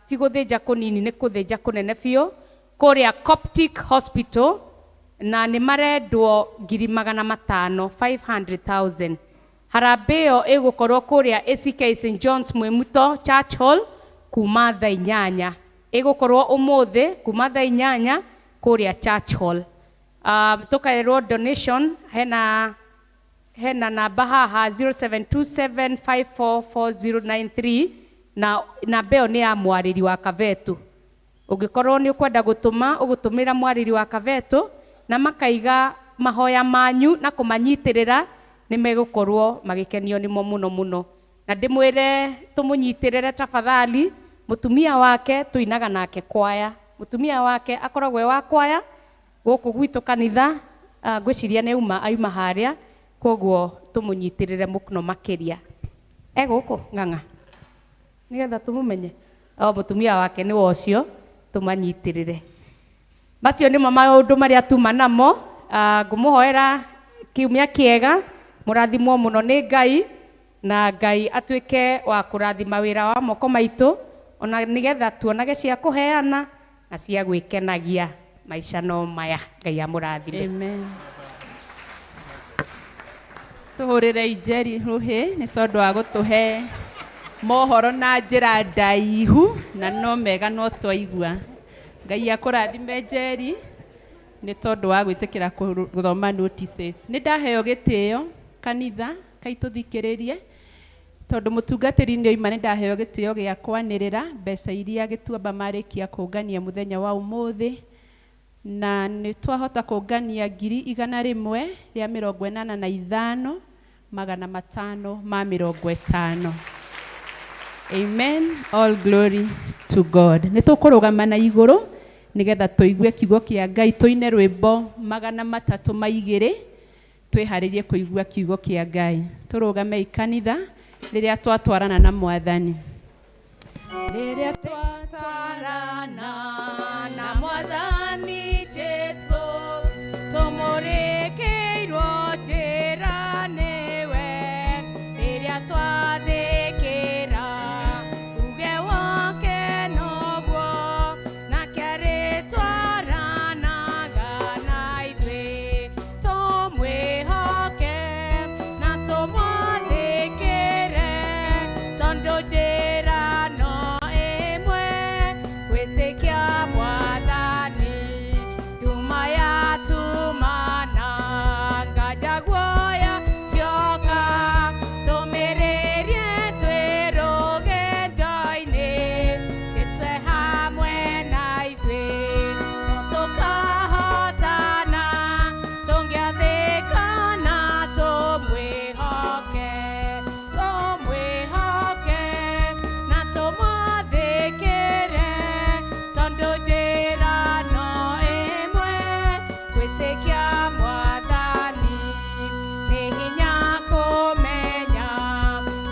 Ti gũthĩnja kũnini, nĩ kũthĩnja kũnene biũ kũrĩa Coptic Hospital, na nĩ marendwo ngiri magana matano, 500,000. Harambĩ ĩyo ĩgũkorwo kũrĩa ACK St John's Mwimuto Church Hall kuma thaa 8. Ĩgũkorwo ũmũthĩ kuma thaa 8 kũrĩa Church Hall. Tũkaĩrwo donation, hena namba haha 0727544093. Na namba ĩyo nĩ ya mwarĩri wa Kavetu. Ũngĩkorwo nĩ ũkwenda gũtũma, ũgũtũmĩra mwarĩri wa Kavetu, na makaiga mahoya manyu na kũmanyitĩrĩra, nĩ megũkorwo magĩkenio nĩmo mũno mũno. Na ndĩmwĩre tũmũnyitĩrĩre tafadhali, mũtumia wake tũinaga nake kwaya. Mũtumia wake akoragwo e wa kwaya gũkũ gwitũ kanitha, ngwĩciria nĩ auma auma harĩa, koguo tũmũnyitĩrĩre mũno makĩria. E gũkũ ng'ang'a nĩgetha tũmũmenye. O mũtumia wake nĩ wa ũcio, tũmanyitĩrĩre. Macio nĩmo maũndũ marĩa tuma namo. Ngũmũhoera kiumia kĩega, mũrathimwo mũno nĩ Ngai, na Ngai atuĩke wa kũrathima wĩra wa moko maitũ, ona nĩgetha tuonage cia kũheana na cia gwĩkenagia. Maica no maya. Ngai amũrathime. Amen. Tũhũrĩre Njeri rũhĩ nĩ tondũ wa gũtũhe mohoro na njĩra ndaihu, na no mega no twaigua. Ngai akũrathime Njeri nĩ tondũ wa gwĩtĩkĩra gũthoma notices. Nĩ ndaheo gĩtĩo kanitha kai tũthikĩrĩrie, tondũ mũtungatĩri nĩ oima, nĩ ndaheo gĩtĩo gĩa kwanĩrĩra mbeca iria Gĩtuamba marĩkia kũngania mũthenya wa ũmũthĩ, na nĩ twahota kũngania 185,550. Amen. All glory to God. Nĩ tũkũrũgama na igũrũ nĩgetha tũigue kiugo kĩa Ngai, tũine rwĩmbo 302, twĩharĩrie kũigua kiugo kĩa Ngai. Tũrũgame kanitha rĩrĩa twatwarana na Mwathani. Rĩrĩa twatwarana na Mwathani Jesu, tũmũrĩkĩirwo njĩra nĩwe. Rĩrĩa twathĩkĩra uge wake noguo, nake arĩtwaranaga na ithuĩ. Tũmwĩhoke na tũmwathĩkĩre, tondũ njĩra no ĩmwe, gwĩtĩkia Mwathani. Nduma yatumana, nganja guoya cioka, tũmĩrĩrie twĩ rũgendo-inĩ. Jesũ e hamwe na ithuĩ, no tũkahotana, tũngĩathĩka na tũmwĩhoke. Tũmwĩhoke na tũmwathĩkĩre, tondũ njĩra no ĩmwe, gwĩtĩkia Mwathani. Nĩ hinya kũmenya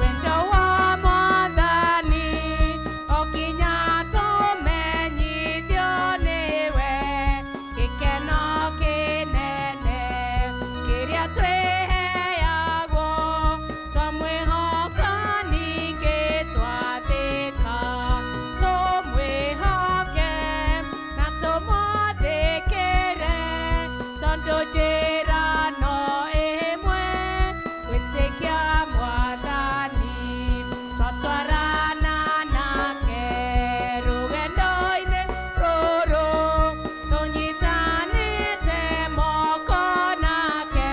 wendo wa Mwathani, o kinya tũmenyithio nĩwe. Gĩkeno kĩnene kĩrĩa twĩheagwo, twamwĩhoka ningĩ twathĩka. Tũmwĩhoke na tũmwathĩkĩre, tondũ njĩra no ĩmwe, gwĩtĩkia Mwathani. Twatwarana nake rũgendo-inĩ rũrũ, tũnyitanĩte moko nake,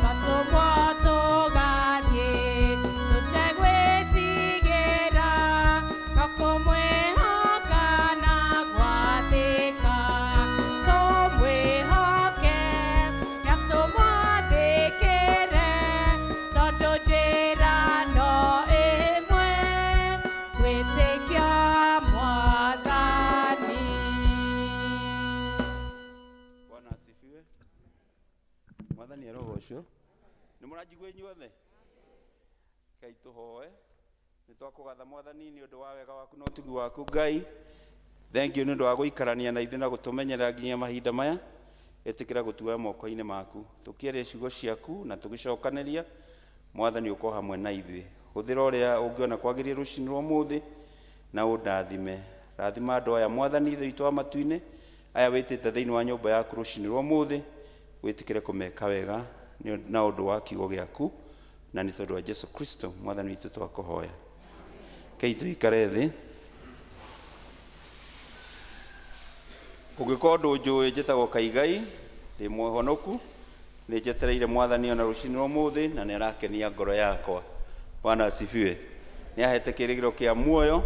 twatũmwo tũgathiĩ tũtegwĩtigĩra, no kũmwĩhoka na gwathĩka. Tũmwĩhoke na tũmwathĩkĩre, tondũ njĩra no ĩmwe, gwĩtĩkia Mwathani. Bwana asifiwe. Mwathani arogocwo. Nĩ mũranjigua inyuothe? Ngai tũhoe. Nĩ twakũgatha Mwathani nĩ ũndũ wa wega waku na ũtugi waku Ngai. Thank you nĩ ũndũ wa gũikarania na ithuĩ na gũtũmenyerera nginya mahinda maya. Ĩtĩkĩra gũtuoya moko-inĩ maku. Tũkĩaria ciugo ciaku na tũgĩcokanĩria, Mwathani ũkorwo hamwe na ithuĩ. Hũthĩra ũrĩa ũngĩona kwagĩrĩire rũcinĩ rwa ũmũthĩ na ũndathime. Rathima andũ aya Mwathani Ithe witũ wa matu-inĩ, aya wĩtĩte thĩinĩ wa nyũmba yaku rũcinĩ rwa ũmũthĩ, wĩtĩkĩre kũmeka wega na ũndũ wa kiugo gĩaku, na nĩ tondũ wa Jesu Kristo Mwathani witũ twakũhoya. Kei tũikare thĩ. Ũngĩkorwo ndũnjũĩ, njĩtagwo Kaigai, ndĩ mũhonoku, nĩ njetereire Mwathani ona rũcinĩ rwa ũmũthĩ, na nĩ arakenia ngoro yakwa. Bwana asifiwe. Nĩ ahete kĩrĩgĩrĩro kĩa muoyo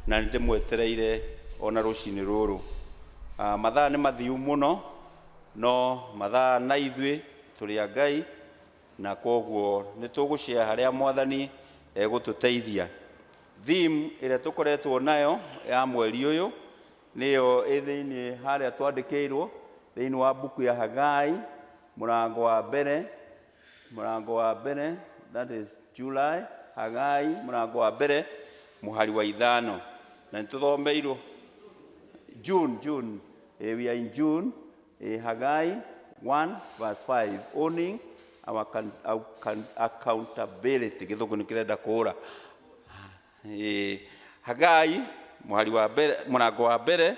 na nĩ ndĩmwetereire ona rũcinĩ rũrũ. Mathaa nĩ mathiu mũno, no mathaa na ithuĩ tũrĩ a Ngai, na kwoguo nĩ tũgũshare harĩa Mwathani egũtũteithia. Theme ĩrĩa tũkoretwo nayo ya mweri ũyũ nĩyo ĩ thĩinĩ harĩa twandĩkĩirwo thĩinĩ wa mbuku ya Hagai mũrango wa mbere, mũrango wa mbere, that is July, Hagai mũrango wa mbere mũhari wa 5, na nĩtũthomeirwo June, June. We are in June. Hagai 1 verse 5, owning our accountability. Gĩthũngũ nĩ kĩrenda kũũra. Hagai mũhari wa mbere, mũrango wa mbere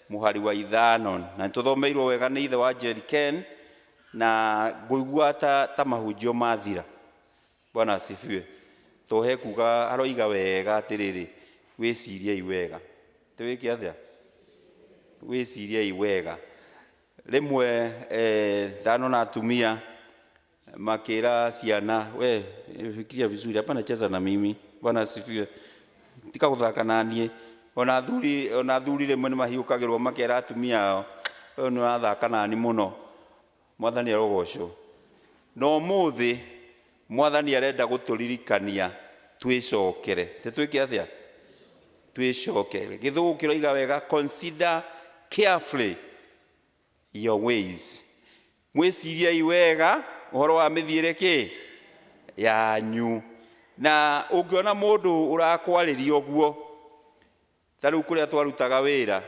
mũhari wa 5, na nĩtũthomeirwo wega nĩ ithe wa Jerry Ken, na ngũigua ta mahunjio mathira. Bwana asifiwe. Tũhe kuga aroiga wega atĩrĩrĩ, wĩciriei wega. Tũwĩke atĩa? Wĩciriei wega. Rĩmwe ndanona atumia makĩra ciana, we fikiria vizuri, hapana cheza na mimi. Bwana asifiwe. Tika gũthaka na niĩ. Ona athuri rĩmwe nĩmahiũkagĩrwo makera atumia ao, ũyũ nĩ ũrathaka na niĩ mũno. Mwathani arogocwo. Na ũmũthĩ Mwathani arenda gũtũririkania twĩcokere. Tĩ twĩke atĩa? Twĩcokere. Gĩthũngũ kĩroiga wega, consider carefully your ways. Mwĩciriei wega ũhoro wa mĩthiĩre kĩ yanyu. Na ũngĩona mũndũ ũrakwarĩria ũguo, ta rĩu kũrĩa twarutaga wĩra,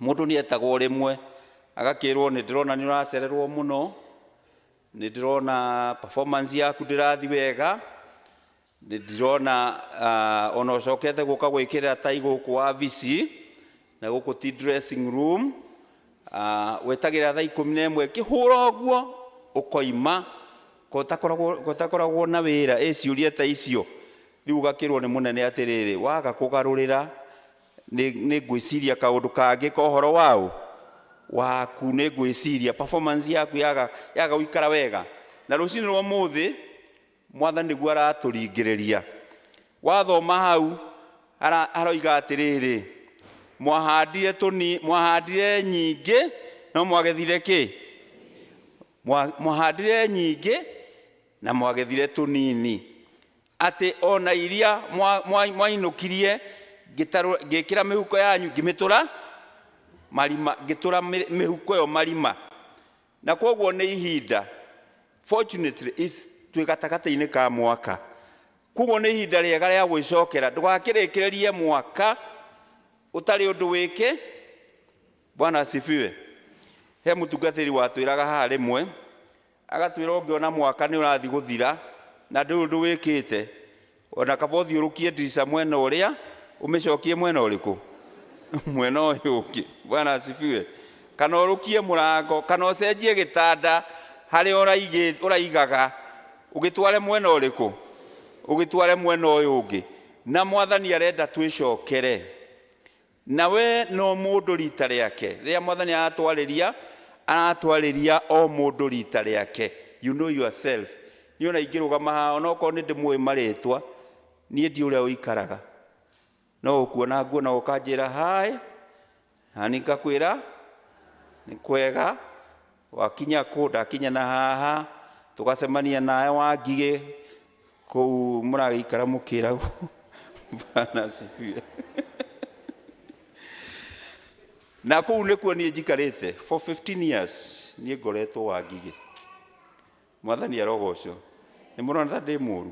mũndũ nĩ etagwo rĩmwe agakĩrwo nĩ ndĩrona nĩ ũracererwo mũno, nĩ ndĩrona performance yaku ndĩrathiĩ wega, nĩ ndĩrona ona ũcokete gũka gwĩkĩra tai gũkũ wabici na gũkũ ti dressing room, wetagĩra thaa 11 kĩhũra ũguo ũkoima, gũtakoragwo na wĩra. Ĩ ciũria ta icio rĩu ũgakĩrwo nĩ mũnene atĩrĩrĩ, waga kũgarũrĩra nĩ ngwĩciria kaũndũ kangĩ ka ũhoro wao waku, nĩ ngwĩciria performance yaku yaga gũikara wega. Na rũcinĩ rwa ũmũthĩ Mwathani nĩguo aratũringĩrĩria. Wathoma hau aroiga atĩrĩrĩ, mwahandire nyingĩ no mwagethire kĩ? Mwahandire nyingĩ na mwagethire tũnini. Atĩ ona iria mwainũkirie, ngĩkĩra mĩhuko yanyu, ngĩmĩtũra marima, ngĩtũra mĩhuko ĩyo marima. Na kwoguo nĩ ihinda, fortunately is twĩ gatagatĩ-inĩ ka mwaka, kwoguo nĩ ihinda rĩega rĩa gwĩcokera. Ndũgakĩrĩkĩrĩrie mwaka ũtarĩ ũndũ wĩke. Bwana asifiwe. He mũtungatĩri watwĩraga haha rĩmwe, agatwĩra ũngĩona mwaka nĩ ũrathiĩ gũthira na ndũrĩ ũndũ wĩkĩte, ona kaba ũthiũrũkie ndirica mwena ũrĩa ũmĩcokie mwena ũrĩkũ? Mwena ũyũ ũngĩ. Bwana asifiwe. Kana ũrũkie mũrango, kana ũcenjie gĩtanda harĩa ũraigaga, ũgĩtware mwena ũrĩkũ? Ũgĩtware mwena ũyũ ũngĩ. Na Mwathani arenda twĩcokere. Na we no mũndũ rita rĩake. Rĩrĩa Mwathani aratwarĩria, aratwarĩria o mũndũ rita rĩake. You know yourself. Niĩ ona ingĩrũgama haha, onokorwo nĩ ndĩmũĩ marĩtwa, niĩ ndi ũrĩa ũikaraga. No ũkuona nguona ũkanjĩra hi, na niĩ ngakwĩra nĩ kwega, wakinya kũ, ndakinya na haha, tũgacemania nawe wa Ngigĩ kũu mũragĩikara mũkĩragwo. Bwana asifiwe. Na kũu nĩkuo niĩ njikarĩte for 15 years, niĩ ngoretwo wa Ngigĩ. Mwathani arogocwo. Nĩ mũrona ta ndĩ mũru?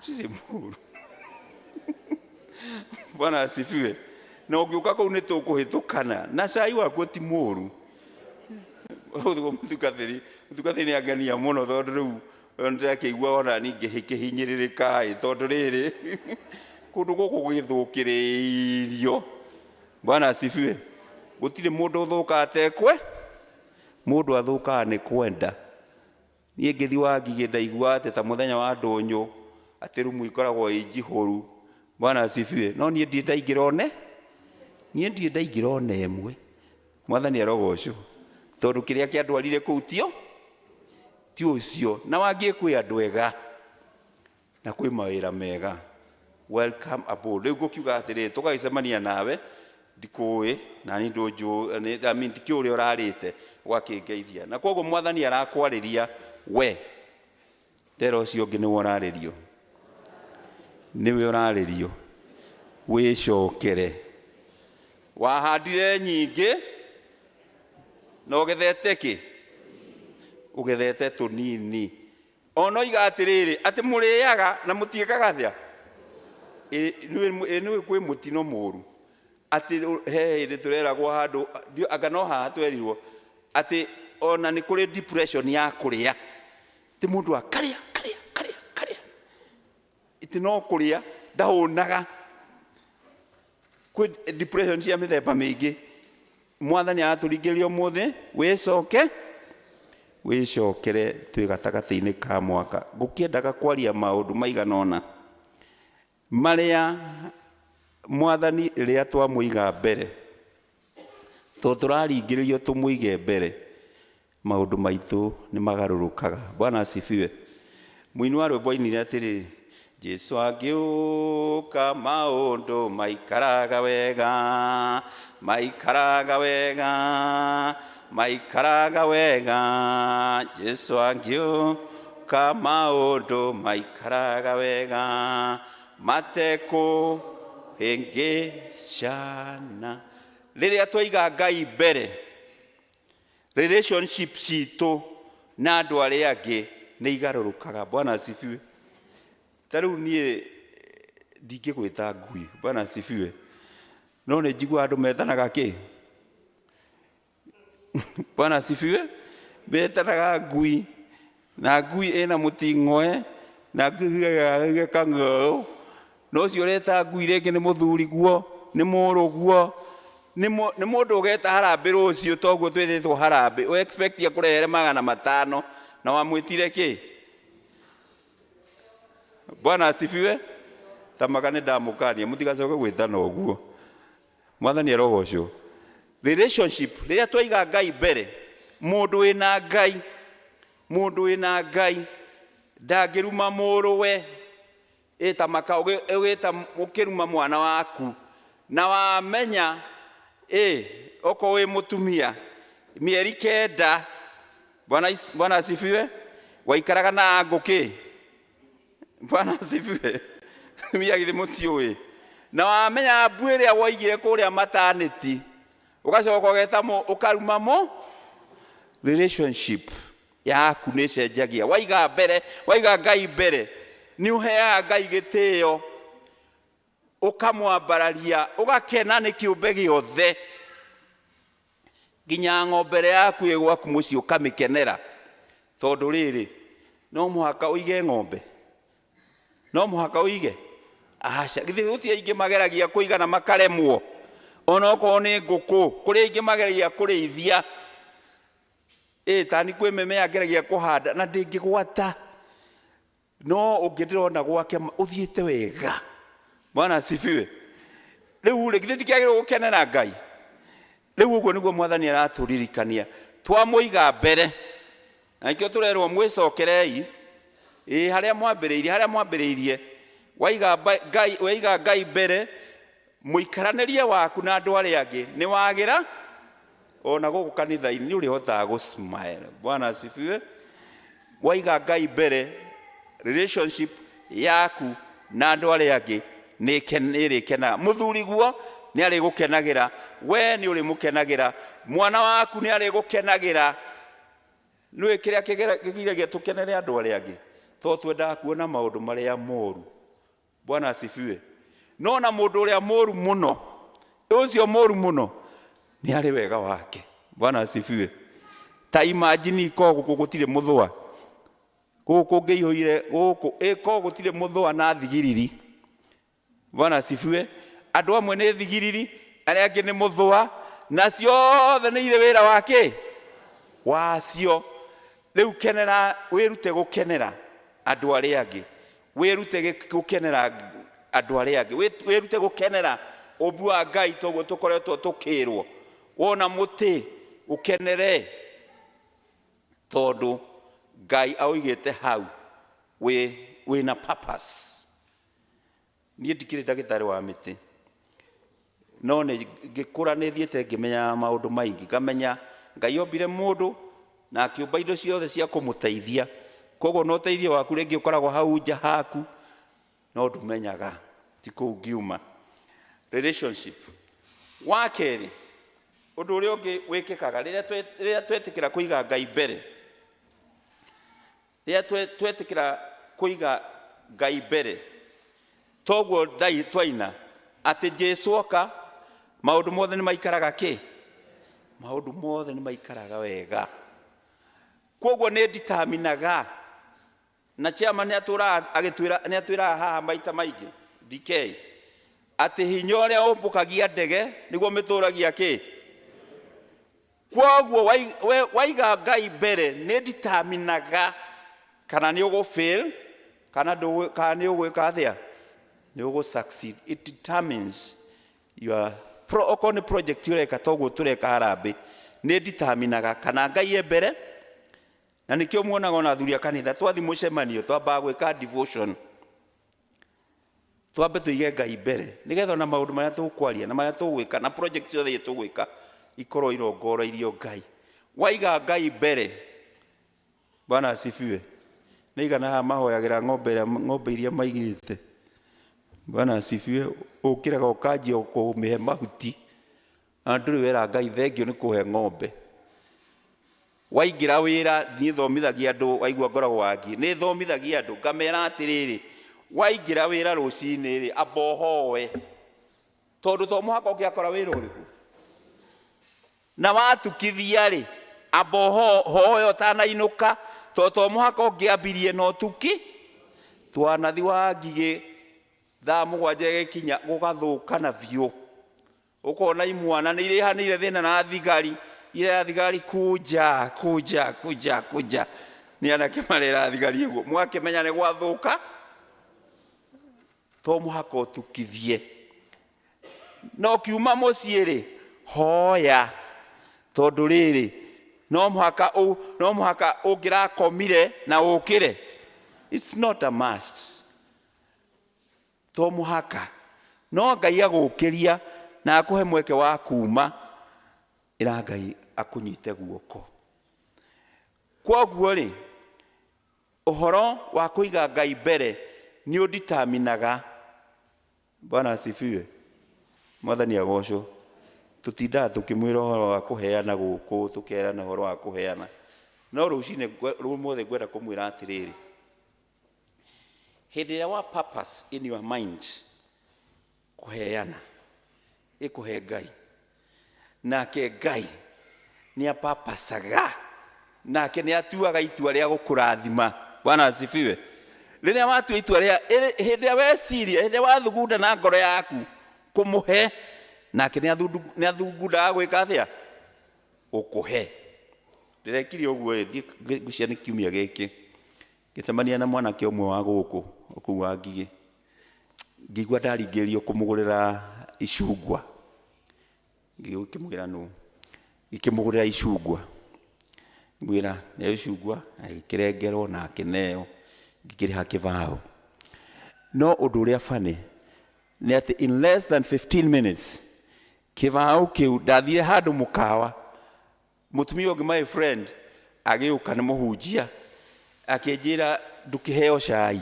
Ndirĩ mũru. Bwana asifiwe. Na ũngĩũka kũu nĩ tũkũhĩtũkana na cai wakuo ti mũru. Ũguo mũtungatĩri nĩ angenia mũno, tondũ rĩu ndĩrakĩigua ona niĩ ngĩhinyĩrĩrĩka ĩ, tondũ rĩrĩ kũndũ gũkũ gũgĩthũkĩrĩirio. Bwana asifiwe. Gũtirĩ mũndũ ũthũkaga atekwe, mũndũ athũkaga nĩ kwenda. Niĩ ngĩthiĩ wa Ngigĩ ndaigua atĩ ta mũthenya wa ndũnyũ atĩ rumu ikoragwo ĩ njihũru. Bwana asifiwe. No niĩ ndirĩ ndaingĩra one, niĩ ndirĩ ndaingĩra ona ĩmwe. Mwathani arogocwo. Tondũ kĩrĩa kĩandwarire kũu tio ti ũcio. Na wangĩ kwĩ andũ ega. Na kwĩ mawĩra mega. Welcome aboard. Rĩu ngũkiuga atĩrĩrĩ, tũgagĩcemania nawe, ndikũĩ na niĩ ndũnjũĩ, I mean, ndikĩũĩ ũrĩa ũrarĩte ũgakĩngeithia. Na koguo Mwathani arakwarĩria we, tera ũcio ũngĩ nĩwe ũrarĩrio, nĩwe ũrarĩrio, wĩcokere. Wahandire nyingĩ na ũgethete kĩ? Ũgethete tũnini. Ona oiga atĩrĩrĩ, atĩ mũrĩaga na mũtiĩkaga atĩa? Nĩũĩ kwĩ mũtino mũru atĩ he hĩndĩ tũreragwo handũ, anga no haha twerirwo atĩ ona nĩ kũrĩ depression ya kũrĩa, atĩ mũndũ akarĩa karĩa karĩa karĩa, atĩ no kũrĩa ndahũnaga. Kwĩ depression cia mĩthemba mĩingĩ. Mwathani aratũringĩrĩria ũmũthĩ wĩcoke, wĩcokere twĩ gatagatĩ-inĩ ka mwaka. Ngũkĩendaga kwaria maũndũ maigana ũna marĩa Mwathani rĩrĩa twamũiga mbere, tondũ tũraringĩrĩrio tũmũige mbere, maũndũ maitũ nĩ magarũrũkaga. Bwana asifiwe. Mũini wa rwĩmbo ainire atĩrĩrĩ, Jesu angĩũka maũndũ maikaraga wega, maikaraga wega, maikaraga wega. Jesu angĩũka maũndũ maikaraga wega, matekũhĩngĩcana. Rĩrĩa twaiga Ngai mbere, relationship citũ na andũ arĩa angĩ nĩ igarũrũkaga. Bwana asifiwe. Ta rĩu niĩ ndingĩgwĩta ngui, Bwana asifiwe, no nĩ njiguaga andũ metanaga kĩ? Bwana asifiwe. Metanaga ngui, na ngui ĩna mũting'oe, na ngui ĩgeka ng'ũũ. Na ũcio ũreta ngui rĩngĩ nĩ mũthuri guo, nĩ mũrũguo, nĩ mũndũ ũgeta harambĩ rũciũ, toguo twĩtĩtwo harambĩ, ũ expect akũrehere 500 na wamwĩtire kĩ? Bwana asifiwe. Tamaga nĩ ndamũkania mũtigacoke gwĩtana ũguo. Mwathani arogocwo. Relationship, rĩrĩa twaiga Ngai mbere, mũndũ wĩna Ngai, mũndũ wĩna Ngai ndangĩruma mũrũwe. Ĩta maka ũgĩta ũkĩruma mwana waku, na wamenya okorwo wĩ mũtumia mĩeri 9, Bwana asifiwe, waikaraga na ngũkĩ. Bwana asifiwe. Mia githĩ mũtiũĩ. Na wamenya mbu ĩrĩa woigire kũrĩa maternity, ũgacoka ũgeta ũkaruma mũ relationship yaku nĩ ĩcenjagia. Waiga mbere, waiga Ngai mbere, nĩ ũheaga Ngai gĩtĩo, ũkamwambararia, ũgakena nĩ kĩũmbe gĩothe, nginya ng'ombe ĩrĩa yaku ĩ gwaku mũciĩ ũkamĩkenera. Tondũ rĩrĩ, no mũhaka ũige ng'ombe, no mũhaka ũige aca, githĩ gũtirĩ aingĩ mageragia kũiga na makaremwo? Onokorwo nĩ ngũkũ, kũrĩ aingĩ mageragia kũrĩithia. Tani kwĩ mĩmera ngeragia kũhanda na ndĩngĩgwata, no ũngĩ ndĩrona gwake ũthiĩte wega. Bwana asifiwe. Rĩu rĩ, githĩ ndikĩagĩrĩirwo gũkenera Ngai? Rĩu ũguo nĩguo Mwathani aratũririkania, twamũiga mbere, na nĩkĩo tũrerwo mwĩcokerei harĩa mwambĩrĩirie, harĩa mwambĩrĩirie. Waiga Ngai, waiga Ngai mbere, mũikaranĩrie waku na andũ arĩa angĩ nĩ wagĩra. Ona gũkũ kanitha-inĩ nĩ ũrĩhotaga gũ smile. Bwana asifiwe. Waiga Ngai mbere, relationship yaku na andũ arĩa angĩ nĩ ĩrĩkenaga. Mũthuri guo nĩ arĩgũkenagĩra, we nĩ ũrĩmũkenagĩra, mwana waku nĩ arĩgũkenagĩra. Nĩũĩ kĩrĩa kĩgiragia tũkenere andũ arĩa angĩ? Tondũ twendaga kuona maũndũ marĩa moru. Bwana asifiwe. No na mũndũ ũrĩa mũru mũno, ũcio mũru mũno nĩ arĩ wega wake. Bwana asifiwe. Ta imagine ko gũkũ gũtirĩ mũthũa, gũkũ kũngĩihũire gũkũ, ko gũtirĩ mũthũa na thigiriri. Bwana asifiwe. Andũ amwe nĩ thigiriri, arĩa angĩ nĩ mũthũa, na ciothe nĩ irĩ wĩra wake wacio. Rĩu kenera, wĩrute gũkenera andũ arĩa angĩ, wĩrute gũkenera andũ arĩa angĩ, wĩrute gũkenera ũmbi wa Ngai, toguo tũkoretwo tũkĩrwo. Wona mũtĩ ũkenere, tondũ Ngai aũigĩte hau Wĩna purpose. Niĩ ndikĩrĩ ndagĩtarĩ wa mĩtĩ, no nĩ ngĩkũra nĩ thiĩte ngĩmenyaga maũndũ maingĩ, ngamenya Ngai ombire mũndũ na akĩũmba indo ciothe cia kũmũteithia. Koguo na ũteithio waku rĩngĩ ũkoragwo hau nja haku, no ndũmenyaga ti kũu ngiuma. Relationship. Wa kerĩ, ũndũ ũrĩa ũngĩ wĩkĩkaga rĩrĩa twetĩkĩra kũiga Ngai mbere, rĩrĩa twetĩkĩra kũiga Ngai mbere, toguo ndai twaina atĩ Jesu oka maũndũ mothe nĩ maikaraga kĩ? Maũndũ mothe nĩ maikaraga wega. Koguo nĩ nditaminaga na chairman nĩ atũraga agĩtwĩra, nĩ atwĩraga haha maita maingĩ DK atĩ hinya ũrĩa ũmbũkagia ndege nĩguo mĩtũragia kĩ. Koguo waiga Ngai mbere nĩ nditaminaga kana nĩ ũgũ fail kana kana nĩ ũgwĩka atĩa, nĩ ũgũ succeed. It determines your pro, okorwo nĩ project ũreka toguo tũreka harambĩ, nĩ nditaminaga kana Ngai e mbere. Na nĩkĩo muonaga ona athuri a kanitha twathi mũcemanio twambaga gwĩka devotion, twambe tũige Ngai mbere nĩgetha ona maũndũ marĩa tũkwaria na marĩa tũgwĩka na project ciothe iria tũgwĩka ikorwo irongoreirio Ngai. Waiga Ngai mbere, Bwana asifiwe. Nĩ igana haha mahoyagĩra ng'ombe ĩrĩa, ng'ombe iria maigĩte. Bwana asifiwe. Ũkĩraga ũkanjia kũmĩhe mahuti na ndũrĩ wera Ngai thengio nĩ kũhe ng'ombe. Waingĩra wĩra, niĩ thomithagia andũ, waigua ngoragwo wangi, nĩ thomithagia andũ ngamera atĩrĩrĩ, waingĩra wĩra rũcinĩ rĩ, amba ũhoe, tondũ to mũhaka ũngĩakora wĩra ũrĩkũ. Na watukithia rĩ, amba ũhoe ũtanainũka, tondũ to mũhaka ũngĩambirie na ũtuki. Twanathi wa ngigĩ thaa mũgwanja ĩgĩkinya gũgathũkana biũ, ũkona imwana nĩ irĩhanĩire thĩna na thigari, irera thigari kunja kunja kunja kunja, nĩ anake marera thigari ũguo, mwakĩmenya nĩ gwathũka. To mũhaka ũtukithie, no kiuma mũciĩ rĩ, hoya, tondũ rĩrĩ no mũhaka no mũhaka ũngĩrakomire na ũkĩre. It's not a must, to mũhaka, no Ngai agũkĩria na akũhe mweke wa kuma, ĩra Ngai akũnyite guoko. Kwoguo rĩ, ũhoro wa kũiga Ngai mbere nĩ ũnditaminaga. Bwana asifiwe. Mwathani agocwo. Tũtindaga tũkĩmwĩra ũhoro wa kũheana gũkũ, tũkerana ũhoro wa kũheana, no rũcinĩ rũmũthĩ ngwenda kũmwĩra atĩrĩrĩ, hĩndĩ ĩrĩa wa purpose in your mind kũheana, ĩkũhe Ngai, nake Ngai nĩ apapacaga, nake nĩ atuaga itua rĩa gũkũrathima. Bwana asifiwe. Rĩrĩa watua itua rĩa hĩndĩ ĩrĩa weciria, hĩndĩ ĩrĩa wathugunda na ngoro yaku kũmũhe, nake nĩ athungundaga gwĩka atĩa, gũkũhe. Ndĩrekire ũguo ĩ, ngwĩciria nĩ kiumia gĩkĩ ngĩcemania na mwanake ũmwe wa gũkũ kũu wa Ngigĩ, ngĩigua ndaringĩrĩrio kũmũgũrĩra icungwa, ngĩkĩmwĩra nũ, ngĩkĩmũgũrĩra icungwa, ngwĩra neo icungwa, agĩkĩrengerwo na akĩneo, ngĩkĩrĩha kĩbaũ. No ũndũ ũrĩa funny nĩ atĩ in less than 15 minutes kĩbaũ kĩu ndathire handũ mũkawa, mũtumia ũngĩ my friend agĩũka, nĩ mũhunjia, akĩnjĩra ndũkĩheo cai,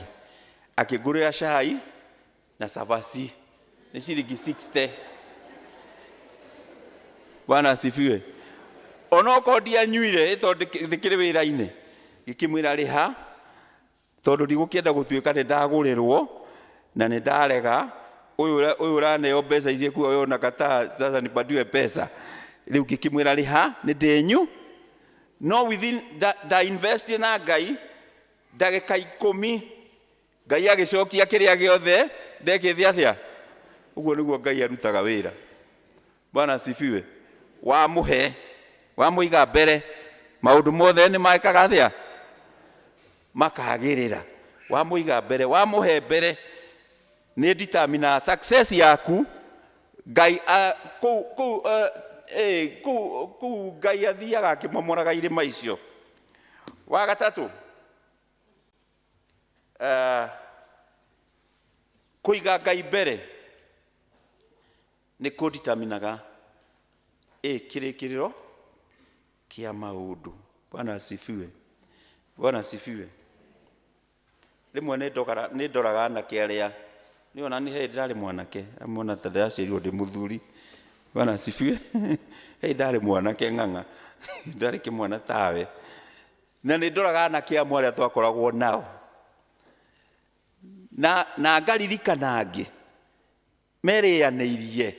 akĩngũrĩra cai na cabaci nĩ ciringi 60. Bwana asifiwe. Onokorwo ndianyuire tondũ ndĩkĩrĩ wĩra-inĩ, ngĩkĩmwĩra rĩha, tondũ ndigũkĩenda gũtuĩka nĩ ndagũrĩrwo na nĩ ndarega. Ũyũ ũraneo mbeca ici kuo wewe unakataa, sasa nipatiwe pesa. Rĩu ngĩkĩmwĩra rĩha nĩ ndĩnyu, no within nda invest na Ngai ndagĩka 10, Ngai agĩcokia kĩrĩa gĩothe ndekĩte atĩa. Ũguo nĩguo Ngai arutaga wĩra. Bwana asifiwe. Wamũhe, wamũiga mbere, maũndũ mothe nĩ mekaga atĩa, makagĩrĩra. Wamũiga mbere, wamũhe mbere, nĩ determine success yaku. Ngai kũu kũu kũu kũu Ngai athiaga akĩmomoraga irĩma icio. Wa gatatũ, Kũiga Ngai mbere nĩ kũditaminaga ĩ kĩrĩkĩrĩro kĩa maũndũ. Bwana asifiwe. Bwana asifiwe. Rĩmwe nĩ ndogara- nĩ ndoraga anake arĩa nĩ ona nĩ hĩndĩ ndarĩ mwanake amona ta ndĩraciarirwo ndĩ mũthuri. Bwana asifiwe. Hĩndĩ ndarĩ mwanake ng'ang'a ndarĩ kĩmwana tawe, na nĩ ndoraga anake amwe arĩa twakoragwo nao na ngaririkana angĩ merĩanĩirie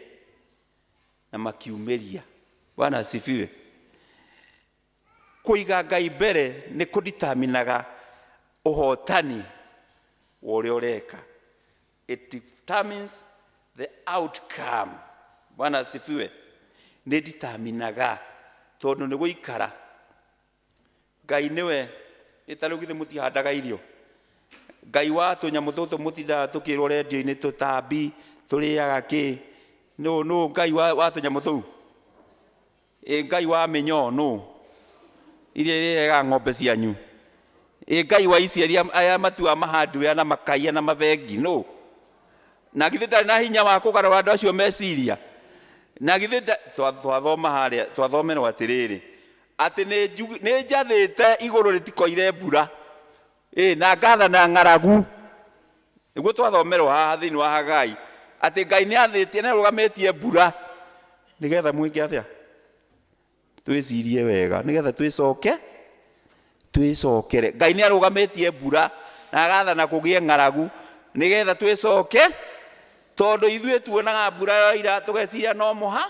na makiumĩria. Bwana asifiwe. Kũiga Ngai mbere nĩ kũditaminaga ũhotani wa ũrĩa ũreka. It determines the outcome. Bwana asifiwe. Nĩ ditaminaga tondũ nĩ gũikara Ngai nĩwe ĩ ta rĩu githĩ mũtihandaga irio? Ngai wa tũnyamũ tũtũ mũtindaga tũkĩrwo rendio-inĩ tũtambi tũrĩaga kĩ nũ nũ Ngai wa tũnyamũ tũu? Ĩ Ngai wa mĩnyoo nũ iria irĩaga ng'ombe cianyu? Ĩ Ngai wa ici arĩa aya matuaga mahardware na makaiya na mabengi nũ? Na githĩ ndarĩ na hinya wa kũgarũra andũ acio meciria? Na githĩ twathoma harĩa twathomerwo atĩrĩrĩ atĩ nĩ njathĩte igũrũ rĩtikoire mbura ĩ na ngathana ng'aragu. Nĩguo twathomerwo haha thĩinĩ wa Hagai atĩ Ngai nĩ athĩtie nĩ arũgamĩtie mbura nĩgetha mwĩke atĩa? Twĩcirie wega nĩgetha twĩcoke twĩcokere. Ngai nĩ arũgamĩtie mbura na agathana kũgĩe ng'aragu nĩgetha twĩcoke, tondũ ithuĩ tuonaga mbura yoira tũgeciria no mũha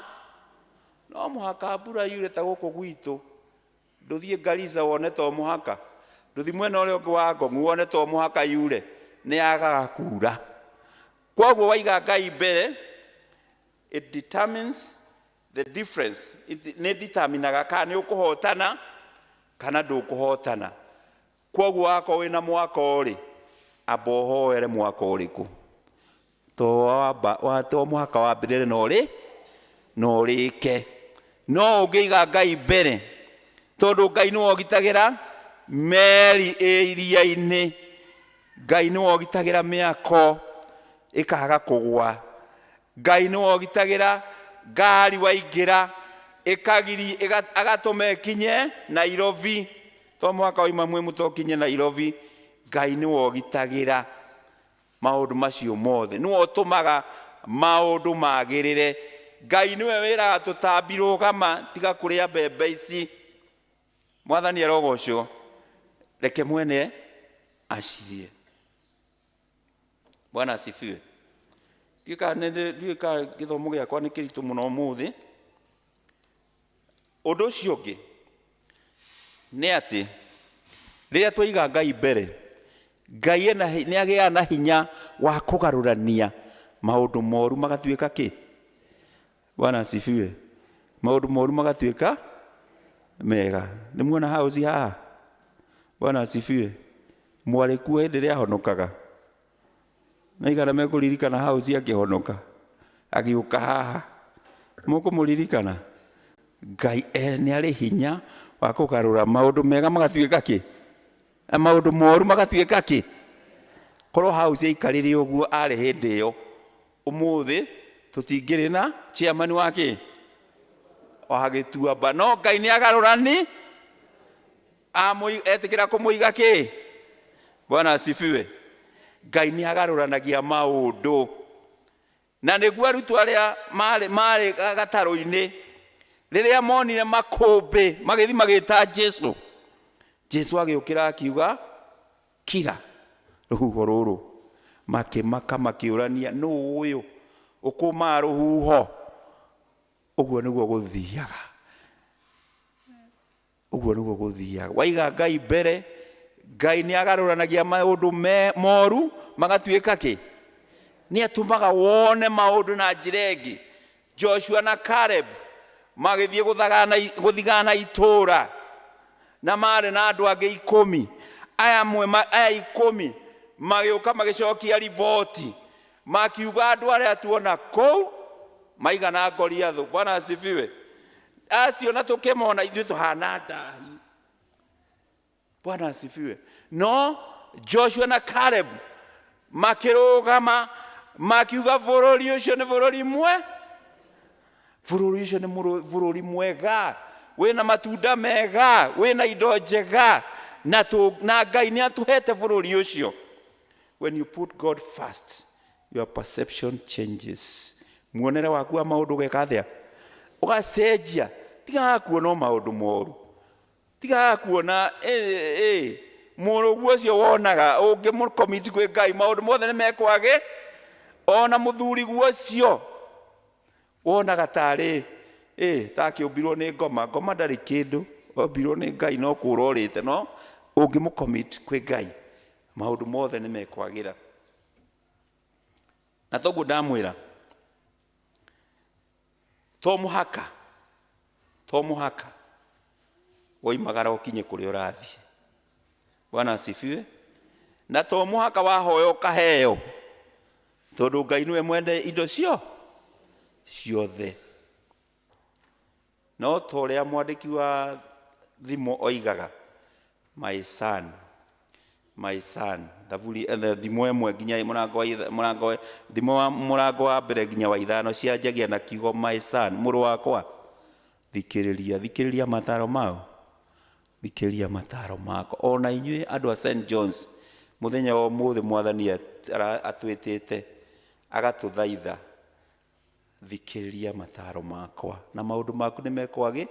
no mũhaka mbura yure ta gũkũ gwitũ. Ndũthiĩ Garissa wone to mũhaka, ndũthiĩ mwena ũrĩa ũngĩ wa Ngong wone to mũhaka yure, nĩ yagaga kura. Kwoguo waiga Ngai mbere, it determines the difference. Nĩ determinaga kana nĩ ũkũhotana kana ndũkũhotana. Kwoguo wakorwo wĩna mwako rĩ, amba ũhoere mwako ũrĩkũ, to mũhaka wambĩrĩre na ũrĩ na ũrĩke. No ũngĩiga Ngai mbere, tondũ Ngai nĩwe ũgitagĩra meri ĩ iria-inĩ, Ngai nĩwe ũgitagĩra mĩako ĩkaga kũgwa, Ngai nĩwe ũgitagĩra ngari waingĩra ĩkagiri agatũma ĩkinye Nairobi, to mũhaka wauma mwĩ mũto ũkinye Nairobi. Ngai nĩwe ũgitagĩra maũndũ macio mothe, nĩwe ũtũmaga maũndũ magĩrĩre. Ngai nĩwe wĩraga tũtambi rũgama tiga kũrĩa mbembe ici. Mwathani arogocwo, reke mwene acirie. Bwana asifiwe. Ndiũĩ kana gĩthomo gĩakwa nĩ kĩritũ mũno ũmũthĩ. Ũndũ ũcio ũngĩ nĩ atĩ rĩrĩa twaiga Ngai mbere, Ngai nĩ agĩaga na hinya wa kũgarũrania maũndũ moru magatuĩka kĩ? Bwana asifiwe. Maũndũ moru magatuĩka mega. Nĩ muona house haha? Bwana asifiwe. Mwarĩ kuo hĩndĩ ĩrĩa ahonokaga? Na igana mekũririkana house akĩhonoka agĩũka haha, mũkũmũririkana? Ngai nĩ arĩ hinya wa kũgarũra maũndũ mega magatuĩka kĩ? Na maũndũ moru magatuĩka kĩ? Korwo house aikarire ũguo arĩ hĩndĩ ĩyo, ũmũthĩ tũtingĩrĩ na chairman wa kĩ? Wa Gĩtuamba. No Ngai nĩ agarũrani etĩkĩra kũmũiga kĩ? Bwana asifiwe. Ngai nĩ agarũranagia maũndũ. Na nĩguo arutwo arĩa marĩ gatarũ-inĩ rĩrĩa monire makũmbĩ magĩthiĩ magĩta Jesu, Jesu agĩũkĩra akiuga kira rũhuho rũrũ. Makĩmaka makĩũrania nũ ũyũ ũkũmaga rũhuho? Ũguo nĩguo gũthiaga. Ũguo nĩguo gũthiaga. Waiga Ngai mbere, Ngai nĩ agarũranagia maũndũ moru magatuĩka kĩ? Nĩ atũmaga wone maũndũ na njĩra ĩngĩ. Joshua na Caleb magĩthiĩ gũthigana itũũra na marĩ na andũ angĩ 10. Aya amwe aya 10 magĩũka magĩcokia riboti makiuga andũ arĩa tuona kũu maigana Goliathũ. Bwana asifiwe. Acio na tũkĩmona ithuĩ tũhana ndahi. Bwana asifiwe. No Joshua na Caleb makĩrũgama makiuga bũrũri ũcio nĩ bũrũri mwe bũrũri ũcio nĩ bũrũri mwega wĩna matunda mega wĩna indo njega na, na Ngai nĩ atũhete bũrũri ũcio. When you put God first, your perception changes. Muonere waku wa maũndũ ũgeka atĩa? Ũgacenjia. Tigaga kuona o maũndũ moru, tigaga kuona mũrũguo ũcio wonaga ũngĩmũcommit kwĩ Ngai maũndũ mothe nĩ mekwage. Ona mũthuriguo ũcio wonaga tarĩ takĩũmbirwo nĩ ngoma, ngoma ndarĩ kĩndũ, ombirwo nĩ Ngai no kũra ũrĩte, no ũngĩmũcommit kwĩ Ngai maũndũ mothe nĩ mekwagĩra. Na toguo ndamwĩra, to mũhaka, to mũhaka woimagara ũkinye kũrĩa ũrathiĩ. Bwana asifiwe. Na to mũhaka wahoya ũkaheo, tondũ Ngai nĩwe mwene indo cio ciothe. No ta ũrĩa mwandĩki wa thimo oigaga, my son, my son, thaburi thimo ĩmwe nginya mũrango wa mũrango thimo wa mũrango wa mbere nginya wa ithano cianjagia na kiugo my son, mũrũ wakwa, thikĩrĩria, thikĩrĩria mataro mao, thikĩrĩria mataro makwa. Ona inyuĩ andũ a St John's, mũthenya wa ũmũthĩ mwathani atwĩtĩte agatũthaitha, thikĩrĩria mataro makwa na maũndũ maku nĩ mekwagĩ,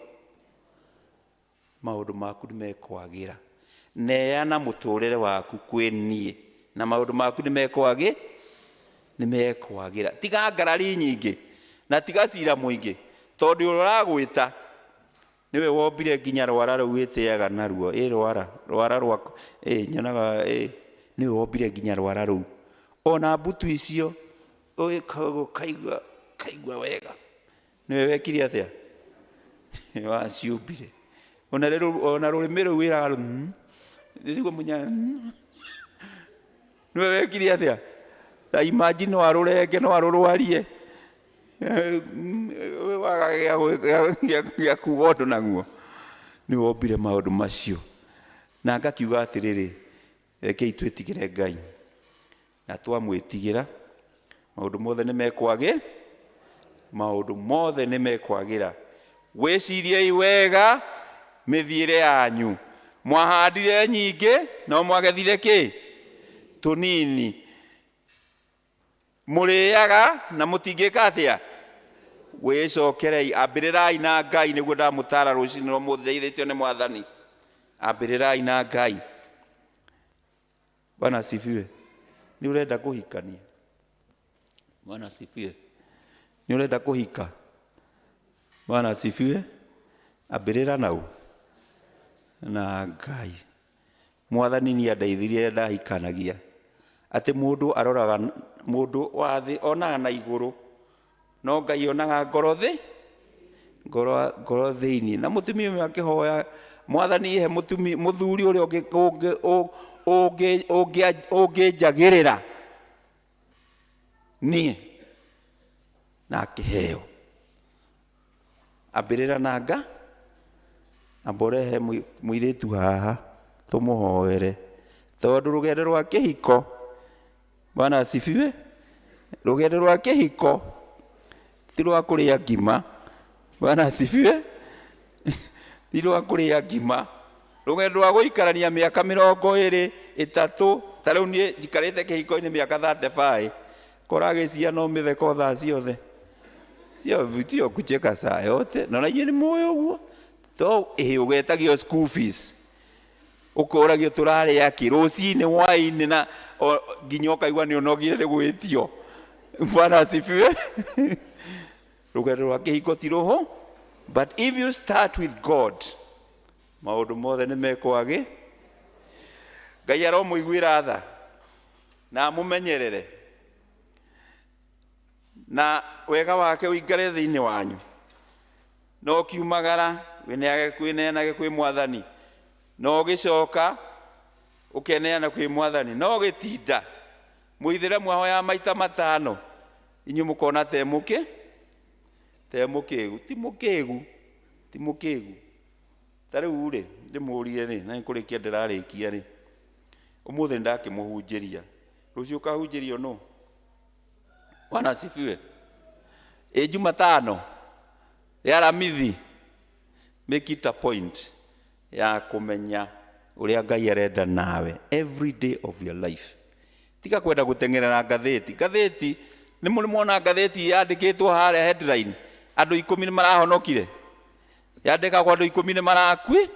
maũndũ maku nĩ mekwagĩra. Neana mũtũrĩre waku kwĩ niĩ na maũndũ maku nĩ mekwagĩ, nĩ mekwagĩra. Tiga ngarari nyingĩ na tiga cira mũingĩ, tondũ ũrĩa ũragwĩta nĩwe wombire nginya rwara rũu wĩtĩaga naruo. Ĩ rwara, rwara rwaku, ĩ nyonaga, ĩ nĩwe wombire nginya rwara rũu. Ona mbutu icio ũgĩka ũkaigua, kaigua wega, nĩwe wekire atĩa? Waciũmbire. Ona rĩrũ, ona rũrĩmĩ rũu wĩraga rũ, nĩguo mũnya, nĩwe wekire atĩa? Ta imagine no arũrenge, no arũrwarie, waga gĩa kuga ũndũ naguo. Nĩwe wombire maũndũ macio. Na ngakiuga atĩrĩrĩ, rekei twĩtigĩre Ngai, na twamwĩtigĩra maũndũ mothe nĩ mekwagĩ, maũndũ mothe nĩ mekwagĩra. Wĩciriei wega mĩthiĩre yanyu. Mwahandire nyingĩ no mwagethire kĩ? Tũnini. Mũrĩaga na mũtingĩka atĩa? Wĩcokerei, ambĩrĩrai na Ngai, nĩguo ndamũtara rũcinĩ rwa ũmũthĩ ndeithĩtio nĩ mwathani. Ambĩrĩrai na Ngai. Bwana asifiwe. Nĩ ũrenda kũhikania? Bwana asifiwe. Nĩ ũrenda kũhika? Bwana asifiwe. Ambĩrĩra nau na Ngai. Mwathani nĩ andeithirie rĩrĩa ndahikanagia, atĩ mũndũ aroraga mũndũ wa thĩ onaga na igũrũ, no Ngai onaga ngoro thĩ, ngoro, ngoro thĩinĩ. Na mũtumia ũmwe akĩhoya mwathani, he mũtumia mũthuri ũrĩa ũngĩnjagĩrĩra niĩ, na akĩheo. Ambĩrĩra na nga, amba ũrehe mũirĩtu haha tũmũhoere, tondũ rũgendo rwa kĩhiko, Bwana asifiwe, rũgendo rwa kĩhiko ti rwa kũrĩa ngima. Bwana asifiwe, ti rwa kũrĩa ngima, rũgendo rwa gũikarania mĩaka mĩrongo ĩrĩ ĩtatũ. Ta rĩu niĩ njikarĩte kĩhiko-inĩ mĩaka 35, koragĩcia no mĩtheko thaa ciothe, sio kucheka saa yote, na inyuĩ nĩ mũĩ ũguo. To ĩhĩ ũgetagio school fees, ũkoragio tũrarĩa kĩ rũcinĩ, hwaĩ-inĩ, na nginya ũkaigua nĩ ũnogire nĩ gwĩtio. Bwana asifiwe. Rũgendo rwa kĩhiko ti rũhũ, but if you start with God, maũndũ mothe nĩ mekwagĩ. Ngai aromũiguĩra tha na amũmenyerere, na wega wake ũikare thĩinĩ wanyu. No kiumagara wĩneanage kwĩ mwathani, no ũgĩcoka ũkeneana kwĩ mwathani, no gĩtinda mũithĩramu ahoya maita matano, inyuĩ mũkona te mũkĩ te mũkĩgu. Ti mũkĩgu, ti mũkĩgu. Ta rĩu rĩ, ndĩmũrie rĩ, na nĩkũrĩkia ndĩrarĩkia rĩ, Ũmũthĩ nĩndakĩmũhunjĩria, rũciũ ũkahunjĩrio nũ? Bwana asifiwe. Ĩ Jumatano ya Aramithi, make it a point ya kũmenya ũrĩa Ngai arenda nawe every day of your life. Tiga kwenda gũteng'erera ngathĩti. Ngathĩti nĩ mũrĩ mwona ngathĩti yandĩkĩtwo harĩa headline andũ 10 nĩ marahonokire, yandĩkagwo andũ 10 nĩ marakui,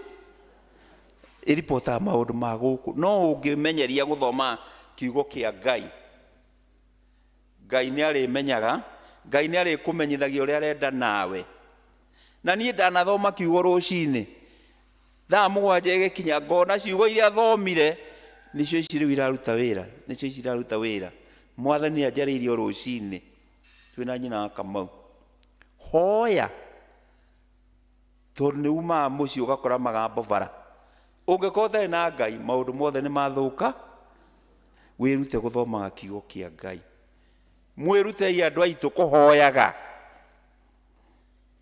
ĩripotaga maũndũ ma gũkũ. No ũngĩmenyeria gũthoma kiugo kĩa Ngai, Ngai nĩ arĩmenyaga, Ngai nĩ arĩkũmenyithagia ũrĩa arenda nawe. Na niĩ ndanathoma kiugo rũcinĩ thaa 7 ĩgĩkinya, ngona ciugo iria thomire nĩcio ici rĩu iraruta wĩra, nĩcio ici iraruta wĩra. Mwathani anjarĩirie o rũcinĩ twĩna nyina wa Kamau. Hoya, tondũ nĩ umaga mũciĩ ũgakora magambo bara. Ũngĩkorwo ũtarĩ na Ngai, maũndũ mothe nĩ mathũka. Wĩrute gũthomaga kiugo kĩa Ngai. Mwĩrutei andũ aitũ kũhoyaga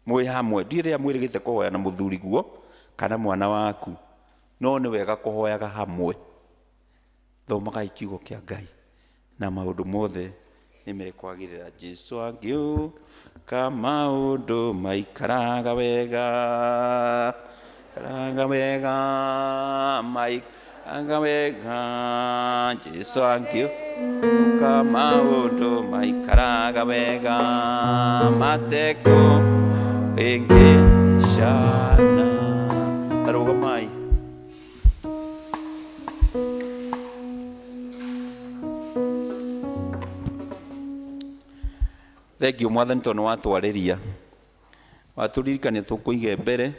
mwĩ hamwe. Ndiũĩ rĩrĩa mwĩrĩgĩte kũhoya na mũthuri guo kana mwana waku, no nĩ wega kũhoyaga hamwe. Thomagai kiugo kĩa Ngai na maũndũ mothe nĩ mekwagĩrĩra. Jesu angĩũka maũndũ maikaraga wega, ikaraga wega, maikaraga wega. Jesu angĩũka maũndũ maikaraga wega, mateko ĩngĩcana. Tarũgamai. Thengiũ Mwathani tondũ nĩ watwarĩria, watũririkania tũkũige mbere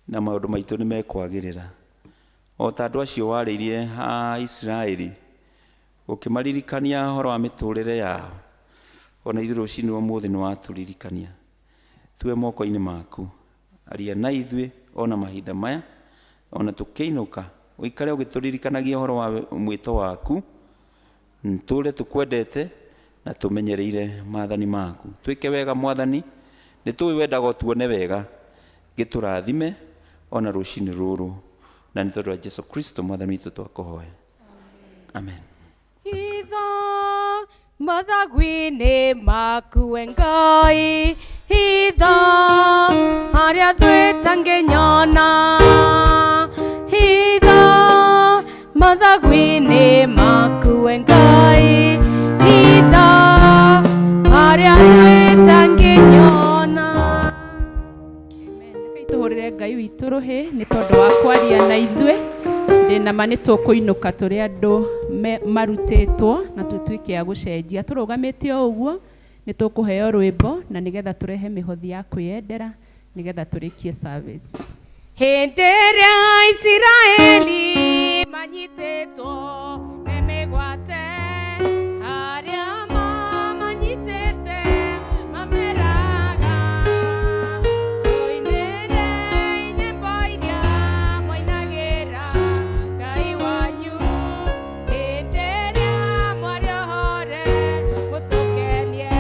na maũndũ maitũ nĩ mekwagĩrĩra. O ta andũ acio warĩirie a Isiraeli, ũkĩmaririkania ũhoro wa mĩtũrĩre yao, ona ithuĩ rũcinĩ rwa ũmũthĩ nĩ watũririkania. Tuwe moko-inĩ maku, aria na ithuĩ ona mahinda maya, ona tũkĩinũka, ũikare ũgĩtũririkanagia ũhoro wa mwĩto waku, tũre tũkwendete na tũmenyereire maathani maku. Twĩke wega Mwathani, nĩ tũĩ wendaga ũtuone wega, gĩtũrathime ona rũcinĩ rũrũ, na nĩ tondũ wa Jesu Kristo Mwathani witũ twakũhoya. Amen. Hitho mathagwi-inĩ maku we Ngai, hitho harĩa twĩtangĩnyona, hitho mathagwi-inĩ maku we Ngai, hitho harĩa twĩtangĩnyona. Reke tũhũrĩre Ngai witũ rũhĩ nĩ tondũ wa kwaria na ithuĩ. Ndĩna ma nĩ tũkũinũka tũrĩ andũ marutĩtwo na tũtuĩke a gũcenjia. Tũrũgamĩte o ũguo nĩ tũkũheo rwĩmbo na nĩgetha tũrehe mĩhothi ya kwĩyendera nĩgetha tũrĩkie service. Hĩndĩ ĩrĩa Isiraeli manyitĩtwo me mĩgwate, arĩa mamanyitĩte mameraga, tũinĩre nyĩmbo iria mwainagĩra Ngai wanyu, hĩndĩ ĩrĩa mwarĩ ohore mũtũkenie.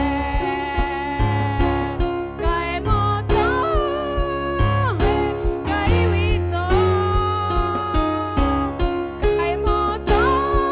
Kaĩ mũtũĩ Ngai witũ, kaĩ mũtũĩ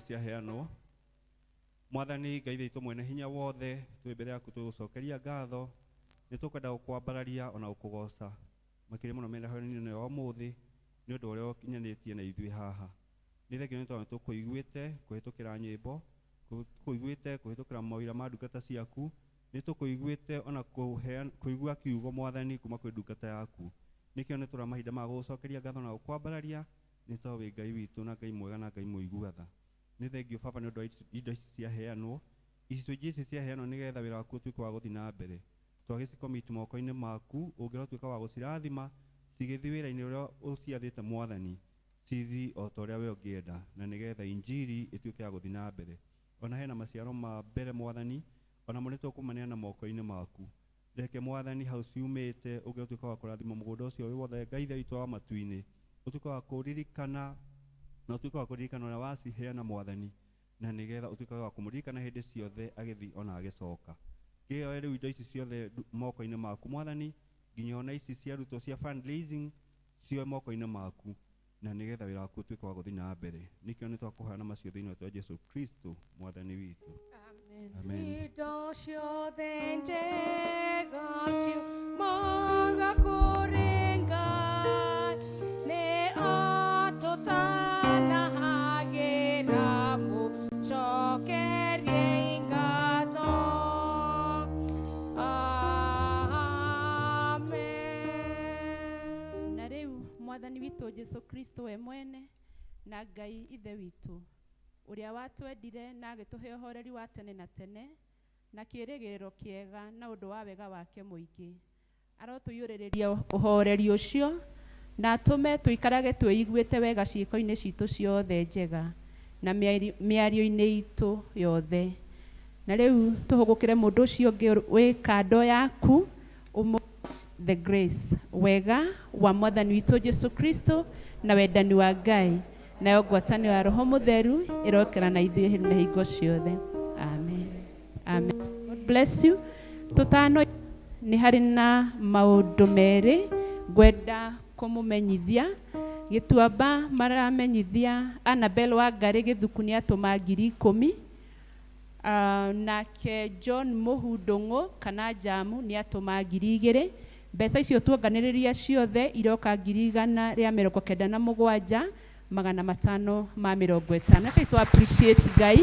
ciaheanwo. Mwathani Ngai witũ mwene hinya wothe, twĩ mbere yaku tũgũcokeria ngatho, nĩ tũkwenda gũkwambararia ona gũkũgoca makĩria mũno mĩaraho-inĩ ya ũmũthĩ nĩ ũndũ ũrĩa ũkinyanĩtie na ithuĩ haha. Nĩ thengio nĩ tondũ nĩ tũkũiguĩte kũhĩtũkĩra nyĩmbo, tũkũiguĩte kũhĩtũkĩra mawĩra ma ndungata ciaku, nĩ tũkũiguĩte ona kũigua kiugo Mwathani kuma kwĩ ndungata yaku. Nĩkĩo nĩ tũra mahinda ma gũgũcokeria ngatho na gũkwambararia nĩ tondũ wĩ Ngai witũ na Ngai mwega na Ngai mũigua tha. Nĩ thengio Baba nĩ ũndũ wa indo ici ciaheanwo, icunjĩ ici ciaheanwo nĩgetha wĩra waku ũtuĩke wa gũthiĩ na mbere. Twagĩcicommit moko-inĩ maku, ũngĩrotuĩka wa gũcirathima cigĩthiĩ wĩra-inĩ ũrĩa ũciathĩte Mwathani, cithi o ta ũrĩa we ũngĩenda, na nĩgetha injiri ĩtuĩke ya gũthiĩ na mbere. Ona hena maciaro ma mbere Mwathani, ona mo nĩ tũkũmaneana moko-inĩ maku. Reke Mwathani hau ciumĩte ũngĩrotuĩka wa kũrathima mũgũnda ũcio wĩ wothe Ngai Ithe witũ wa matu-inĩ, ũtuĩke wa kũririkana na ũtuĩke wa kũririkana ũrĩa waciheana Mwathani, na nĩgetha ũtuĩke wa kũmũririkana hĩndĩ ciothe agĩthiĩ ona agĩcoka. Kĩoe rĩu indo ici ciothe moko-inĩ maku Mwathani, nginya ona ici ciarutwo cia fundraising cioe moko-inĩ maku, na nĩgetha wĩra waku ũtuĩke wa gũthiĩ na mbere. Nĩkĩo nĩ twakũhoya macio thĩinĩ wa Jesu Kristo Mwathani witũ. Amen. Indo ciothe njega ciumaga kũrĩ Ngai, nĩ atũtanahagĩra mũcokerie ngatho. Amen. Na rĩu Mwathani witũ Jesu Kristo we mwene na Ngai Ithe witũ ũrĩa watwendire na agĩtũhe ũhoreri wa tene na tene na kĩĩrĩgĩrĩro kĩega na ũndũ wa wega wake mũingĩ, arotũiyũrĩrĩria ũhoreri ũcio na atũme tũikarage twĩiguĩte wega ciĩko-inĩ citũ ciothe njega na mĩario-inĩ itũ yothe. Na rĩu tũhũgũkĩre mũndũ ũcio ũngĩ wĩ kando yaku, the grace, wega wa Mwathani witũ Jesu Kristo na wendani wa Ngai nayo ngwatanĩro ya Roho Mũtheru ĩrokera na ithuĩ na hingo ciothe. Amen. Amen. God bless you. Tũtano nĩ harĩ na maũndũ merĩ ngwenda kũmũmenyithia. Gĩtuamba maramenyithia Annabel Wangari Gĩthuku nĩ atũma 10,000. Nake John Mũhu Ndũng'ũ kana Jamu nĩ atũma 2,000. Mbeca icio tuonganĩrĩria ciothe iroka 197,550. Reke tũ appreciate Ngai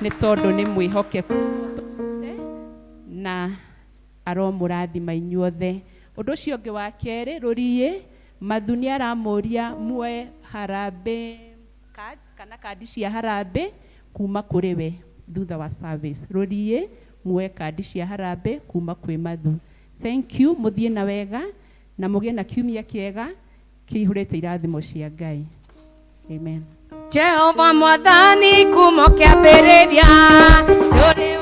nĩ tondũ nĩ mwĩhokeku na aromũrathima inyuothe. Ũndũ ũcio ũngĩ wa kerĩ, Rũriĩ Mathu nĩ aramũria muoe harambee cards kana kandi cia harambee kuma kũrĩ we thutha wa service. Rũriĩ muoe kandi cia harambee kuma kwĩ Mathu. Thank you, mũthiĩ na wega na mũgĩe na kiumia kĩega kĩihũrĩte irathimo cia Ngai. Amen. Jehova Mwathani kumo kĩambĩrĩria ndũrĩ